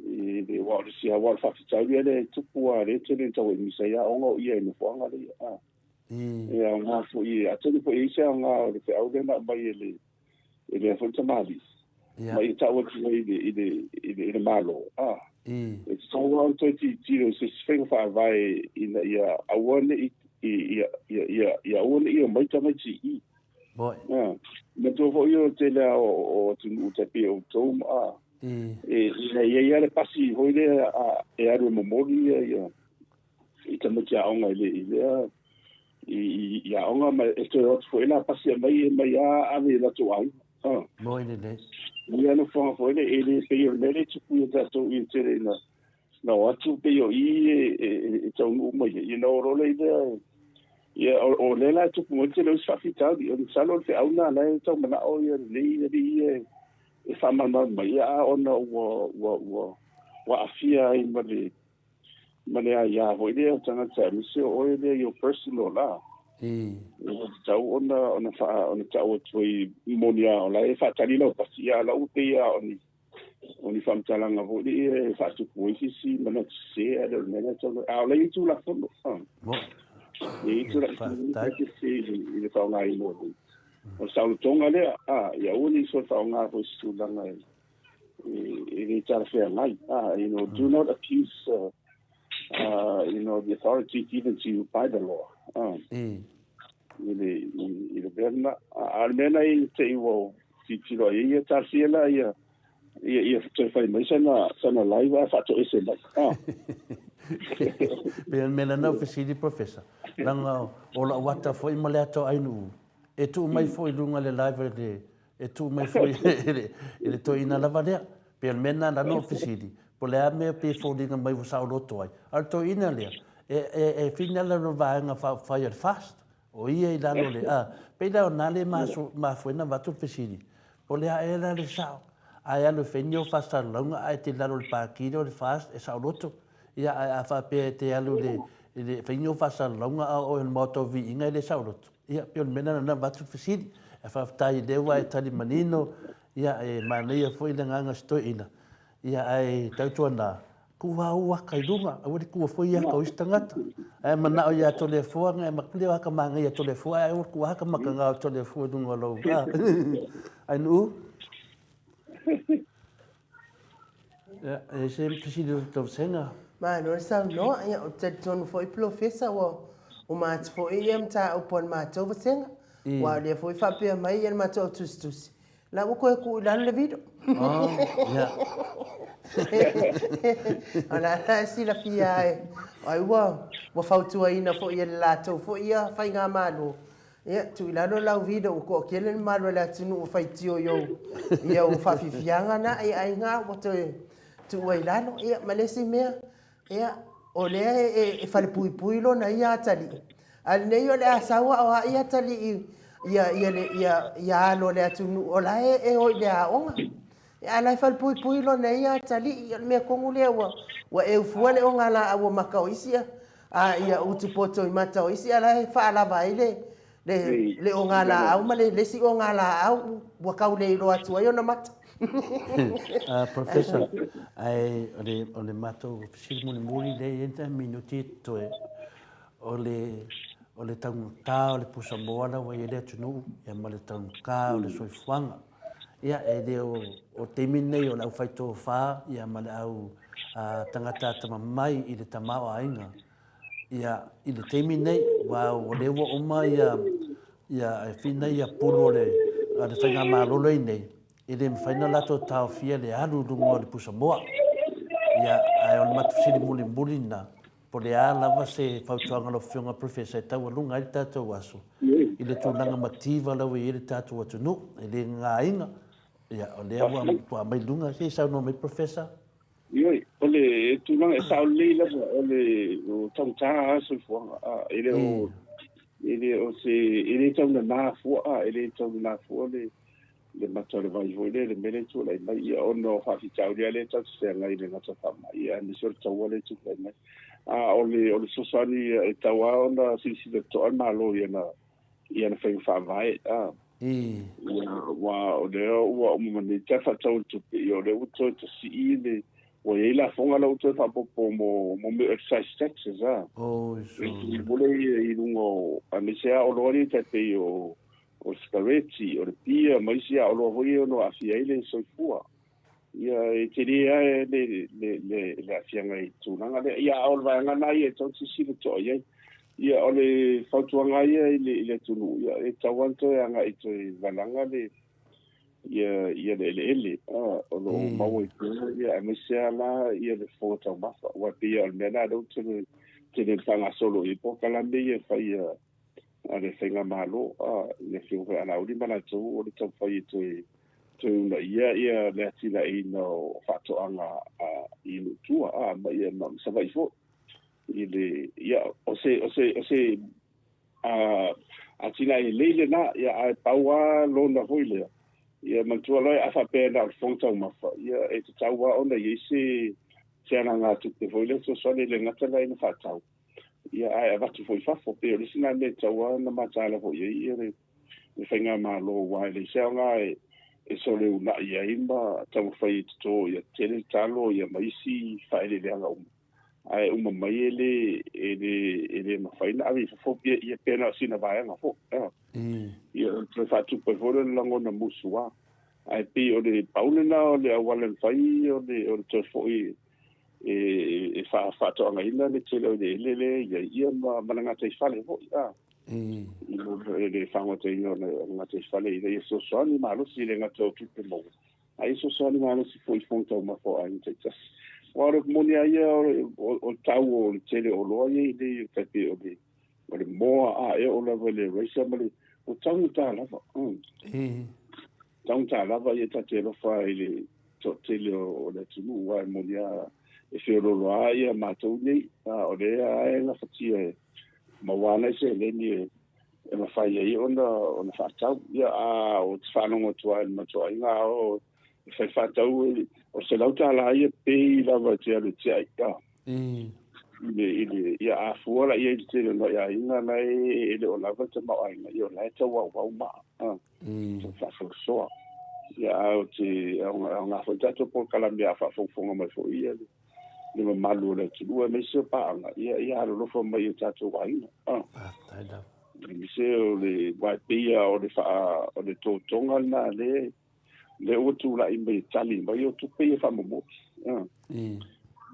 S3: I le, aua o le isi lava, aua o le faafitauli lea e tupu lava, lea e tele ina tau emisa ai aoga o ia i nofoaga lea, a. E aoga foi, atonu foi e i ai se aoga o le feau lea na aumai e le, e lea foi le tamalii, ma ia tau atu ai i le, i le, i le, i le Malo, a, e tatau lava ona toe tilotilo i se isi faiga faavae ina ia aua ne i, ia, ia, ia, ia aua ne i omai tamaiti i i.
S2: A,
S3: manatua foi o le tele lava o, o atunuu tai pei o outou ma, a, e, ina ia i ai lava le pasi foi lea a, e alu e momoli ia, ia, i tamaiti aoga i le, i lea, i, i, i aoga ma e toe o atu foi la pasi e aumai e mai a ave i latou aiga.
S2: Ah. Moi lelei.
S3: Ia nofoaga foi le e le pei o le mea lea e tupu ia tatou i le tele ina na o atu pei o i e, e, e, e taunuu mai ai, ia na o loa lea i lea ia o, o lea la e tupu mai le tele o isi faafitauli, o le masalo o le feau lena la e tau manao ia lenei alii ia e, e faamalamalama mai, ia a ona ua, ua, ua, ua aafia ai ma le, ma le aia foi lea o tagata aemaise o oe lea your personal la. E tatau ona ona faa ona tau atu ai moni a o la e faatali lau pasi ia la ua pei a o ni o ni faamatalaga foi lea e faatupu ai se isi manatu sese ae le o le mea lea e tatau a o la e i ai Tulafono. E i ai Tulafono e sese i le faaaogaina o le o le saolotoga lea a ia aua ne i soona faaaoga foi i se tulaga e e le talafeagai. You know, do not abuse you know, the authority given to you by the law. I le, i le mea lena. A o le mea lena i te i ua tilotilo ai ia, talosia la ia, ia, ia toe fai mai sana, sana live ae faatoese mai.
S2: Pei o le mea lena ua fesili Professor, leaga o lau ata foi ma le ata o Ainuu, e tuu mai foi i luga le live a le E tuu mai foi i le toeaina lava lea. Pei o le mea lena na ou fesili, po o le a mea pei e foliga mai ua saoloto ai. A o le toeaina lea, e, e, e fina lalo i le vaega faaupufai a le FAST. O ia i lalo o le, a, pei la o na lea e mafua ai ona avatu le fesili, po o le a ea la le sao? A e alu e fai ni ou faasalalauga ae e te i lalo o le Pati lea o le FAST e saoloto. Ia, ae a faapea e te alu i le, i le fai ni ou faasalalauga a o oe o le Maota o Viiga e le saoloto. Ia, pei o le mea lena na avatu le fesili. Ae faafetai o lea ua e tali manino, ia, e manaia foi le agaga o si toeaina. Ia, ae tautuana, tuu lava ou aka i luga, aua le tuua foi aka o isi tagata. Ae manao ia Toleafoa, ngai ma leo aka manaia Toleafoa, ae aua le tuua aka makaga o Toleafoa i luga o lou, a. Ainuu? Ia, e se fesili o tou vasega?
S1: Malo le saunoa, ia ou te talitonu foi Polofesa ua uma atu foi ia mataupu a le matou vasega, aua o lea foi e faapea mai ia le matou au tusitusi, la ua toe tuu i lalo le vilo.
S2: Oh, ia.
S1: O la la e silafia ai, ai ua ua fautuaina foi e le latou foi ia faigamalo Ia, tuu i lalo lau vida ua toatele le mamalu o le atunuu ua faitio i ou, i au faafiafiaga na, ia ai ngā ua toe tuu ai i lalo. Ia, ma le isi mea, ia, o lea e, e, e falepuipui lona ia atalii, a lenei o le a sau a o a ia atalii ia, ia, le, ia, ia alo o le atunuu o la e, e o i le aoga. Ia, a la e falepuipui lona ia atalii, o le mea tonu lea ua, ua eu fua le ogalaau o maka o isi a, A ia utu poto i mata o isi ala e faalava ai le, le, le ogalaau ma le, le isi ogalaau ua tau le iloa atu ai ona mata.
S2: Professor, ae o le, o le matou fesili mulimuli lea e i ai ni minute e totoe, o le, o le taugata o le pusamoa la ua i ai le atunuu, ia ma le taugata o le soifuaga. Ia, e le o, o taimi lenei o le aufaitofa ia ma le au tagata atamamai i le tamaoaiga. Ia, i le taimi lenei, aua o lea ua uma ia, ia e whina ia pulu o le, a le faigamalo lea i nei, e le mafai ona latou taofia le alu i luga o le pusamoa. Ia, ae o le matou fesili mulimuli lena, po o le a lava se fautuaga a lau Afioga Professor e taualuga ai le tatou aso i le tulaga mativa la ua i ai le tatou atunuu, e le gagaina, ia, o lea ua aumai i luga. Se i saunoa mai Professor.
S3: Ioe, o le tulaga e sao lelei lava, o le taugata lava le soifuaga, e le o, e le o se, e le tau nana fua, e le tau nana fua le, le mata o le vai foi lea, le mea lea e tulai mai, ia, ona o faafitauli lava lea tatou te feagai i le gata faamai, ia, aemaise o le taua lea e tulai mai. A o le, o le fesoasoani e tatau lava ona silasila totoa le Malo i ana, i ana faiga faavae, a. Ia, aua o lea ua uma mai nei Tala Faatatau o le Tupe, ia o lea ua toe tasii le, ua i ai lafoga la ua toe faaopoopo mo, mo mea o excise taxes, a. E pule ia i luga o, aemaise lava oloa ia tai pei o, o le sikareti, o le pia ma isi lava oloa foi ia e ono aafia ai le soifua. Ia, e tele lava le, le, le, le aafiaga i tulaga lea. Ia, a o le vaega lena ia e tatau ona silasila totoa i ai. Ia, o le fautuaga lava ia i le, i le atunuu, ia, e tatau lava ona toe agai e toe valaga le, ia, ia le eleele, a, o lo o maua i tua, ia, aemaise lava la ia le fofoga taumafa. Aua e pei lava o le mea lena lea ua tele, tele ina faagasolo i ai polokalame ia e fai a, a le Faigamalo, a, le Afioga foi ia Laauli ma latou o le taumafai e toe, toe uunaia ia le atinaeina o faatoaga a, i nuu tua, a, ma ia, ma Savaii foi. I le, ia, o se, o se, o se, a, atinae lelei lena, ia, ae pau lava lona foi lea, ia, manatua loa, a faapea na o le fofoga taumafa, ia, e tatau lava ona i ai se, se alagatupe foi lea fesoasoani, e le gata la ina faatau, ia ae avatu foi i fafo. Pei o le isi lena mea e tatau lava ona mataala foi i ai ia le, le faigamalo, aua e leai se aoga e, e sole uunai ai ma taumafai e toto ia tele le talo ia ma isi faaeleeleaga uma, ae uma mai e le, e le, e le mafai ona ave i fafo, ia, ia pe na o sina vaega foi. Ah. Ia, o le toe faatupu ai foi lea o le lagona musuā. Ae pei o le pau lena o le auala e mafai o le, o le toe foi e, e faatoagaina le tele o eleele lea e i ai, ia ma, ma le gataifale foi, a. I le, le fagotaiga o le gataifale ina ia fesoasoani malosi i le gata o tupe maua, a ia fesoasoani malosi foi i fofoga taumafa o aiga taitasi. Aua o le moni lava ia o, o le tau o le tele o oloa ia i nei, tai pei o le, o le moa, a e oo lava i le raisa ma le, ua taugata lava. Taugata lava ia ta te alofa i le toatele o le atunuu, aua e moni lava e feoloolo lava ia matou nei, a o lea lava e gafatia e maua ana seleni e mafai ai ona ona faatau. Ia, a ou te faalogo atu lava i le matou aiga, a o e fai faatau o le $100 ia pei lava e te alu e tiai, a. I le, ia a fua la i ai i le tele o nai aiga la e le o lava le tamaoaiga, ia o la e tau auau maa, a. Tau faasoasoa. Ia, a o te aoga foi tatou polokalame a faafogafoga mai foi ia le, le mamalu o le atunuu aemaise o paaga, ia, ia alolofa mai i o tatou aiga. Ah.
S2: Faafetai lava.
S3: Aemaise o le, aua e pei lava o le faa, o le totoga lena lea, lea ua tulai mai e tali mai o tupe ia faamomoli. Ah.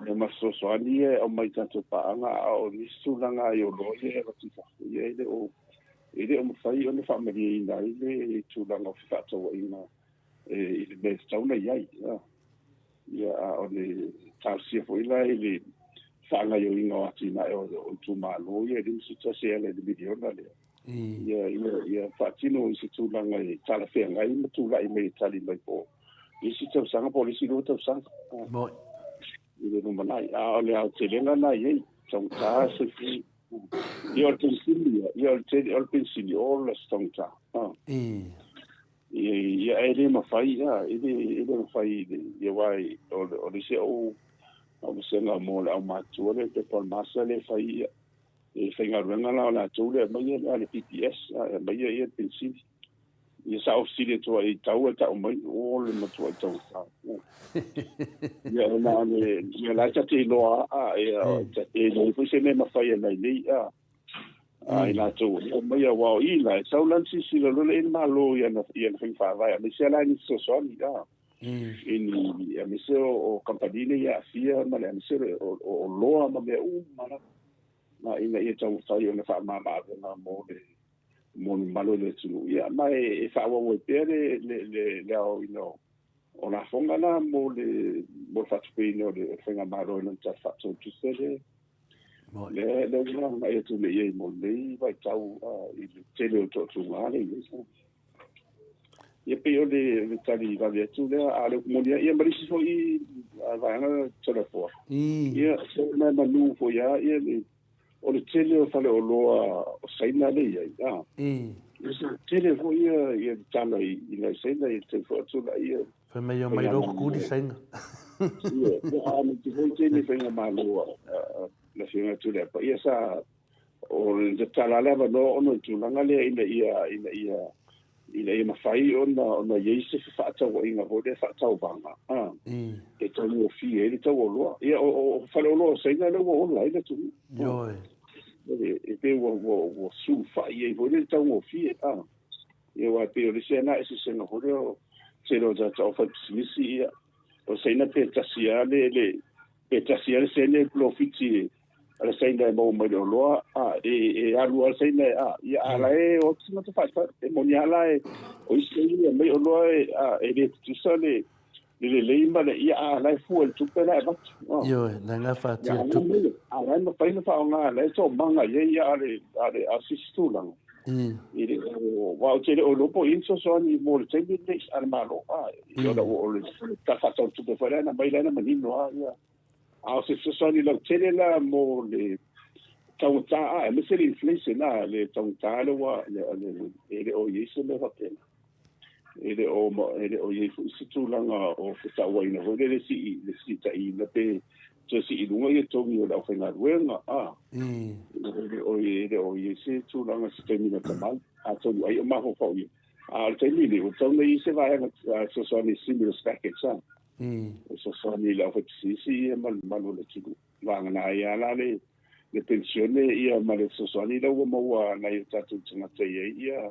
S3: Ia ma fesoasoani ia e aumai i tatou paaga, a o nisi tulaga i oloa ia e avatu i fafo, ia e le o, E le o mafai ona faamalieina ai le tulaga o fefaatauaiga i le mea e tatau ona i ai. Ia, a o le talosia foi la i le faagaoioiga o atinae o itumalo ia e 51 e ala i le miliona lea. Ia, ia, ia faatino i se tulaga e talafeagai ma tulai mai e tali mai po o le isi tausaga po o le isi 2 tausaga.
S2: Moi.
S3: I le lumanai. A o le aotelega lena e i ai, taugata soifua. Ia o le penisini ia, ia o le tele, o le penisini ola se taugata. Ia, ia e le mafai, ia, e le, e le mafai, ia aua o le, o le isi au, au vasega mo le aumatutua lea, pepa o le masa lea e fai, ia, e faigaluega la o latou lea e aumaia le, le PPS, e aumaia ia le penisini. Ia sa ou fesili atu ai i tau e tau mai, o le matuai taugata. Ia ona le, ia la ta te iloa, a, ia, ta te iloa foi se mea mafai e nai nei, a, a i latou e mai a wao i la, e sau lan silasila loa le i le Malo i ana, i ana faiga faavae, aemaise la ni fesoasoani, a, i ni, aemaise o kamupani nei e aafia ma le, aemaise o, o, o loa ma mea uma lava, ma ina ia taumafai ona faamama-avega mo le, mo le mamalu o le atunuu. Ia, ma e faaauau ai pea le, le, le, le aoaoina o, O lafoga la mo le mo le faatupeina o le faigamalo i lona Tala Faatatau Tupe lea lea lea ua agai atu nei i ai mo lenei vaitau i le tele o toatuga lea e i ai. Ia pei o le le tali vave atu lea, a o le upu moni lava, ia ma le isi foi vaega Toleafoa, ia se manu foi lava ia le O le tele o faleoloa o Saina lea e i ai, a. Ia sa tele foi ia ia le tala i i nai Saina i le taimi foi a o tulai ia.
S2: Fai mai omai loa kukuli Saina.
S3: Ia, a na te foi tele faigamalo a le Afioga ia Tuilaepa, ia sa o le tatala le avanoa ona o le tulaga lea ina ia ina ia ina ia mafai ona ona i ai se fefaatauaiga foi lea faatauvaga a e taugofie ai le tau oloa. Ia o, o faleoloa o Saina lea ua ola ai le atunuu.
S2: Ioe.
S3: E pei ua, ua, ua sulufai ai foi lea le taugofie a. Ia aua e pei o le isi lava na eseesega foi lea o tele o tagata aufaipisinisi ia o Saina pe tasi lava le, le, pe tasi lava le sene polofiti a le Saina e maua mai le oloa, a, e, e alu lava le Saina e, a, ia, a la e o atu tagata faifai. E moni lava la e, o isi taimi e aumai oloa e, a, e le tutusa le, le lelei ma le, ia, a la e fua i le tupe la e avatu.
S2: A. Ioe, na gafatia le tupe.
S3: A la e mafai ona faaaoga, la e toomaga i ai, ia, a le, a le, a o se isi tulaga. I le, aua ou te le o iloa po o i ai ni fesoasoani mo le taimi lenei a le Malo, a, i ona ua o le Tala Faatatau o le Tupe foi lea na aumai la na manino lava ia. A o se fesoasoani lautele la mo le taugata, a, aemaise le inflation, a, le taugata lea ua, e le o i ai se mea faapena. E le o, e le o i ai foi se tulaga o fetauaiga foi lele sii, le siitaiina pe toe sii i luga ia togi o le aufaigaluega, a. E le o, e le o i ai se tulaga se taimi lata mai, atonu ai o mafaufau ia. A o le taimi lenei, ua tatau ona i ai se vaega fesoasoani stimulus package, a. E fesoasoani i le aufaipisinisi ia ma le mamalu o le atunuu. Vagana ai lava la le le penisione ia ma le fesoasoani lea ua maua nai o tatou tagata i ai ia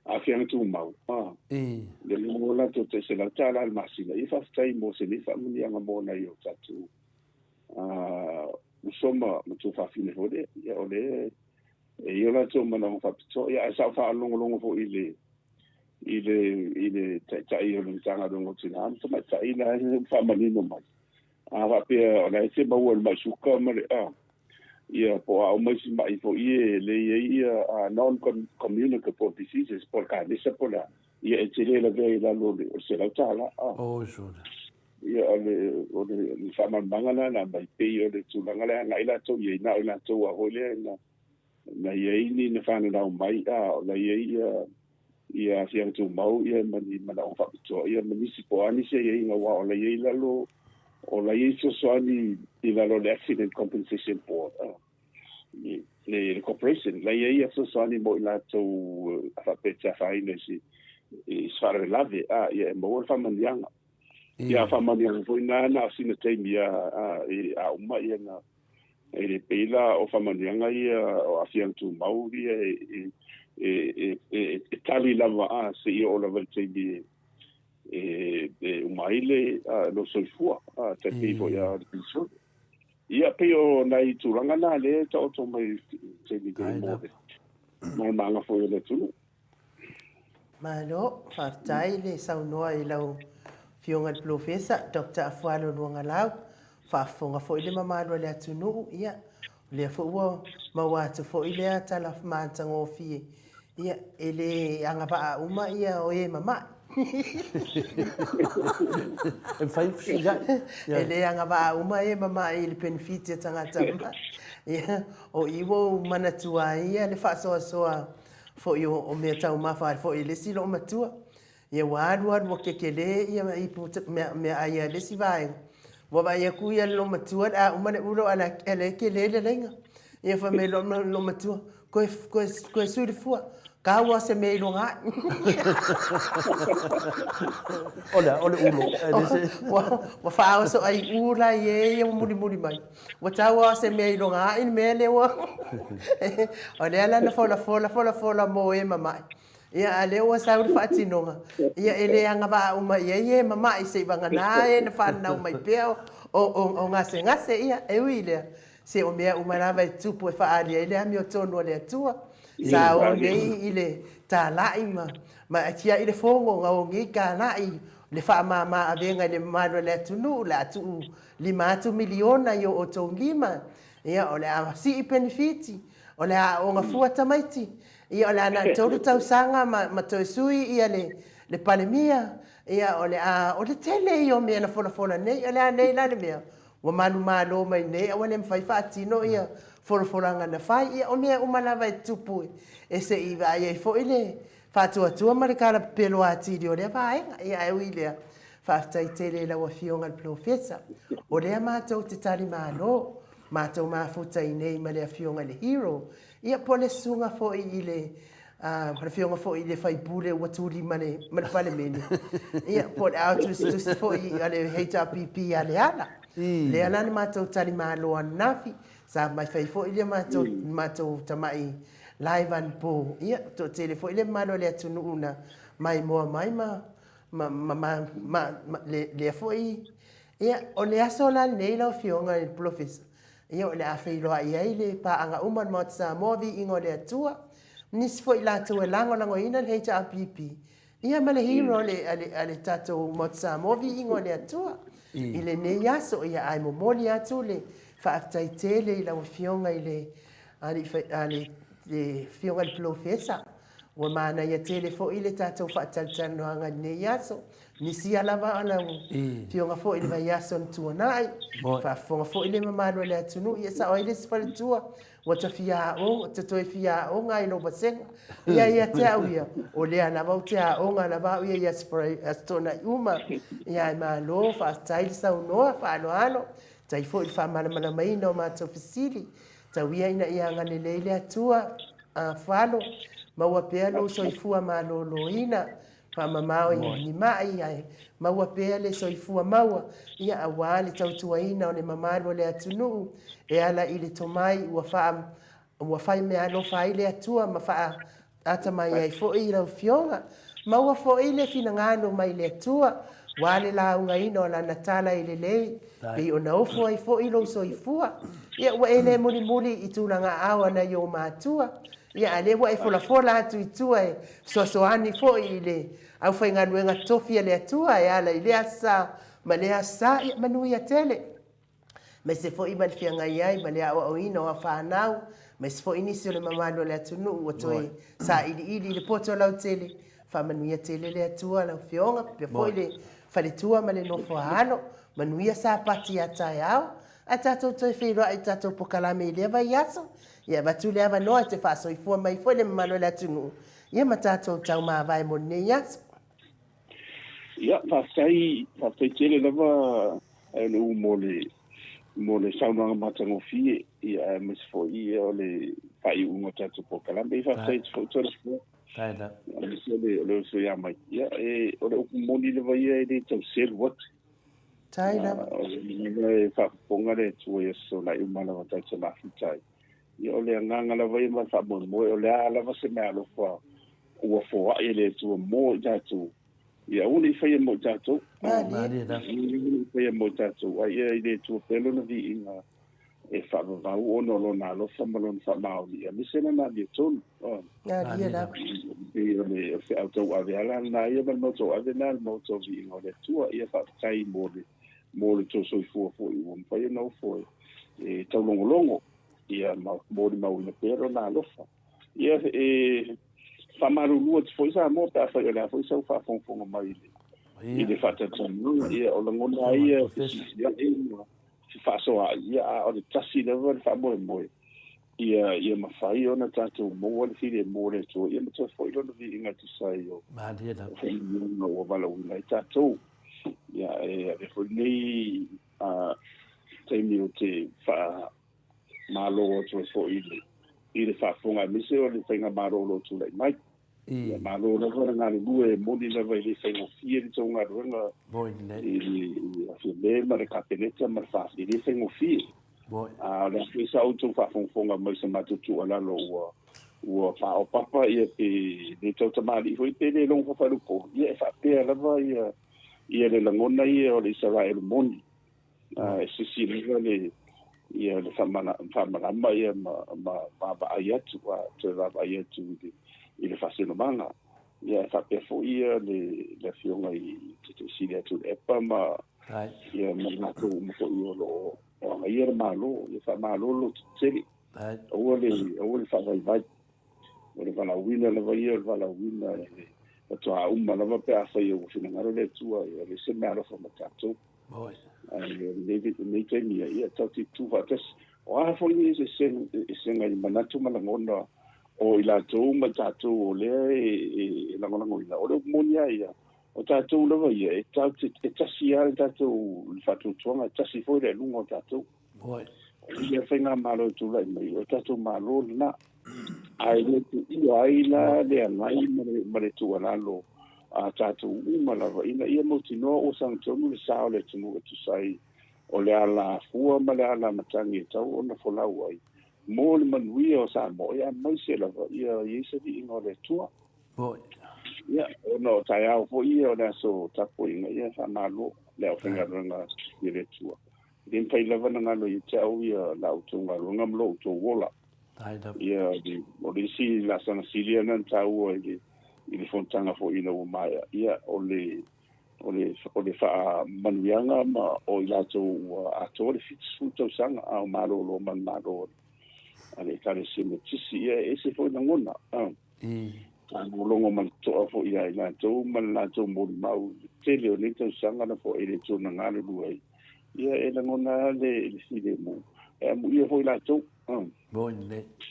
S3: aafiaga tumau. A. Lea ua maua latou tai $100 i le masina. Ia faafetai mo se nei faamanuiaga mo nai o tatou uso ma tuafafine foi lea. Ia o lea e i ai o latou manaoga faapitoa. Ia ae sa ou faalogologo foi i le i le i le Taitai o le Matagaluega o Tina ma Tamaitai la e faamanino mai. A faapea o la e te maua i le mai suka ma le a ia po o a uma isi mai foi e le i ai ia non communicable diseases po o le kanesa po o le a, ia e te le lavea i lalo o le $100 a.
S2: Oi sole.
S3: Ia o le o le faamalamalamaga lena na aumai pei o le tulaga lea agai latou i ai na o i latou lava foi lea na na i ai ni na fananau mai a o la i ai ia ia aafiaga tumau ia ma ni manaoga faapitoa ia ma nisi po o a nisi aiaiga aua o la i ai lalo o la i ai fesoasoani i lalo o le Accident Compensation Board a le le corporation la i ai ia fesoasoani mo i latou a faapea e te afaina i se i se faalavelave a ia e maua le faamanuiaga. Ia faamanuiaga foi na na o sina taimi a a uma ia na E le pei la o faamanuiaga ia o aafiaga tumau ia e, e, e, e, e tali lava a seia oo lava i le taimi e, e uma ai le lou soifua, a, tai pei foi a le penisione. Ia, pei o nai tulaga na lea e taoto mai i le taimi nei mo le malamaga foi o le atunuu.
S1: Malo, faafetai le saunoa i lau Afioga i le Polofesa Doctor Afualo Luagalau. Faafofoga foi le mamalu o le atunuu, ia, o lea foi ua maua atu foi lea tala matagofie, ia, e le agavaa uma ia o e mama'i.
S2: E mafai ona fesiliai.
S1: E le agavaa uma e mama'i i le penefiti a tagata ma'i. Ia, o i ua ou manatua ai ia le faasoasoa foi o mea taumafa foi i le isi loomatua. Ia ua alu alu ua kekele ia ipu meaai a le isi vaega. Ua vaai atu ia le loomatua o le a uma le ulo a o la e kele le laina. Ia fai mai loa le loomatua, koe, koe, koe sui le fua, kau a se mea i luga ae.
S2: O le a? O le ulo.
S1: Ua, ua faaoso ai u la i e ia ua mulimuli mai. Ua tau a se mea i luga ae le mea lea ua. O lea la na folafola, folafola mo e mama'i. Ia, a lea ua sau le faatinoga, ia e le agavaa uma i ai e mama'i seivagana e na fananau mai pea o gasegase, ia, e ui i lea, se o mea uma lava e tupu e faaali ai le amiotonu a le Atua. Sa o nei i le tāla'i ma, ma tia'i le fogo, na o nei tāla'i. le faamama avega i le mamalu o le atunuu, o le a tuu 5 atu miliona i o outou lima, ia, o le a sii penefiti, o le a aooga fua tamaiti, ia, o le a na o le 3 tausaga ma, ma toe sui ia le, le Palemia, ia, o le a, o le tele ia o mea na folafola nei, o le a nei la le mea? Ua manumalo mai nei a ua le mafai faatino ia folafolaga na fai. Ia o mea uma lava e tutupu e se i vaai ai foi le faatuatua ma le kalapepelo atili o lea vaega. Ia ae ui i lea, faafetai tele i lau Afioga i le Polofesa. O lea matou te talimalo, matou mafuta i inei ma le Afioga i le Hero, ia po o le susuga foi i le A o le afioga foi i le faipule ua tuli ma le, ma le Palemene, ia, po o le ao tusitusi foi a le HRPP a Leala. Lea la na matou talimalo ananafi, sa mai fai foi le matou, matou tamai live anapo. Ia, toatele foi le mamalu o le atunuu na maimoa mai ma, ma, ma, ma, ma, ma le, lea foi. Ia, o le aso la lenei lau Afioga i le Polofesa, Ia, o le a feiloai ai le paaga uma o le Maota Samoa, Viiga o le Atua, nisi foi latou e lagolagoina le HRPP, ia ma le hero a le, a le, a le tatou Maota Samoa, Viiga o le Atua, i lenei aso. Ia, ae momoli atu le faafetai tele i lau Afioga i le, a le, a le, le Afioga i le Polofesa. Ua manaia tele foi le tatou faatalatalanoaga i lenei aso. Misia lava a lau Afioga foi i le vaiaso na tuanai. Faafofoga foi le mamalu o le atunuu, ia sao ai le isi faletua, ua ta fia aoga, ta toe fia aoga ai i lou vasega. Ia ia te au ia, o lea lava ou te aoga lava au ia i Aso Toonai uma. Ia ae malo, faafetai le saunoa, faaaloalo, tai foi i le faamalamalamaina o matou fesili. Tau ia ina ia agalelei le Atua, falo, maua pea lou soifua maloloina. Faamamao i ni ma'i ae maua pea le soifua maua, ia aua le tautuaina o le mamalu o le atunuu e ala i le tomai ua faa ua fai meaalofa ai le Atua ma faaata mai ai foi i lau Afioga. Maua foi le finagalo mai le Atua aua le laugaina o Lana tala e lelei pei ona ofo ai foi lou soifua. Ia ua e le mulimuli i tulaga aao a nai ou matua. Ia, a lea ua e folafola atu i tua e fesoasoani foi i le aufaigaluega totofi a le Atua e ala i lea aso sa ma lea aso sa, ia manuia tele. Aemaise foi ma le feagai ai ma le aoaoina o a fanau, aemaise foi nisi o le mamalu o le atunuu ua toe sailiili i le poto lautele. Faamanuia tele le Atua lau Afioga, faapea foi le faletua ma le nofo a alo. Manuia Sapati a taeao. Ae tatou toe feiloai i tatou pokalame i lea vaiaso. Ia avatu le avanoa e te faasoifua mai foi le mamalu o le atunuu, ia ma tatou taumavae mo lenei aso.
S3: Ia, faafetai, faafetai tele lava Aeoleu mo le, mo le saunoaga matagofie, ia, aemaise foi ia o le faaiuga o tatou pokalame. Ia, faafetai atu foi Toleafoa. Aemaise o le, o le uso ia Mike. Ia, e, o le upu moni lava ia e le tau selu atu.
S1: Tai lava.
S3: O le mea e faafofoga le Atua i aso solai uma lava tatou te mafuta ai. Ia o le agaga lava ia ma le faamoemoe, o le a lava se meaalofa ua foai e le Atua mo i tatou, ia aua ne i faia mo i tatou.
S1: Malie
S3: lava. Aua ne i faia mo i tatou, a ia i le Atua pea lona viiga e faavavau ona o lona alofa ma lona faamaoni, aemaise lana amiotonu.
S1: Malie lava.
S3: Pei o le feau tauave ala lena ia ma le mau tauave lena le mau tauviiga o le Atua. Ia faafetai mo le mo le tou soifua foi ua mafai ona ofo e taulogologo ia ma molimauina pea lona alofa. Ia e faamalulu atu foi Samoa pe afai o le a foi sau faafogafoga mai i le faatalatalanoaga. Ia o lagona ai ia fesilafia ma fefaasoaai, ia a o le tasi lava le faamoemoe ia ia mafai ona tatou maua le filemu o le Atua ia ma toe foi lona viiga e tusa ai o faamanuiaga ua valaauina ai tatou. Ia e avea foi lenei taimi ou te faamalo atu ai foi i le faafofoga aemaise o le faigamalo o lo o tulai mai. Ia malo lava le galulue, e moni lava e le faigofie le tou galuega i le Afioga ma le Kapeneta ma le FAST, e le faigofie. A o le a foi sa outou faafogafoga mai i sa matou tuualalo ua ua paopapa ia pe le tautamalii foi pe le logo faafailupolu, ia e faapea lava ia ia le lagona ia o le Isaraelu moni. E sisi lava le ia le faamalama ia ma vaavaai atu, toe vaavaai atu i le faasinomaga. Ia e faapea foi ia le le afioga i Taitai Sili a Tuilaepa ma ia ma latou uma foi o lo o agaia le Malo. Ia faamalo le lototetele. Aua le aua le faavaivai. O le valaauina lava ia o le valaauina e faatoa uma lava pe afai ua finagalo le Atua e aveese meaalofa ma tatou. Ae o lenei taimi ia tatou te tutu faatasi. O a foi ni eseesega i manatu ma lagona o i latou ma tatou o lea e lagolagoina, o le upu moni lava ia, o tatou lava ia, e tatou te, e tasi lava le tatou le faatuatuaga, e tasi foi le aluga o tatou. O ia faigamalo e tulai mai, o le tatou Malo lena. Ae le tuua ai la le agai ma le tuualalo a tatou uma lava ina ia mautinoa ua sagatonu le sa o le atunuu e tusa ai o le alafua ma le alamatagi e tau ona folau ai mo le manuia o Samoa, ia aemaise lava ia i ai se viiga o le Atua. Ia, ona o taeao foi ia o le aso tapuaiga, ia faamalo le aufaigaluega i le Atua. E le mafai lava ona galo ia te au ia la outou galuega ma lo outou ola. Ia, o le isi laasaga sili lena na taua i le i le fonotaga foi ina ua maea, ia, o le o le o le faamanuiaga ma o i latou ua atoa le 70 tausaga a o malolo ma le Malo a le Ekalesia Metotisi. Ia, e ese foi lagona. Faalogologo ma le totoa foi ia i latou ma le latou molimau i le tele o nei tausaga na foai le Atua na galulue ai, ia e lagona lava le le filemu, e amuia foi latou.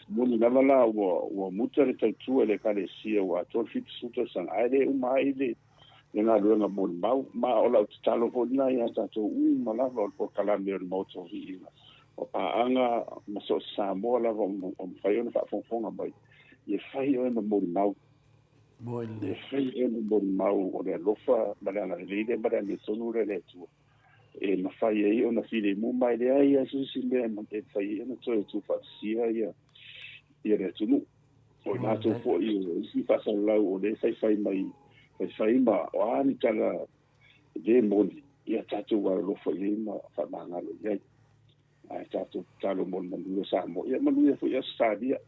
S3: Moni lava la ua ua muta le tautua i le Ekalesia ua atoa le 70 tausaga, ae le uma ai le le galuega molimau. Ma o lau tatalo foi lena ia tatou uma lava o le polokalame o le Maota o Viiga, o paaga ma so o se Samoa lava o mafai ona faafogafoga mai, Ia fai oe ma molimau. Ia fai oe ma molimau o le alofa ma le agalelei lea ma le amiotonu lea a le Atua e mafai ai ona filemu ma e leai lava se isi mea e mafai ai ona toe tuufaatasia ia ia le atunuu. O i latou foi o isi faasalalau o lea e faifai mai, faifai ma o a ni tala le moni, ia tatou alolofa i ai ma faamagalo i ai. Ae tatou tatalo mo le manuia o Samoa. Ia manuia foi Ausetalia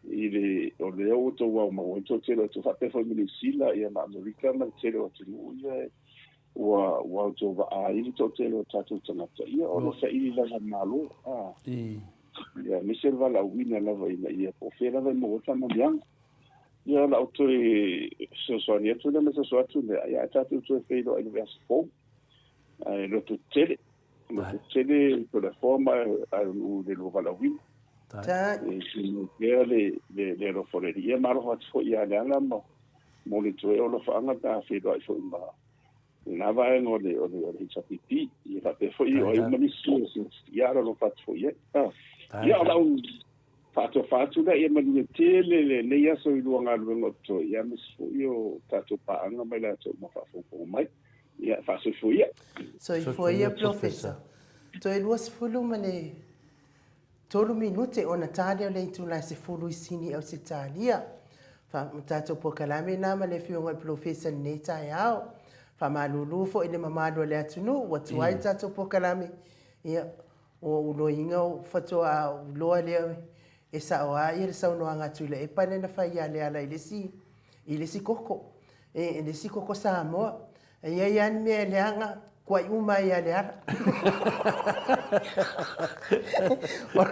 S3: i le o lea ua outou aumau ai le toatele o atunuu faapea foi ma Niu Sila ia ma Amerika ma le tele o atunuu ia ua ua outou vaai le toatele o tatou tagata ia o le saili lava Malo a ia aemaise le valaauina lava ina ia po o fea lava e maua ai le faamanuiaga. Ia o lau toe fesoasoani atu lea ma soso atu lea ia ae tatou toe feiloai i le vaiaso fou. Ae loto tetele. Loto tetele Toleafoa ma ae le lua valaauina. E tumau pea le le alofa o le Alii. Ia ma alofa atu foi ia Leala ma mo le toe o alofaaga pe a feiloai foi ma lena vaega o le o le o le HRPP. Ia faapea foi o ai uma nisi ia alofa atu foi i ai. Ia o lau faatofa atu lea, ia manuia tele lenei aso i lua galuega o totoe, ia aemaise foi o tatou paaga ma i latou uma faafogafoga mai. Ia, faasoifua ia.
S1: Soifua ia Polofesa. Toe 20 ma le tolu minute ona ta lea o le itula e 10 i Sini Ausetalia. Fa, tatou polokalame lena ma le Afioga i le Polofesa i lenei taeao. Faamalulu foi i le mamalu o le atunuu ua tuai le tatou polokalame. Ia, Ua ou loiina ou faatoa ou iloa lea e sao lava le saunoaga a Tuilaepa lea na fai ia Leala i le isi, i le isi koko, i le isi koko Samoa. E i ai lava ni mea e leaga, tuai uma ai ia Leala. O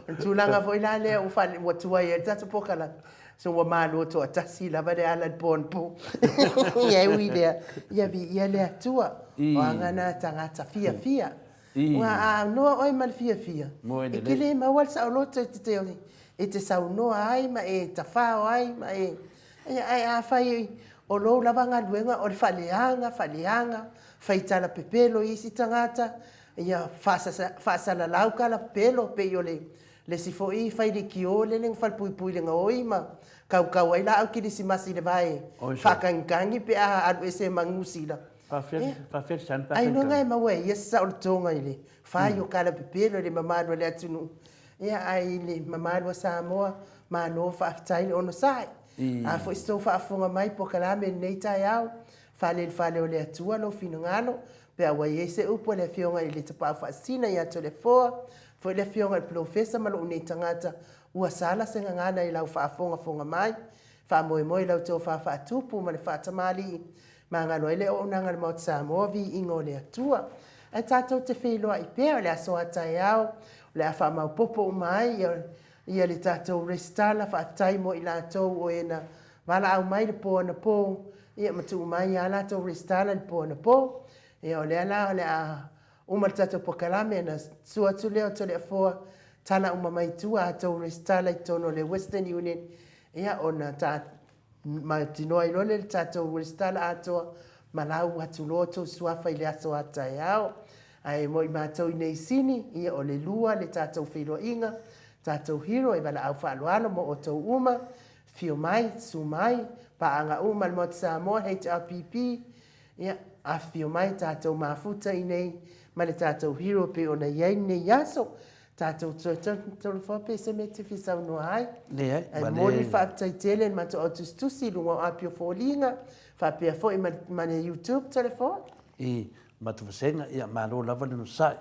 S1: le tulaga foi la lea ua tuai ai le tatou polokalame, so ua malo toatasi lava Leala i le po anapo. Ia e ui i lea, ia viia le Atua, o aga na a tagata fiafia. Ua aanoa oe ma le fiafia, e te le maua le saoloto e te e te saunoa ai ma e tafao ai ma e ae afai o lou lava galuega o le faaleaga, faaleaga, fai tala pepelo i isi tagata, ia faasalalau tala pepelo pei o le isi foi failiki lele na falepuipui i le gaoi ma kaukau ai laau kilisimasi i le vae faatagitagi pe a alu ese ma Niu Sila. Ailoga e maua e ia se saolotoga i le fai o kalapepelo i le mamalu o le atunuu. Ia, ae i le mamalu o Samoa, malo faafetai le onosai. A foi se tou faafofoga mai polokalame i lenei taeao, fale i le fale o le Atua lou finagalo, pe a ua i ai se upu a le Afioga i le Tapaau Faasisina ia Toleafoa, foi le Afioga i le Polofesa ma lou nei tagata, ua sala se gagana i lau faafogafoga mai. Faamoemoe i la outou faafaatupu ma le faatamalii, magalo ai le auaunaga a le Maota Samoa, viiga o le Atua. Ae tatou te feiloai pea o le aso a taeao, o le a faamaopopo uma ai ia, ia le tatou resitala, faafetai mo i latou o e na valaau mai le po anapo, ia ma tuu mai a latou resitala i le po anapo. Ia o lea la o le a uma le tatou polokalame ona susu atu lea o Toleafoa, tala uma mai tua a outou resitala i totonu o le Western Union, ia ona ta mautinoa ai loa lea i le tatou resitala atoa ma lau atu loa outou suafa i le aso a taeao. Ae mo i matou i nei Sini, ia o le lua le tatou feiloaiga, tatou hero e valaau faaaloalo mo outou uma, afio mai, susu mai, paaga uma a le Maota Samoa, HRPP, Ia, afifio mai tatou mafuta inei ma le tatou hero pei ona i ai lenei aso. Tatou toe tolofoa pe se mea e te fia saunoa ai.
S2: Leai,
S1: Ae momoli le faafetai tele i le matou au tusitusi i luga o api o foliga, faapea foi ma le YouTube telephone.
S2: I matou vasega, ia malo lava le onosai.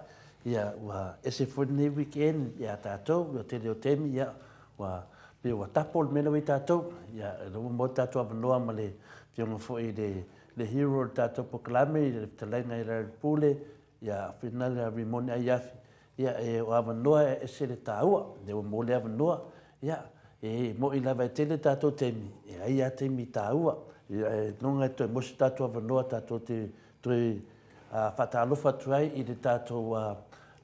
S2: Ia ua ese foi lenei weekend ia tatou, ia tele o taimi, ia ua pei ua tapo le mea lea ua i tatou. Ia o lea ua maua le tatou avanoa ma le afioga foi i le le hero o le tatou polokalame i le fetalaiga i le Pule, ia Finale Rimoni Aiafi, ia e o avanoa e ese le taua, lea ua maua le avanoa, ia e mo'i lava e tele tatou taimi, e ai lava taimi taua, ia e loga e toe maua se tatou avanoa tatou te toe faatalofa atu ai i le tatou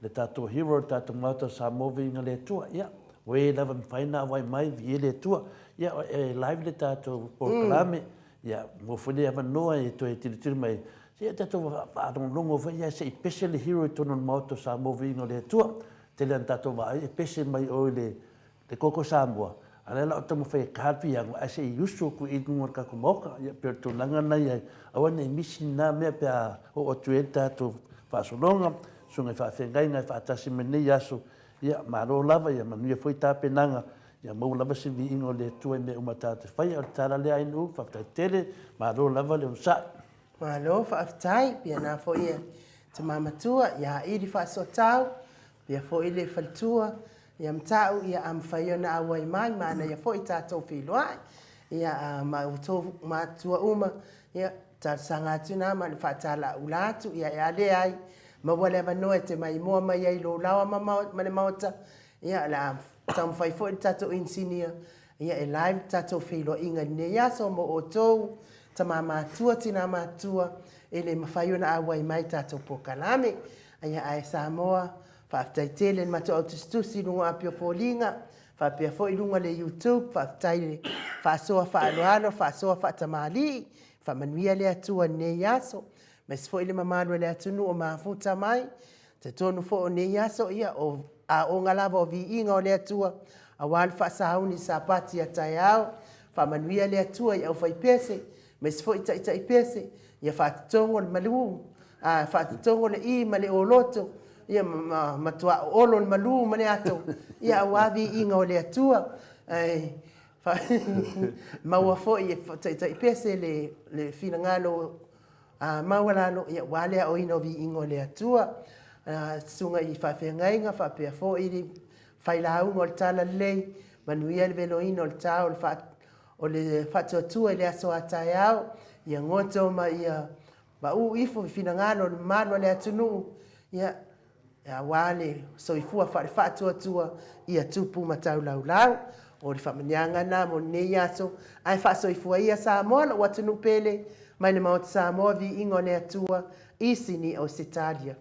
S2: le tatou hero, le tatou Maota o Samoa Viiga le Atua, ia o e lava e mafai ona auai mai, viia le Atua, ia e live le tatou polokalame, Ia, maua foi le avanoa e toe tilotilo mai, se i tatou faalogologo foi ia se i pese le hero i totonu o le Maota o Samoa Viiga o le Atua. Tele lava ina tatou vaai e pese mai o i le koko Samoa, a o lea la o taumafai e ta le piano ae se i usu atu i luga o le tatou Maota. Ia, pei o le tulaga lena e i ai, aua ne i misi lena mea pe a oo atu i ai le tatou faasologa, susuga i faafeagaiga e faatasi mai i lenei aso, ia, malo lava, ia manuia foi tapenaga Ia maua lava se viiga o le Atua i mea uma tatou te faia. O le tala lea Ainuu, faafetai tele, malo lava le onosai.
S1: Malo faafetai, pia na foi e tama matua ia Ili Faasootau, pia foi le faletua ia Matau, ia a mafai ona auai mai, manaia foi tatou feiloai, ia a ma outou matua uma, ia talosaga atu na ma le faatalaula atu, ia e a leai, maua le avanoa e te maimoa mai ai i lou laoa ma le maota, Ia, o le a taumafai foi le tatou inisinia ia e live le tatou feiloaiga i lenei aso mo outou, tama matua, tina matua, e le mafai ona auai mai i tatou polokalame. Ia, ae Samoa, faafetai tele i le matou au tusitusi i luga o api o foliga, faapea foi i luga o le YouTube, faafetai i le faasoa faaaloalo, faasoa faatamalii, faamanuia le Atua i lenei aso, aemaise foi le mamalu o le atunuu o mafuta mai, Talitonu foi o nei aso, ia, o aoga lava o viiga o le Atua, aua le faasauni i Sapati a taeao. Faamanuia le Atua i aufaipese, aemaise foi taitaipese, ia faatotogo le malu, a, faatotogo le i ma le oloto, ia, ma matua oolo le malu ma le ato, ia, aua viiga o le Atua. Ae, maua foi e taitaipese le, le finagalo A maualalo, ia, ua le aoina o viiga o le Atua, a, susuga i faafeagaiga faapea foi le failauga o le Talalelei, manuia le veloina o le ta o le faa, o le faatuatua i le aso a taeao, ia goto ma ia pau ifo i finagalo o le mamalu o le atunuu, ia, Aua le soifua faalefaatuatua ia tupu ma taulaulau. O le faamanuiaga lena mo lenei aso. Ae faasoifua ia Samoa, lou atunuu pele, mai le Maota Samoa, viiga o le Atua, i Sini, Ausetalia.